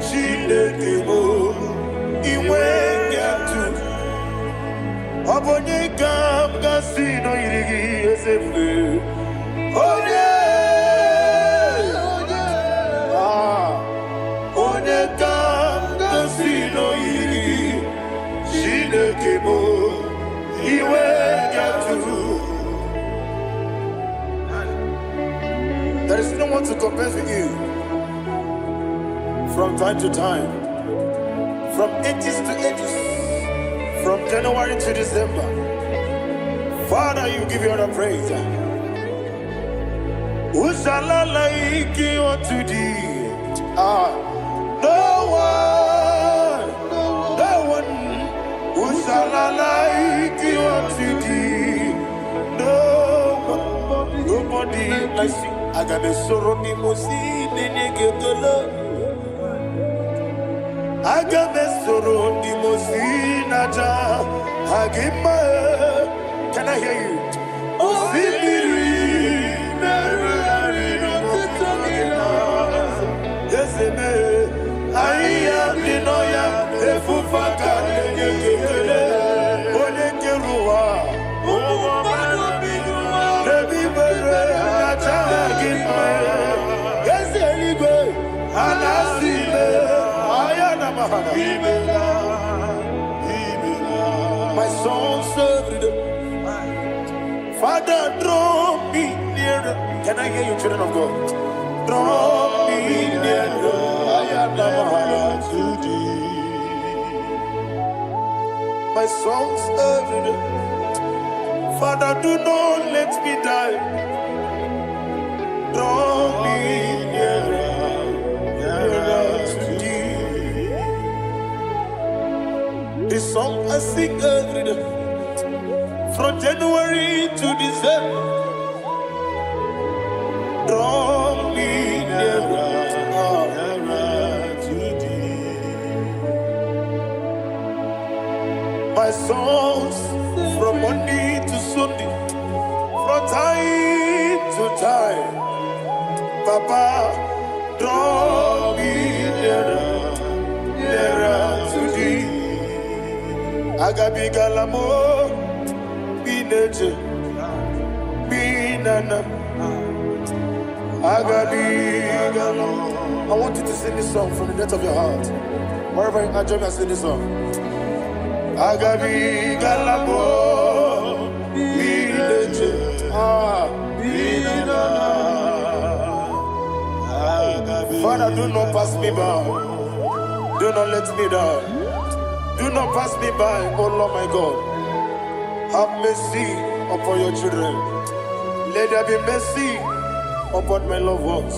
Chineke bụ inwe atụ. Ọ bụ onye ka m ga-asị na o yiri gị, eze ebube? Onye, ah, onye ka m ga-asị na o yiri gị? Chineke bụ iwe atụ. There is no one to compare with you. From time to time, from ages to ages, from January to December, Father, you give you all the praise. Who shall I like you unto thee? Ah, no one, no one. Who shall I like you unto thee? No one, nobody like you. Aga m esoro ndị mozi na-enye gị ekele. Aga m esoro ndị mozi na-aja ha gị mma. Can I hear you? Osimiri na-erugharị n'ọtụtụ gị na eze mee ahịhịa dị n'ọhịa efufe aka na-enye gị ekele. Onye kere ụwa n'ebe ibere na-aja ha gị mma. Eze eluigwe ha na-asị ime ahịa na mahana. My songs every day. Father, draw me nearer. Can I hear you, children of God? Draw me nearer. To thee. My songs every day. Father, do not let me die. Draw me nearer, nearer to thee. The song I sing every day. From January to December. Draw me nearer, nearer to thee. My songs from Monday to Sunday, from time to time. Papa, draw me nearer, nearer to thee. Agabigala m bineje binana. Agabigala. I want you to sing this song from the depth of your heart. Wherever you are, join me and sing this song. Agabigala m bineje ah binana. Father, do not pass me by. Do not let me down. Do not pass me by, oh Lord my God. Have mercy upon your children. Let there be mercy upon my loved ones.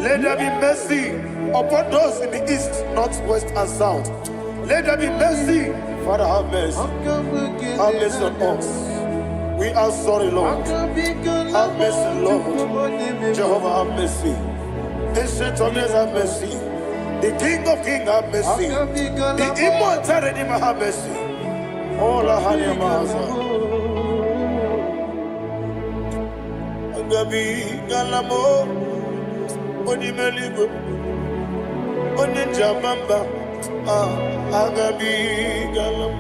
Let there be mercy upon those in the east, north, west, and south. Let there be mercy. Father, have mercy. Have mercy on us. We are sorry, Lord. Have mercy, Lord. Jehovah, have mercy. Ancient of days, have mercy. The King of Kings have mercy. The immortal Redeemer have mercy. Ola hanya mahaza. Agabigala m onye eluigwe, onye njama mba. Ah, agabigala m.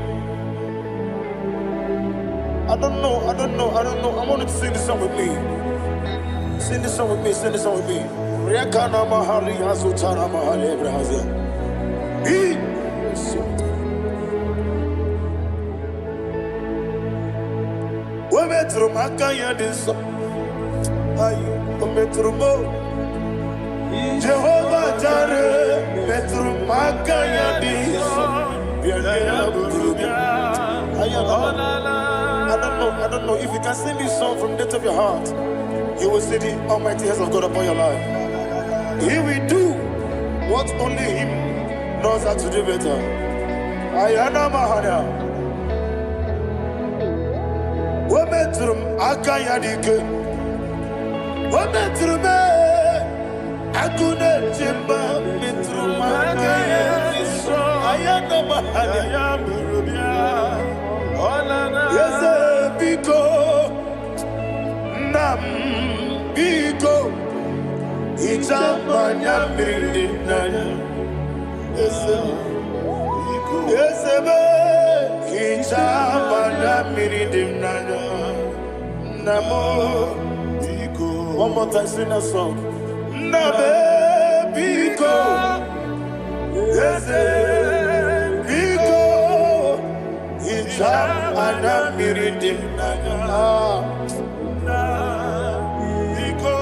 I don't know, I don't know, I don't know. I want you to sing this song with me. Sing this song with me, sing this song with me. Rekana mahali hazutana mahali ebrahazia. O metụrụ m aka ya dị nsọ. Ayi, o metụrụ m o. Jehova Jare metụrụ m aka ya dị nsọ. Bịa ya buru bịa. I don't know, I don't know. If you can sing this song from the depth of your heart, you will see the almighty hands of God upon your life. He will do what only Him knows how to do better. Ayana Mahana. O metụrụ m aka ya dị ike. O metụrụ m agụ na-eche mba metụrụ m aka ya dị nsọ. Ayana Mahana. Eze biko, nna m biko, hichaa m anya mmiri dị n'anya. Eze eze m hichaa m anya mmiri dị n'anya. Nna m biko. One more time, sing that song. Nna m biko, eze biko, hichaa m anya mmiri dị n'anya. Biko,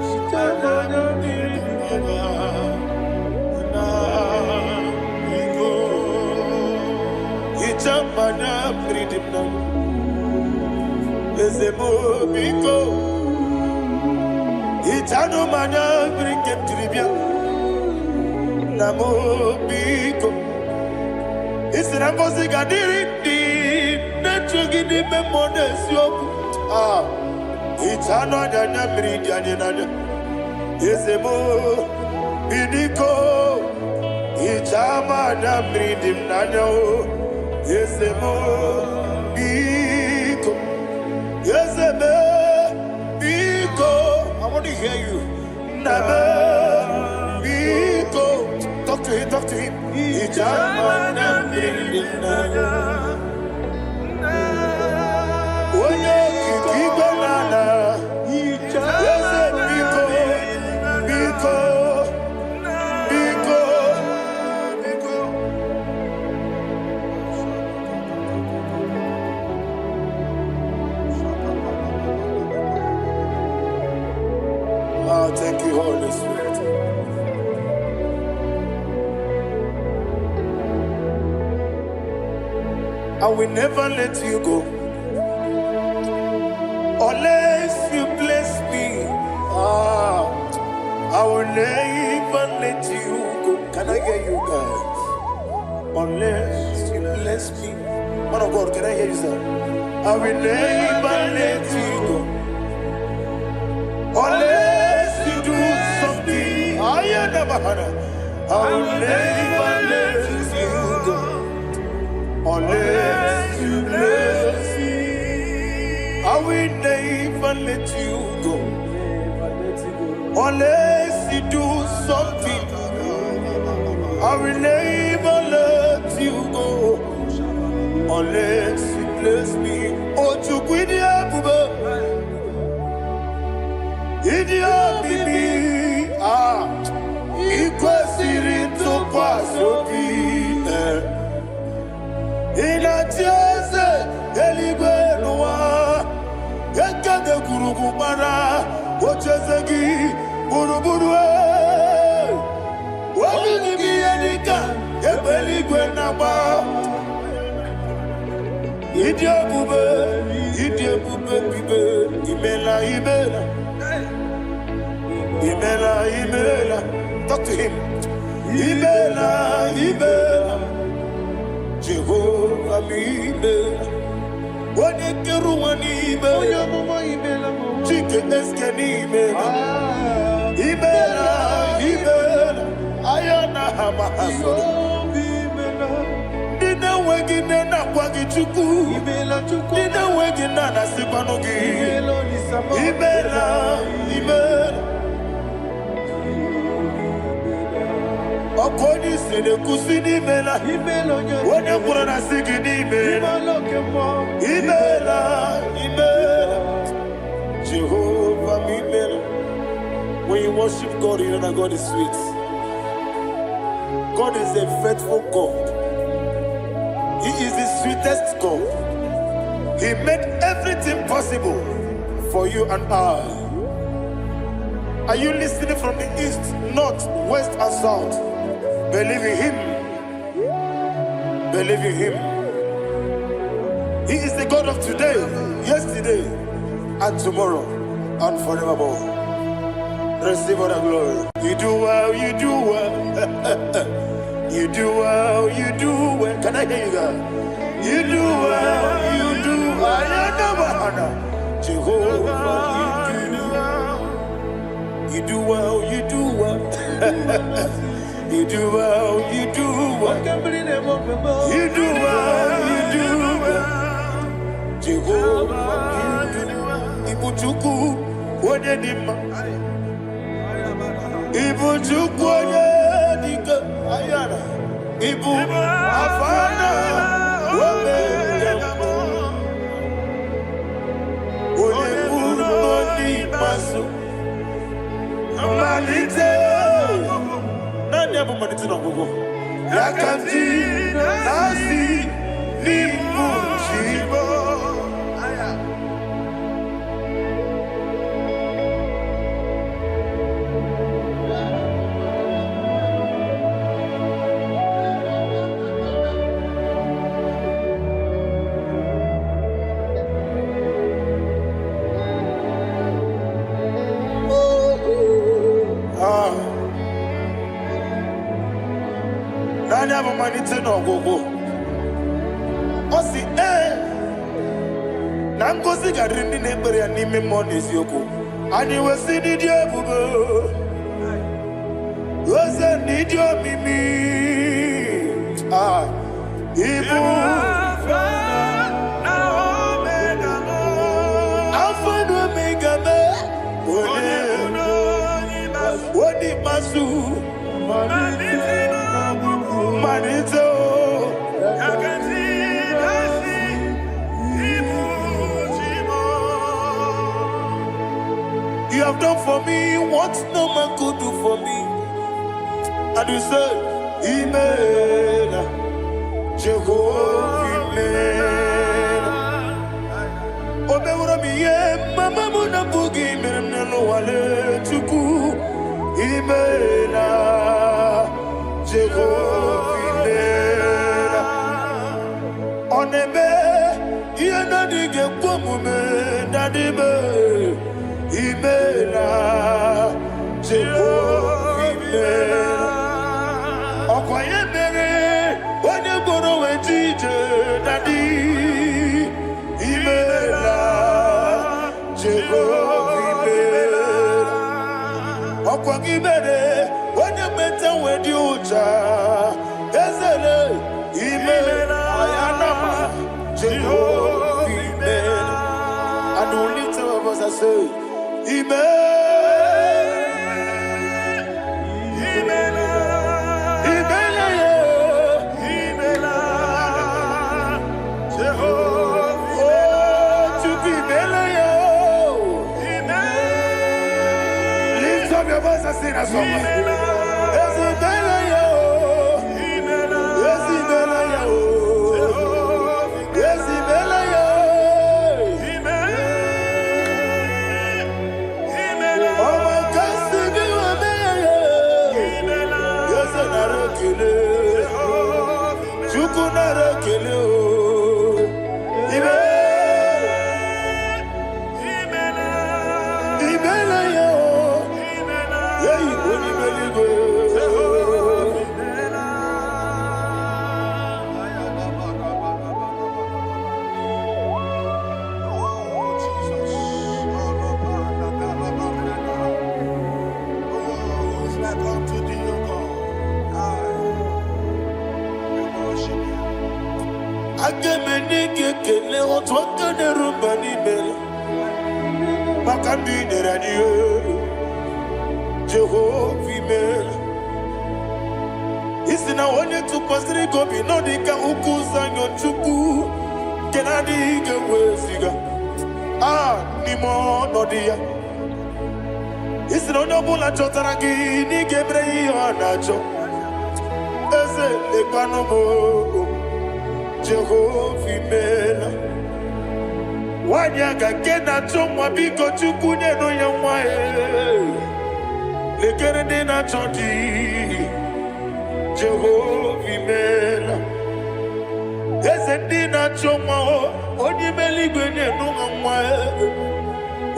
hichaa m anya mmiri dị n'anya. Biko, hichaa m anya mmiri dị n'anya. Eze m biko, hichanụ m anya mmiri nke m jiri bịa. Nna m biko, ị sị na ngọzi ga-adịrị ndị na-eche gị n'ime mmụọ na eziokwu. Ah, hichanụ anya anya mmiri dị anyị n'anya. Eze m biko, hichaa m anya mmiri dị m n'anya o. Eze m biko, eze m biko. I want to hear you. Nna m biko. Talk to him, talk to him. Hichaa m anya mmiri dị m n'anya. Onye okike igwe na ala. Eze biko, biko, biko, biko. Ah, thank you, Holy Spirit. I will never let you go unless you bless me. Ah, I will never let you go. Can I hear you guys? Unless you bless me. Man of God, can I hear you, sir? I will never let you go unless you do something. I am never I will never let you go unless you bless me. I will never let you go unless you do something. I will never let you go unless you bless me. Oh, Chukwu ịdị ebube, ịdị omimi, ah, ị kwesịrị ntụkwasị obi. Eh. Ị na-achị eze eluigwe n'ụwa, ekede gburugburu gbara ocheeze gị gburugburu. Eh. Obi gị bụ ihe dịka egbe eluigwe na-agba. Ịdị ebube, ịdị ebube bibe, imela, imela, imela, imela. Talk to him. Imela, imela, Jehova m imela. Onye kere ụwa n'ime, Onye amụma imela m. Chike eske n'imela. Ah, Imela, imela. na mahasoro. Ndị na-enweghị nne na-akwa gị Chukwu. Ndị na-enweghị nna na-asịkwanụ gị. Imela, imela. Ọkụ onye isi na-ekwusi n'imela. Onye kwuru na sị gị n'imela. Imela, imela. Jehovah, imela. When you worship God, you know that God is sweet. God is a faithful God. He is the sweetest God. He made everything possible for you and I. Are you listening from the east, north, west, and south? Believe in Him. Believe in Him. He is the God of today, yesterday, and tomorrow, and forevermore. Receive all the glory. You do well, you do well. You do well, you do well. Can I hear you guys? You do well, you do well. Jehovah, you do well. You do well, you do well. You do well, you do well. You do well, you do well. Jehovah, you do well. Ibu Chukwu, onye dị mma. Ibu Chukwu, onye dị ike. Ayana. Ibu Alfa na Omega. Onye bụ onye ikpeazụ. Mmalite. Naanị ya bụ mmalite na ọgwụgwụ. Ya ka m ji na-asị n'ịbụ chi. Ah. Naanị ya bụ mmalite na ọgwụgwụ. Ọ sị ee na ngozi ga-adịrị ndị na-ekpere ya n'ime mmụọ na eziokwu. Anyị wesị n'ịdị ebube, oze n'ịdị omimi. Ah, ịbụ Alfa na Omega mee, onye onye ikpeazụ, mmalite o. You have done for me what no man could do for me. And you say, Imela, Jehovah, Imela. O meworo m ihe mama m na-abụghị mere m n'ụwa lee Chukwu. Imela, Jehovah, Imela. Ọ na-eme ihe na-adịghị ekwe omume na-adịbe. Imela, Jehovah, Imela. Ọkwa ya mere onye gwọrọ wee ji ije daddy. Imela, Jehovah, Imela. Ọkwa gị mere onye mmeta wee dị ụcha ezele. Imela, ayanama, Jehovah, Imela. And we lift our voice and say, Imela, Imela, yeah. Oh, Chukwu Imela, yeah. Lift up your voice and sing that song. Eze Imela, yeah. Eze Imela, yeah. Eze Imela, yeah. Oh my God, sing it with me, yeah. Eze nara ekele. Chukwu nara ekele, oh. Imela, Imela, yeah. Hey, onye eluigwe. Oh, Jesus. ga-enye gị ekele otu aka na-eru mba n'imela maka ndị i nyere anyị Jehova imeela. Isi na onye tụkwasịrị gị obi nọ dị ka ukwu Zayọn Chukwu nke na-adịghị ga-eweziga a n'ime ọnọdụ ya. Isi na onye ọbụla chọtara gị na ị ga-emere ya ihe ọ na-achọ. Eze lekwanụ m o, Jehova imeela. Nwaanyị a ga nke na-achọ nwa biko Chukwu nyenụ ya nwa ya. Lekere ndị na-achọ di Jehova imeela. Eze ndị na-achọ nwa o, onye ime eluigwe nyenụ ha nwa ya.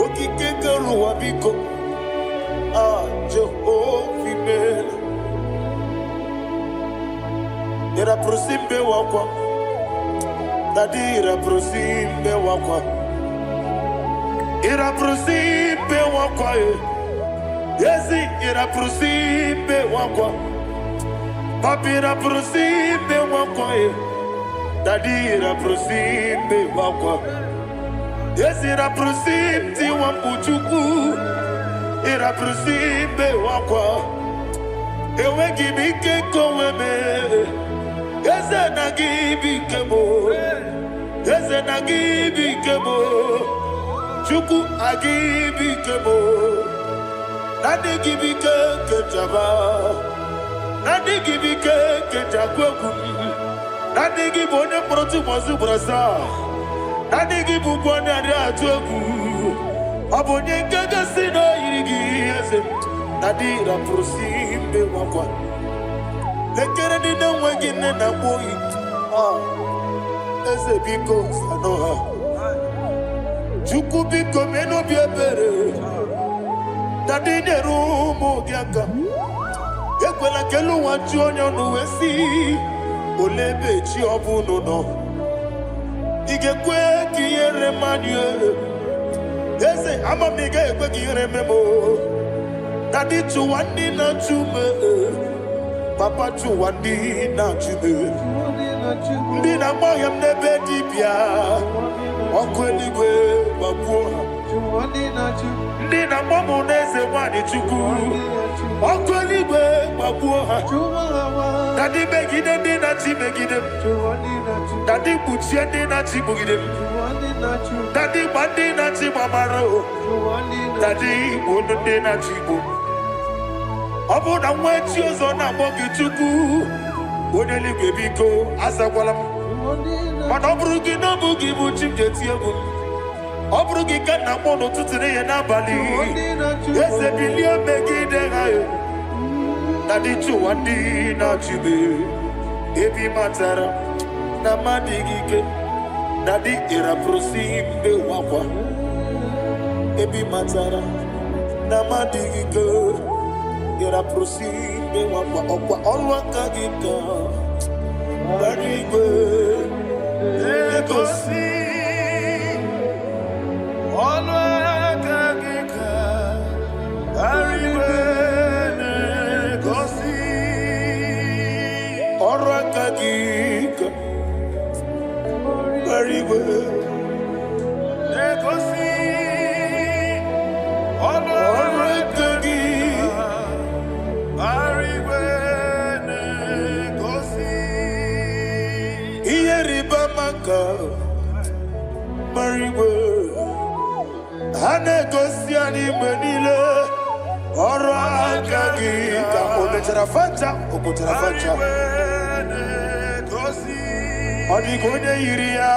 Okike kere ụwa biko a Jehova imeela. Ịrapụrụ mbe wakwa dadi ịrapụrụ mbe wakwa ịrapụrụ mbe wakwa e ezi ịrapụrụ mbe wakwa papi ịrapụrụ mbe wakwa e dadi ịrapụrụ mbe wakwa ezi ịrapụrụ tiwa mkpu Chukwu ịrapụrụ mbe wakwa enweghị m ike nke onwe m eze na gị bụ ike m eze na gị bụ ike m Chukwu agị bụ ike m na ndị gị bụ ike kechaba na ndị gị bụ ike kechakwa egwu na ndị gị bụ onye mkpọrọ tụmọzụ gbara asaa na ndị gị bụ ụgwọ na-adị atụ egwu ọ bụ onye nke gosi na o yiri gị eze na dị rapụrụ si mbe wakwa lekere ndị na-enweghị nne na nwa oyi eze biko sanụ ha Chukwu biko mee n'obi ebere na ndị nyere ụmụ gị aka ekwela ka elu ụwa ju onye ọnụ wee sị olee ebe chi ọ bụ unu nọ ị ga-ekwe ka ihere mmadụ eze ama m na ị gaghị ekwe ka ihere mee m na ndị chụwa ndị na-achụ m papa chụwa ndị na-achụ m ndị na-agba ọhịa m n'ebe dibịa ọkụ eluigwe gbagbuo ha ndị na-agba m n'eze nwanyị Chukwu ọkụ eluigwe gbagbuo ha na ndị megide ndị na-achị megide m na ndị kpuchie ndị na-achị kpugide m na ndị gba ndị na-achị gbamara o na ndị gbuo ndị na-achị gbu ọ bụrụ na nwa echi ọzọ na-akpọ gị Chukwu onye eluigwe biko azakwala m mana ọ bụrụ gị na ọ bụ gị bụ chi m ji eti egwu ọ bụrụ gị ka nna akpọ n'ụtụtụ n'ehihie n'abalị eze bilie megide ha na ndị chụwa ndị na-achụbe ebe ị matara na mmadụ gị ike na dị ịrapụrụsi mbe wakwa ebe ị matara na mmadụ gị ike ịrapụrụsi mbe wakwa ọkwa ọrụ aka gị ka gbara igwe Egosi ọnụ aka gị ka arịgwe na-egosi ọrụ aka gị ka gbara igwe na-egosi ọnụ ọrụ aka gị arịgwe na-egosi ihe rịba ama ka gbara igwe ha na-egosi anyị mgbe niile ọrụ aka gị ka o mechara facha o kpochara facha arịgwe na-egosi ọ dịghị onye yiri ya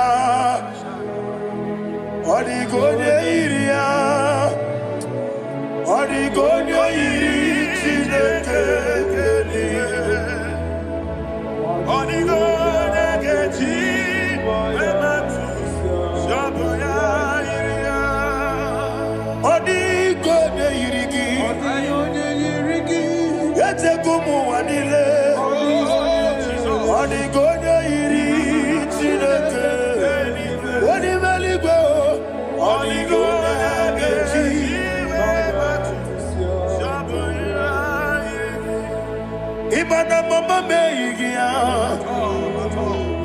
ọ dịghị onye yiri ya ọ dịghị onye yiri Chineke eluigwe. Ọ dịghị onye ga-eji emetụ sọbụ ya yiri ya. Ọ dịghị onye yiri gị echego m ụwa niile ọ dịghị onye yiri Chineke onye ime eluigwe o, ọ dịghị onye ga-eji Sọbụ ya yiri gị. ịma na mama m eyighị ya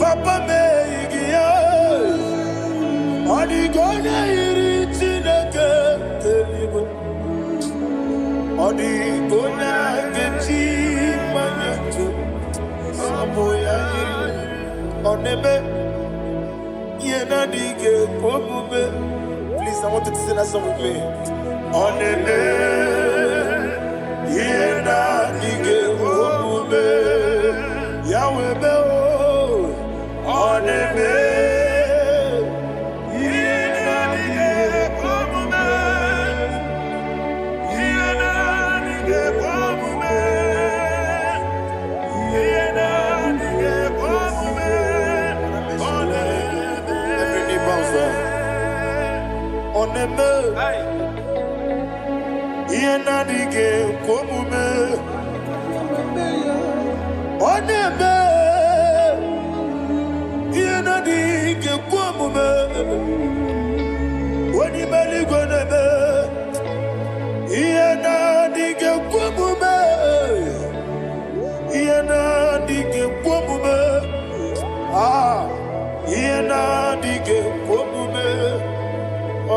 papa m eyighị ya Eze eluigwe. Ọ dịghị onye a ga-eji mmanya tụ ọ bụ ya yiri. Ọ na-eme ihe na-adịghị ekwe omume. Please, I want you to sing that song with me. Ọ na-eme ihe na-adịghị ekwe omume. Ya wee mee o. Ọ na-eme Ihe na-adịghị ekwe omume. Ihe na-adịghị ekwe omume. Ihe na-adịghị ekwe omume. Ọ na-eme. Every knee bows down. Ọ na-eme ihe na-adịghị ekwe omume. Ọ na-eme ihe na-adịghị ekwe omume. Onye ime eluigwe na-eme ihe na-adịghị ekwe omume. Ihe na-adịghị ekwe omume. Ah, ihe na-adịghị ekwe omume.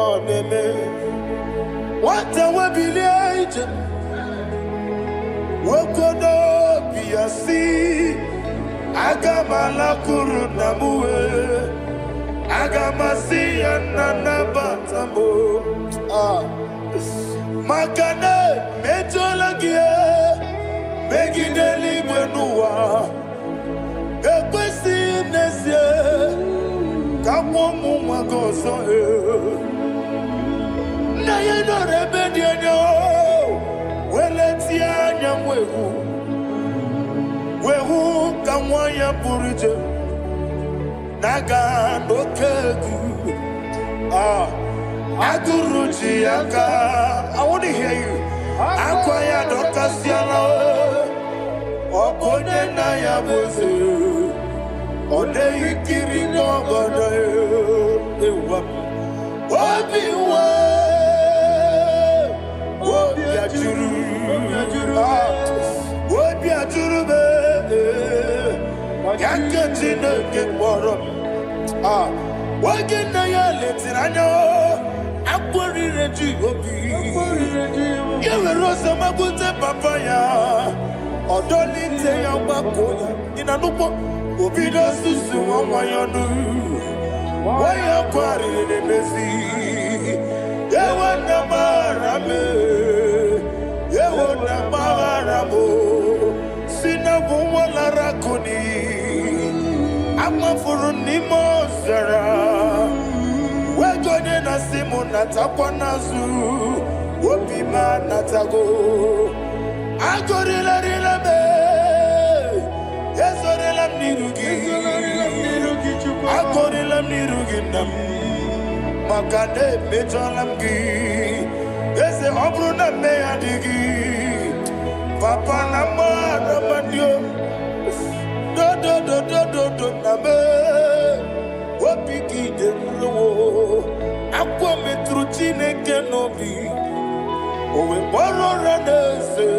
Ọ na-eme. Nwata webilie ije, nwoke n'obi ya si, aga m alakwuru nna m wee, aga m asị ya, nna, nabata m o. Ah. Maka na emejọla gị megide eluigwe n'ụwa, ekwesịghị m n'ezie ka nwa ụmụ nwa gị ọzọ. Nna ya nọrọ ebe dị anya weletie anya wee hụ wee hụ ka nwa ya pụrụ iche na-aga n'oke egwu. Ah, agụrụ ji ya aka. I want to hear you. Akwa ya dọkasịala. Ọ bụ onye nna ya bụ eze, ọ dịghị nkiri n'ọgọdọ ewa obi nwe obi ajụrụ. Ah, obi ajụrụ m ya nke Chineke kpọrọ m. Ah, oge nna ya letiri anya, akwarire ji obi ya were ọsọ magbute papa ya, ọdọlite ya, gbakọ ya. Ị na nnukwu obido susu nwa nwa ya ọnụ, nwa ya kwarịrị n'emezi. Ewo na gbaghara m, ewo na gbaghara m, si na bụ nwa lara akụni amafuru n'ime ọzara wegonye na si mụ natakwa n'azụ obi m anatago. Agọrịlarịla m, ezorela m n'iru gị, agọrịla m n'iru gị, nna m, maka na emejọla m gị, eze. Ọ bụrụ na mmehie adịghị, papa, na mmadụ mmadụ dodododododo na me obi gị dị nruwo. Akwa metụrụ Chineke n'obi, o wee kpọrọ ụra n'eze.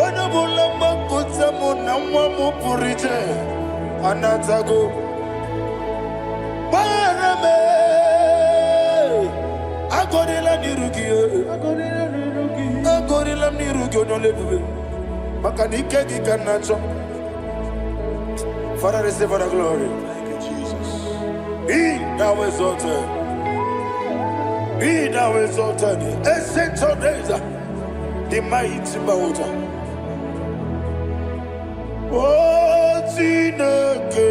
Onye ọbụla mgbakọta mụ na nwa m pụrụ iche anatago. Gbaghara m, agọrịla n'iru gị, agọrịla m n'iru gị, onye ọla ebube, maka na ike gị ka m na-achọ. Father, receive the glory. Thank you, Jesus. Be thou exalted. Be thou exalted. Ancient of days, the mighty water. Oh, Chineke,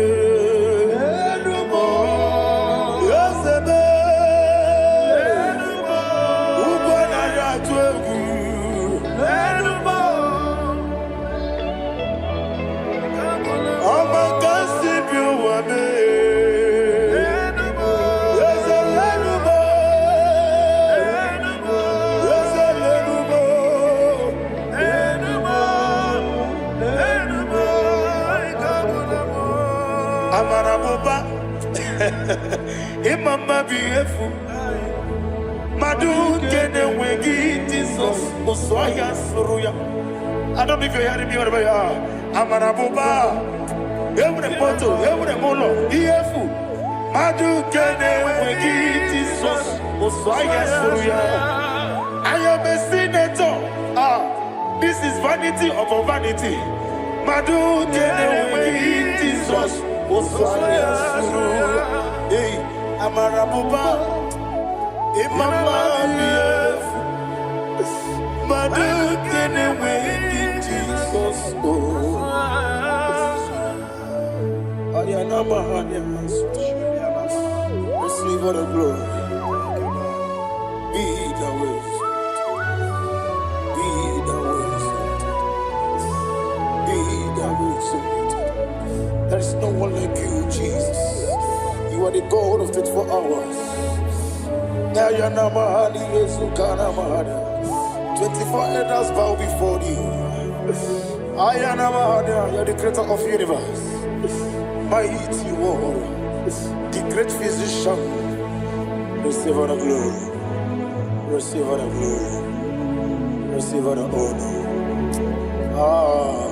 Eze m, ugwu anaghị atụ egwu. Ọma ka si bi ụwa mee. Eze lelu m, Eze lelu m. Amara m ụba, ịma mma bụ ihe efu. Mmadụ nke na-enweghị Jizọs, ụsụ ọhịa sụrụ ya. I don't know if you're hearing me wherever you are. Amara m ụba, enwere m moto, enwere m ụlọ, ihe efu. Mmadụ nke na-enweghị Jizọs. Ụsụ ahịa sụrụ ya. I am a senator. Ah, this is vanity upon vanity. Mmadụ nke na-enweghị Jizọs, ụsụ ahịa sụrụ ya. Ei, amara bụba, ịma mma dị efu. Mmadụ nke na-enweghị Jizọs, oh. Ayana mahanya. Receive all the glory. Be thou exalted. Be thou exalted. Be thou exalted. There is no one like you, Jesus. You are the God of 24 hours. Ayana mahani Yesukana mahani. 24 elders bow before you. Ayana mahani, you are the creator of universe. Mighty warrior, the great physician. Receive all the glory. Receive all the glory. Receive all the honor. Ah,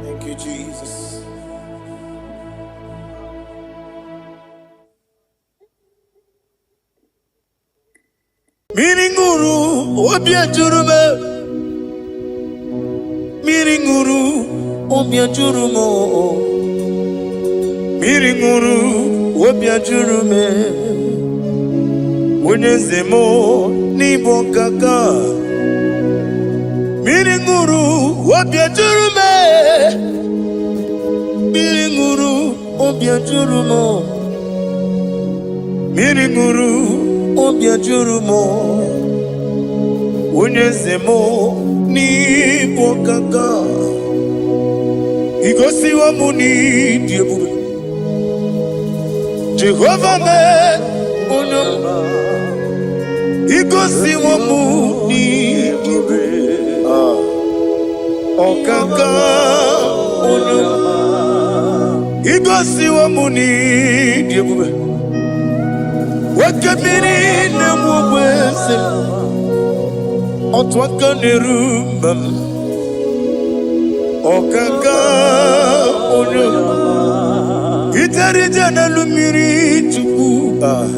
thank you, Jesus. Mmiri ṅụrụ obi ejuru m, mmiri ṅụrụ obi ejuru m, mmiri ṅụrụ obi ejuru m. Onye eze m n'ịbụ kaka, mmiri ṅụrụ obi ejuru m, mmiri ṅụrụ obi ejuru m, mmiri ṅụrụ obi ejuru m. Onye eze m n'ịbụ kaka, igosiwo m n'ịdị ebube. Jehova mee onye m, igosiwo m n'ịdị ebube. Ah, ọkaka onye m, igosiwo m n'ịdị ebube. Nwoke mmiri na-enwe ogbe eze m, otu aka na-eru mba m. Ọkaka onye m, itere ije n'elu mmiri Chukwu, ah,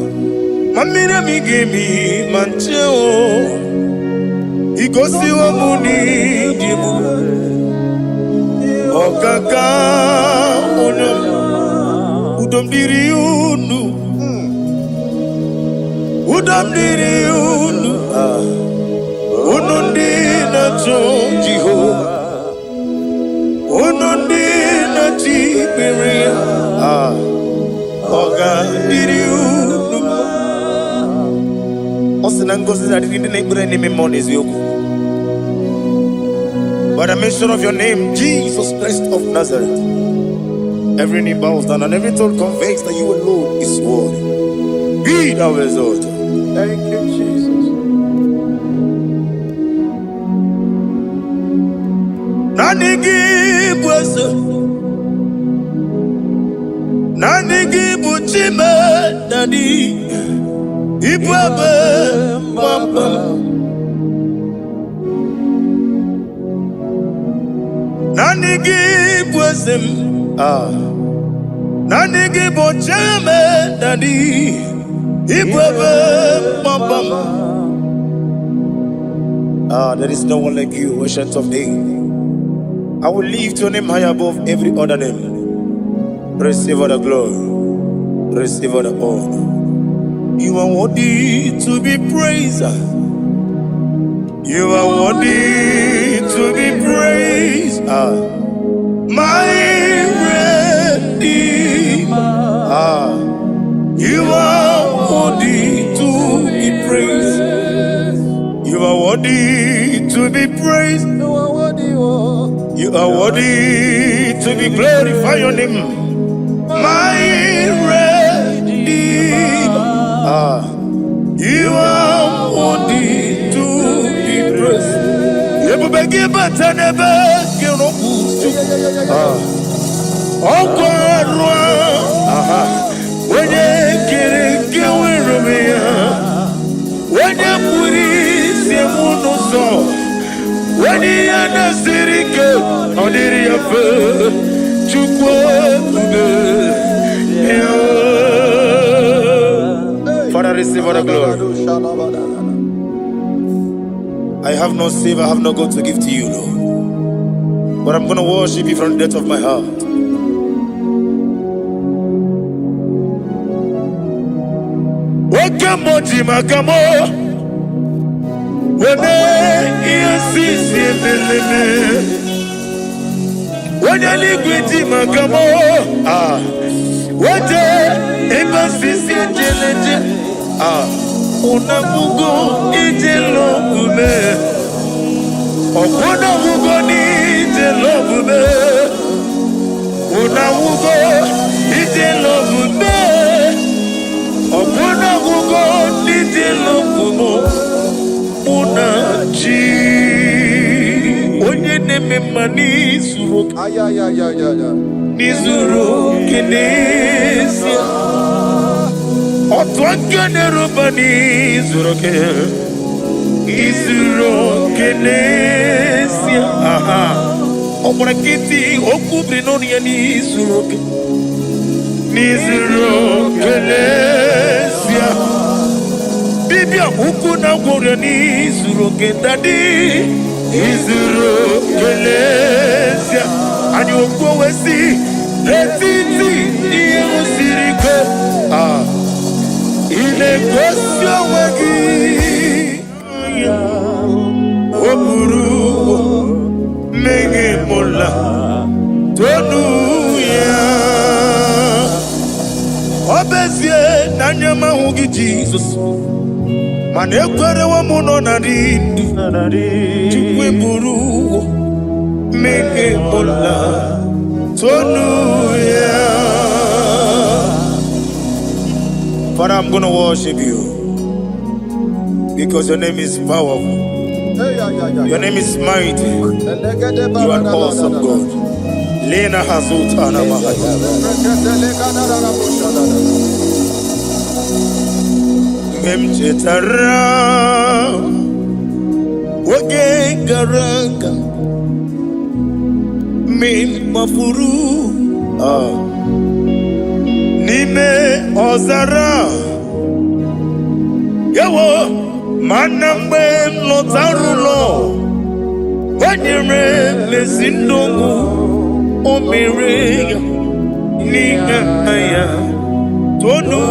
ma mmiri emi ga-emi ma nche o. Igosiwo m n'ịdị ebube. Ọkaka onye m, udo m dịrị unu, udo m dịrị unu, ah, unu ndị na-achọ Jehova, unu ndị na-achọ ikpere ya, ah, ọ ga-adịrị unu mma. Ọ sị na ngọzi na-adịrị ndị na-ekpere n'ime mmụọ na eziokwu. By the mention of your name, Jesus Christ of Nazareth, every knee bows down and every tongue confesses that you alone is worthy. Be thou exalted. Thank you, Jesus. Naanị gị bụ eze, naanị gị bụ Chime Daddy, ịbụ ebe mgbaba m. Naanị gị bụ eze m, ah. Naanị gị bụ Chime Daddy, ịbụ ebe mgbaba m. Ah, there is no one like you, Ancient of Days. I will lift your name high above every other name. Receive all the glory. Receive all the honor. You are worthy to be praised. You are worthy to be praised. Ah, my Redeemer. Ah, you are worthy to be praised. You are worthy to be praised. You are worthy, oh. You are worthy to be glorified. Your name, my Redeemer. Ah, you are worthy to be praised. Ebube gị bata n'ebe gị rọpụ Chukwu. Ah, ọkwa arụ aha, onye kere nke nwere onwe ya, onye kpụrụ isi m n'ụzọ, onye ihe na-esiri ike ọ dịrị ya mfe. Chukwu ebube ya. Father, receive all the glory. I have no silver, I have no gold to give to you, Lord. But I'm going to worship you from the depth of my heart. Oke mmụọ ji maka mụ weme ihe sisi emeleme. Onye eluigwe ji maka mụ ah wete ebe sisi ejeleje ah unagugo ije lọgbume ọkwụnagugo n'ije lọgbume unagugo ije lọgbume ọkwụnagugo n'ije lọgbume mụ na chi onye na-eme mma n'izuru oke n'izuru oke n'ezie otu aka na-eruba n'izuru oke izuru oke n'ezie aha ọ gbara nkịtị okwu biri n'ọnụ ya n'izuru oke n'izuru oke n'ezie dibịa ukwu na gwọrọ n'izuru oke dadi izuru oke n'ezie anyị okwu wee sị n'etiti ihe siri ike ah ị na-egosi onwe gị o buru mmehie mụla tonu ya ọ bụ ezie na anya m ahụ gị Jizọs mana ekwerewo m nọ na dị ndụ Chukwu eburu mmehie mụla tonu ya. Father, I'm going to worship you because your name is powerful. Your name is mighty. You are an awesome God. Lena Hazutana Mahaya. Mgbe m chetara oge gara aga mgbe m gbafuru n'ime ọzara ewo mana mgbe m lọtara ụlọ o nyere m ezi ndụ o mere ya n'ihe ya tonu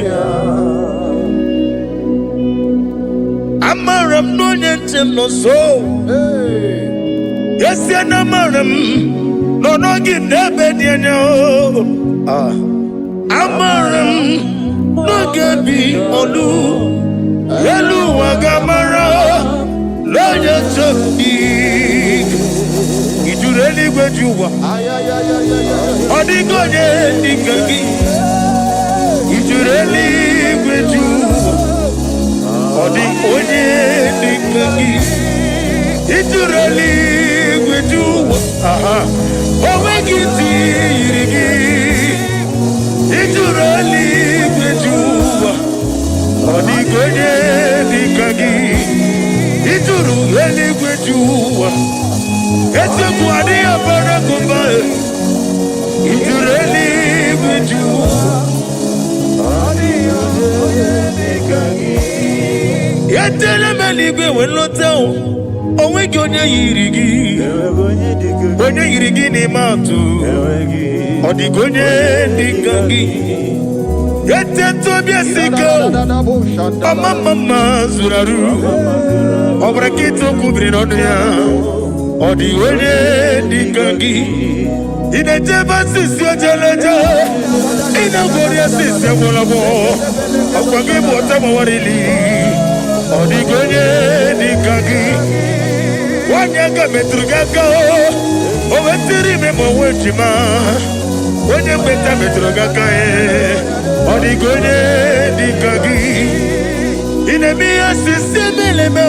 ya amara m na onye nche m nọ nso esie na amara m nọ n'oge n'ebe dị anya o amara m n'oge bi olu elu ụwa ga-amara n'onye nche m dị ijuru eluigwe ji ụwa ọ dịghị onye dịka gị ijuru eluigwe ji ụwa ọ dị onye dịka gị ijuru eluigwe ji ụwa aha o nweghị ntị yiri gị ijuru eluigwe ji ụwa ọ dịghị onye dịka gị ijuru eluigwe ji ụwa eziokwu adịghị abara gụba ijuru eluigwe ji ụwa etele m eluigwe wee lọta o nweghị onye yiri gị onye yiri gị n'ime atụ ọ dịghị onye dịka gị etete obi esi ike ọma mma mma zuru arụ ọ bụrụ nkịta okwu biri n'ọnụ ya ọ dị onye dịka gị ị na-ejebe asịsị ojeleje ị na-agwọrị asịsị agwọlagwọ ọkwa gị bụ ọta gbawara ili ọ dịghị onye dịka gị nwanyị aka metụrụ gị aka o wetiri ime ma onwe ejima onye mgbeta metụrụ gị aka ọ dịghị onye dịka gị ị na-eme ihe osisi emeleme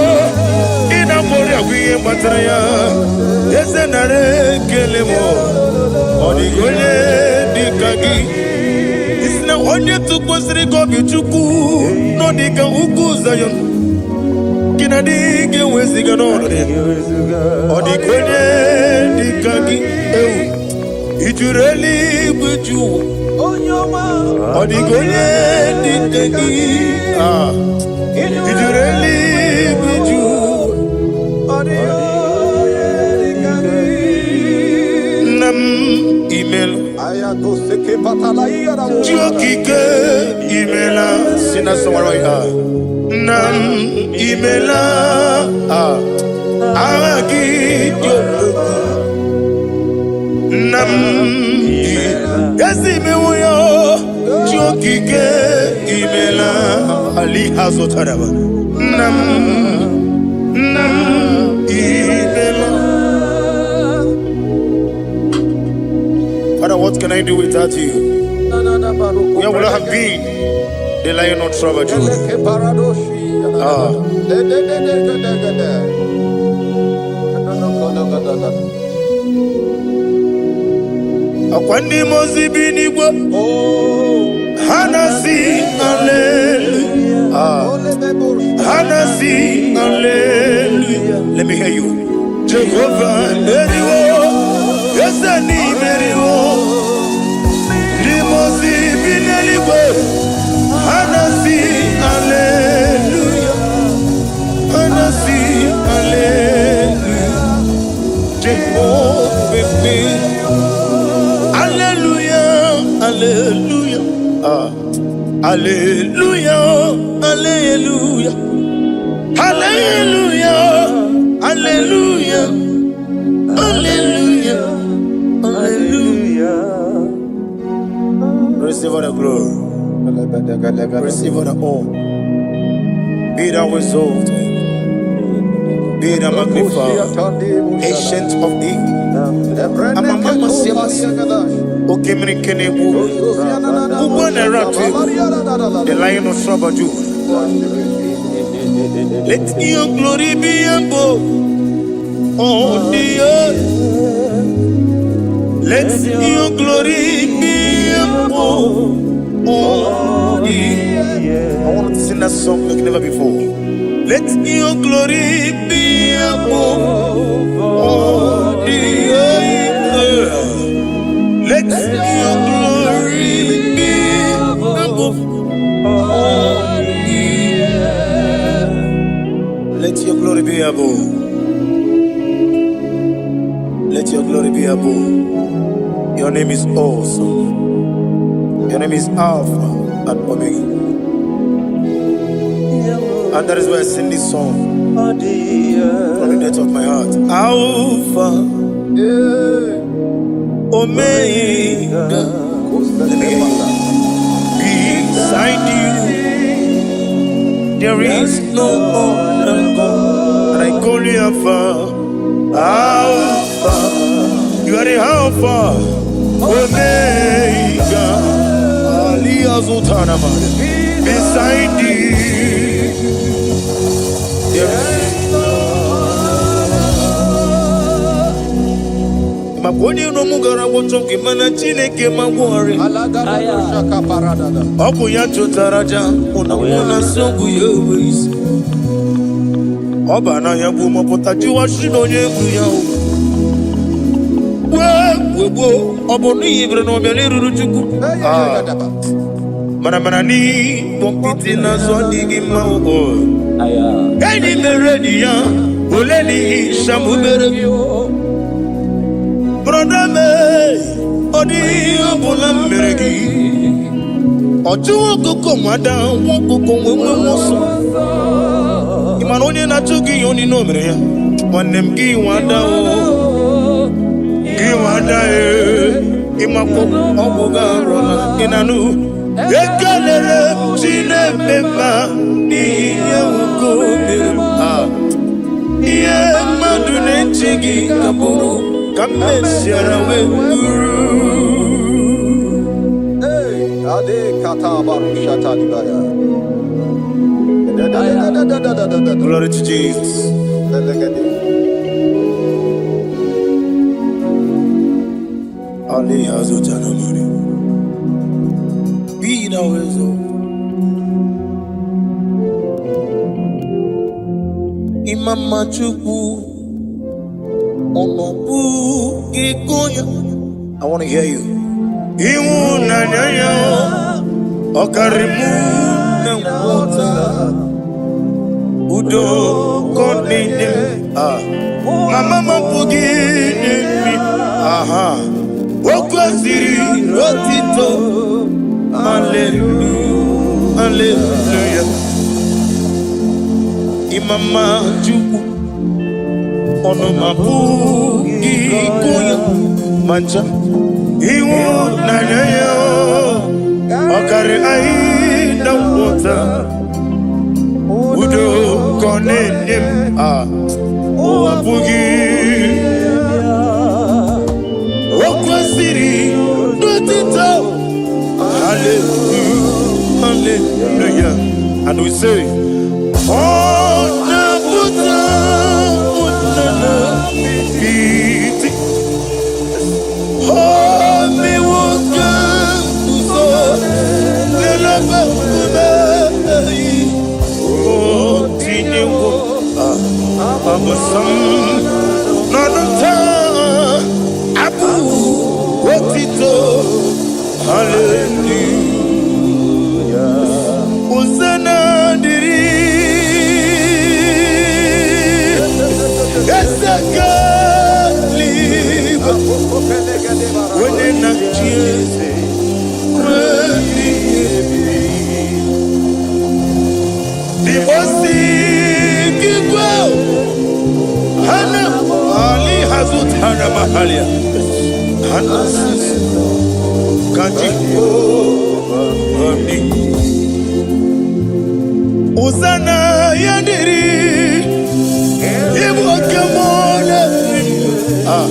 ị na-akwọrị agwa ihe gbatara ya eze nara ekele m ọ dịghị onye dịka gị isi na onye tụkwasịrị gị obi Chukwu nọ dịka ugwu Zayọn gị na adịghị enweziga n'ọnọdụ ya ọ dịka onye dịka gị ewu ijuru eluigwe ju ụwa Ọ dịghị onye dị ka gị. Ah, i juru eluigwe ju. Nna m imela. Chi okike imela. Si na sọgbara ya. Nna m imela. Ah, aha gị dị omimi. Nna m ezi imewo ya o. Chi okike imela. Ali ha zụtara m. Nna m, nna m imela. Father, what can I do without you? Where would I have been? The lion of tribe of Judah. Ah. Akwa ndị mmụọ ozi bi n'igwe ha na-asị hallelujah. Ah. Ha na-asị hallelujah. Let me hear you. Jehovah meriwo, eze n'imeriwo. Ndị mmụọ ozi bi n'eluigwe ha na-asị hallelujah. Ha na-asị hallelujah. Jehovah meriwo. Hallelujah, hallelujah. Ah. Hallelujah, hallelujah. Hallelujah, hallelujah, hallelujah, hallelujah. Receive all the glory, receive all the honor. Be thou exalted, be thou magnified, ancient of days. Okemiri Kenebu, Ugbo na-eratu egwu, the lion of tribe of Judah. Let your glory be above all the earth. Let your glory be above all the earth. I want to sing that song like never before. Let your glory be above all the earth. Let your glory be above all the earth. Let your glory be above. Let your glory be above. Your name is awesome. Your name is Alpha and Omega. And that is why I sing this song from the depth of my heart. Alpha, Omega. Let me hear you. Beside you, there is no other God. And I call you Alpha, Alpha. You are the Alpha, Omega. Ali Azutanama. Beside you, there is maka onye iro m gara gwọchọ gị mana Chineke ma gwọrị ọ bụ ya chụtara aja mụ na mụ na nsị ọgwụ ya enwe isi ọ ba n'ahịa bụ mọpụta jụwa shi na onye egwu ya o gboo gboo ọ bụ n'ihi bere na ọbịa n'eruru Chukwu. Ah, mana mana n'ikpọ nkịtị n'azụ adịghị mma o. Enyi mere enyi ya ole n'ihi shamubere brother me ọ dịghị ihe ọbụla m mere gị ọchụ ọkụkọ nwada nwa ọkụkọ nwe nwe nwe ọsọ ị mana onye na-achụ gị ihe onye o mere ya nwanne m gị nwada o gị nwada e ịmakpọ ọgwụ gị arụla ị na-anụ ekelere m Chineke mma n'ihi ihe nwoke o mere m. Ah, ihe mmadụ na-eche gị ka bụrụ ka m mesiara wee bụrụ. Ade kata baru shata dibaya. Da da da da da da da da da. Glory to Jesus. Belegede. Ali Hazotana Mari. Be thou exalted. Imama Chukwu, ọnọbụ gị ya. I want to hear you. Ịhụnanya ya ọ karị mụ na nghọta. Udo ka ọ na-enye m. Ah. Mama m apụghị inye m. Aha. O kwesịrị otito. Hallelujah. Hallelujah. Ịma mma Chukwu, ọnụ m apụghị ịkụ ya ma ncha. Ịhụnanya ya ọ karị anyị na nghọta. Udo ka ọ na-enye m. Ah, ụwa apụghị. O kwesịrị n'otito. Hallelujah. Hallelujah. And we say, ọ na-apụta ụnana iti. O mewo ka nguzo n'elebe nkume. O tinyewo abụsam n'ọnụ taa abụ otito. Hallelujah. Hosanna dịrị Eze eluigwe, onye na-achị eze ruo ebighị ebi. Dibosi igwe hana ali hazutana mahalia hana ka Jehova dị. Hosanna ya dịrị ịbụ oke mmụọ na-eri. Ah,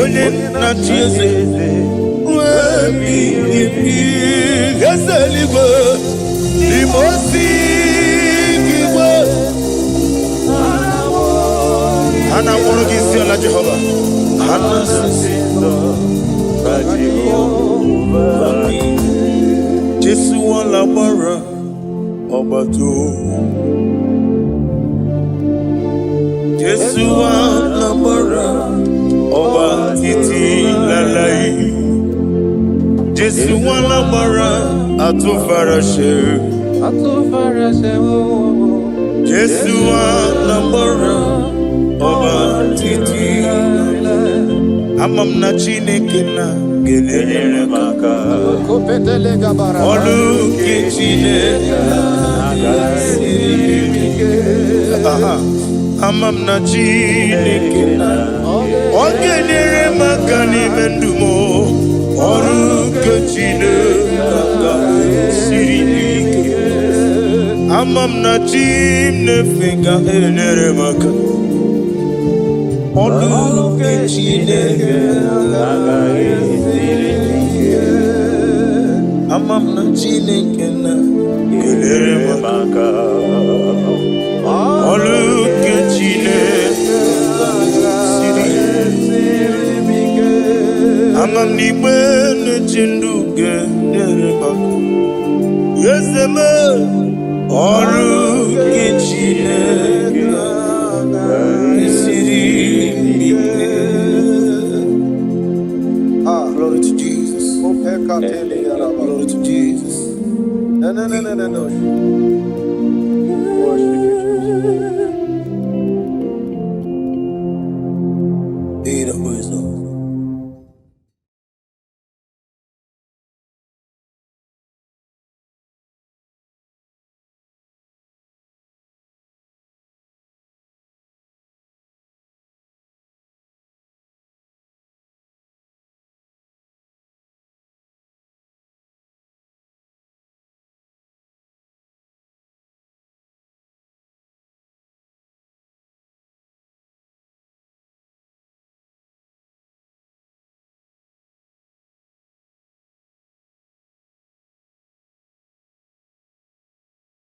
onye na-achị eze ruo ebighị ebi. Eze eluigwe, Dibosi igwe ha na-akpọrọ gị isi ala. Jehova, ha na-asị ka Jehova dị. Jésù alágbára ọba tó. Jésù alágbára ọba títí láláì. Jésù alágbára àtúnfaraṣe. Jésù alágbára ọba títí. Ama m na Chineke na ga-enyere m aka. Ọlụ nke Chineke siri ike. Aha. Ama m na Chineke na ọ ga-enyere m aka n'ime ndụ m. Ọrụ nke Chineke siri ike. Ama m na chi m na-efe ga-enyere m aka. Ọrụ nke Chineke siri ike. Ama m na Chineke na ga-enyere m aka. Ọrụ nke Chineke siri ike. Ama m na igbe na-eche ndụ ga-enyere m aka. Eze m, ọrụ nke Chineke siri ike. Ah. Glory to Jesus. Glory to Jesus. No, no, no, no, no, no.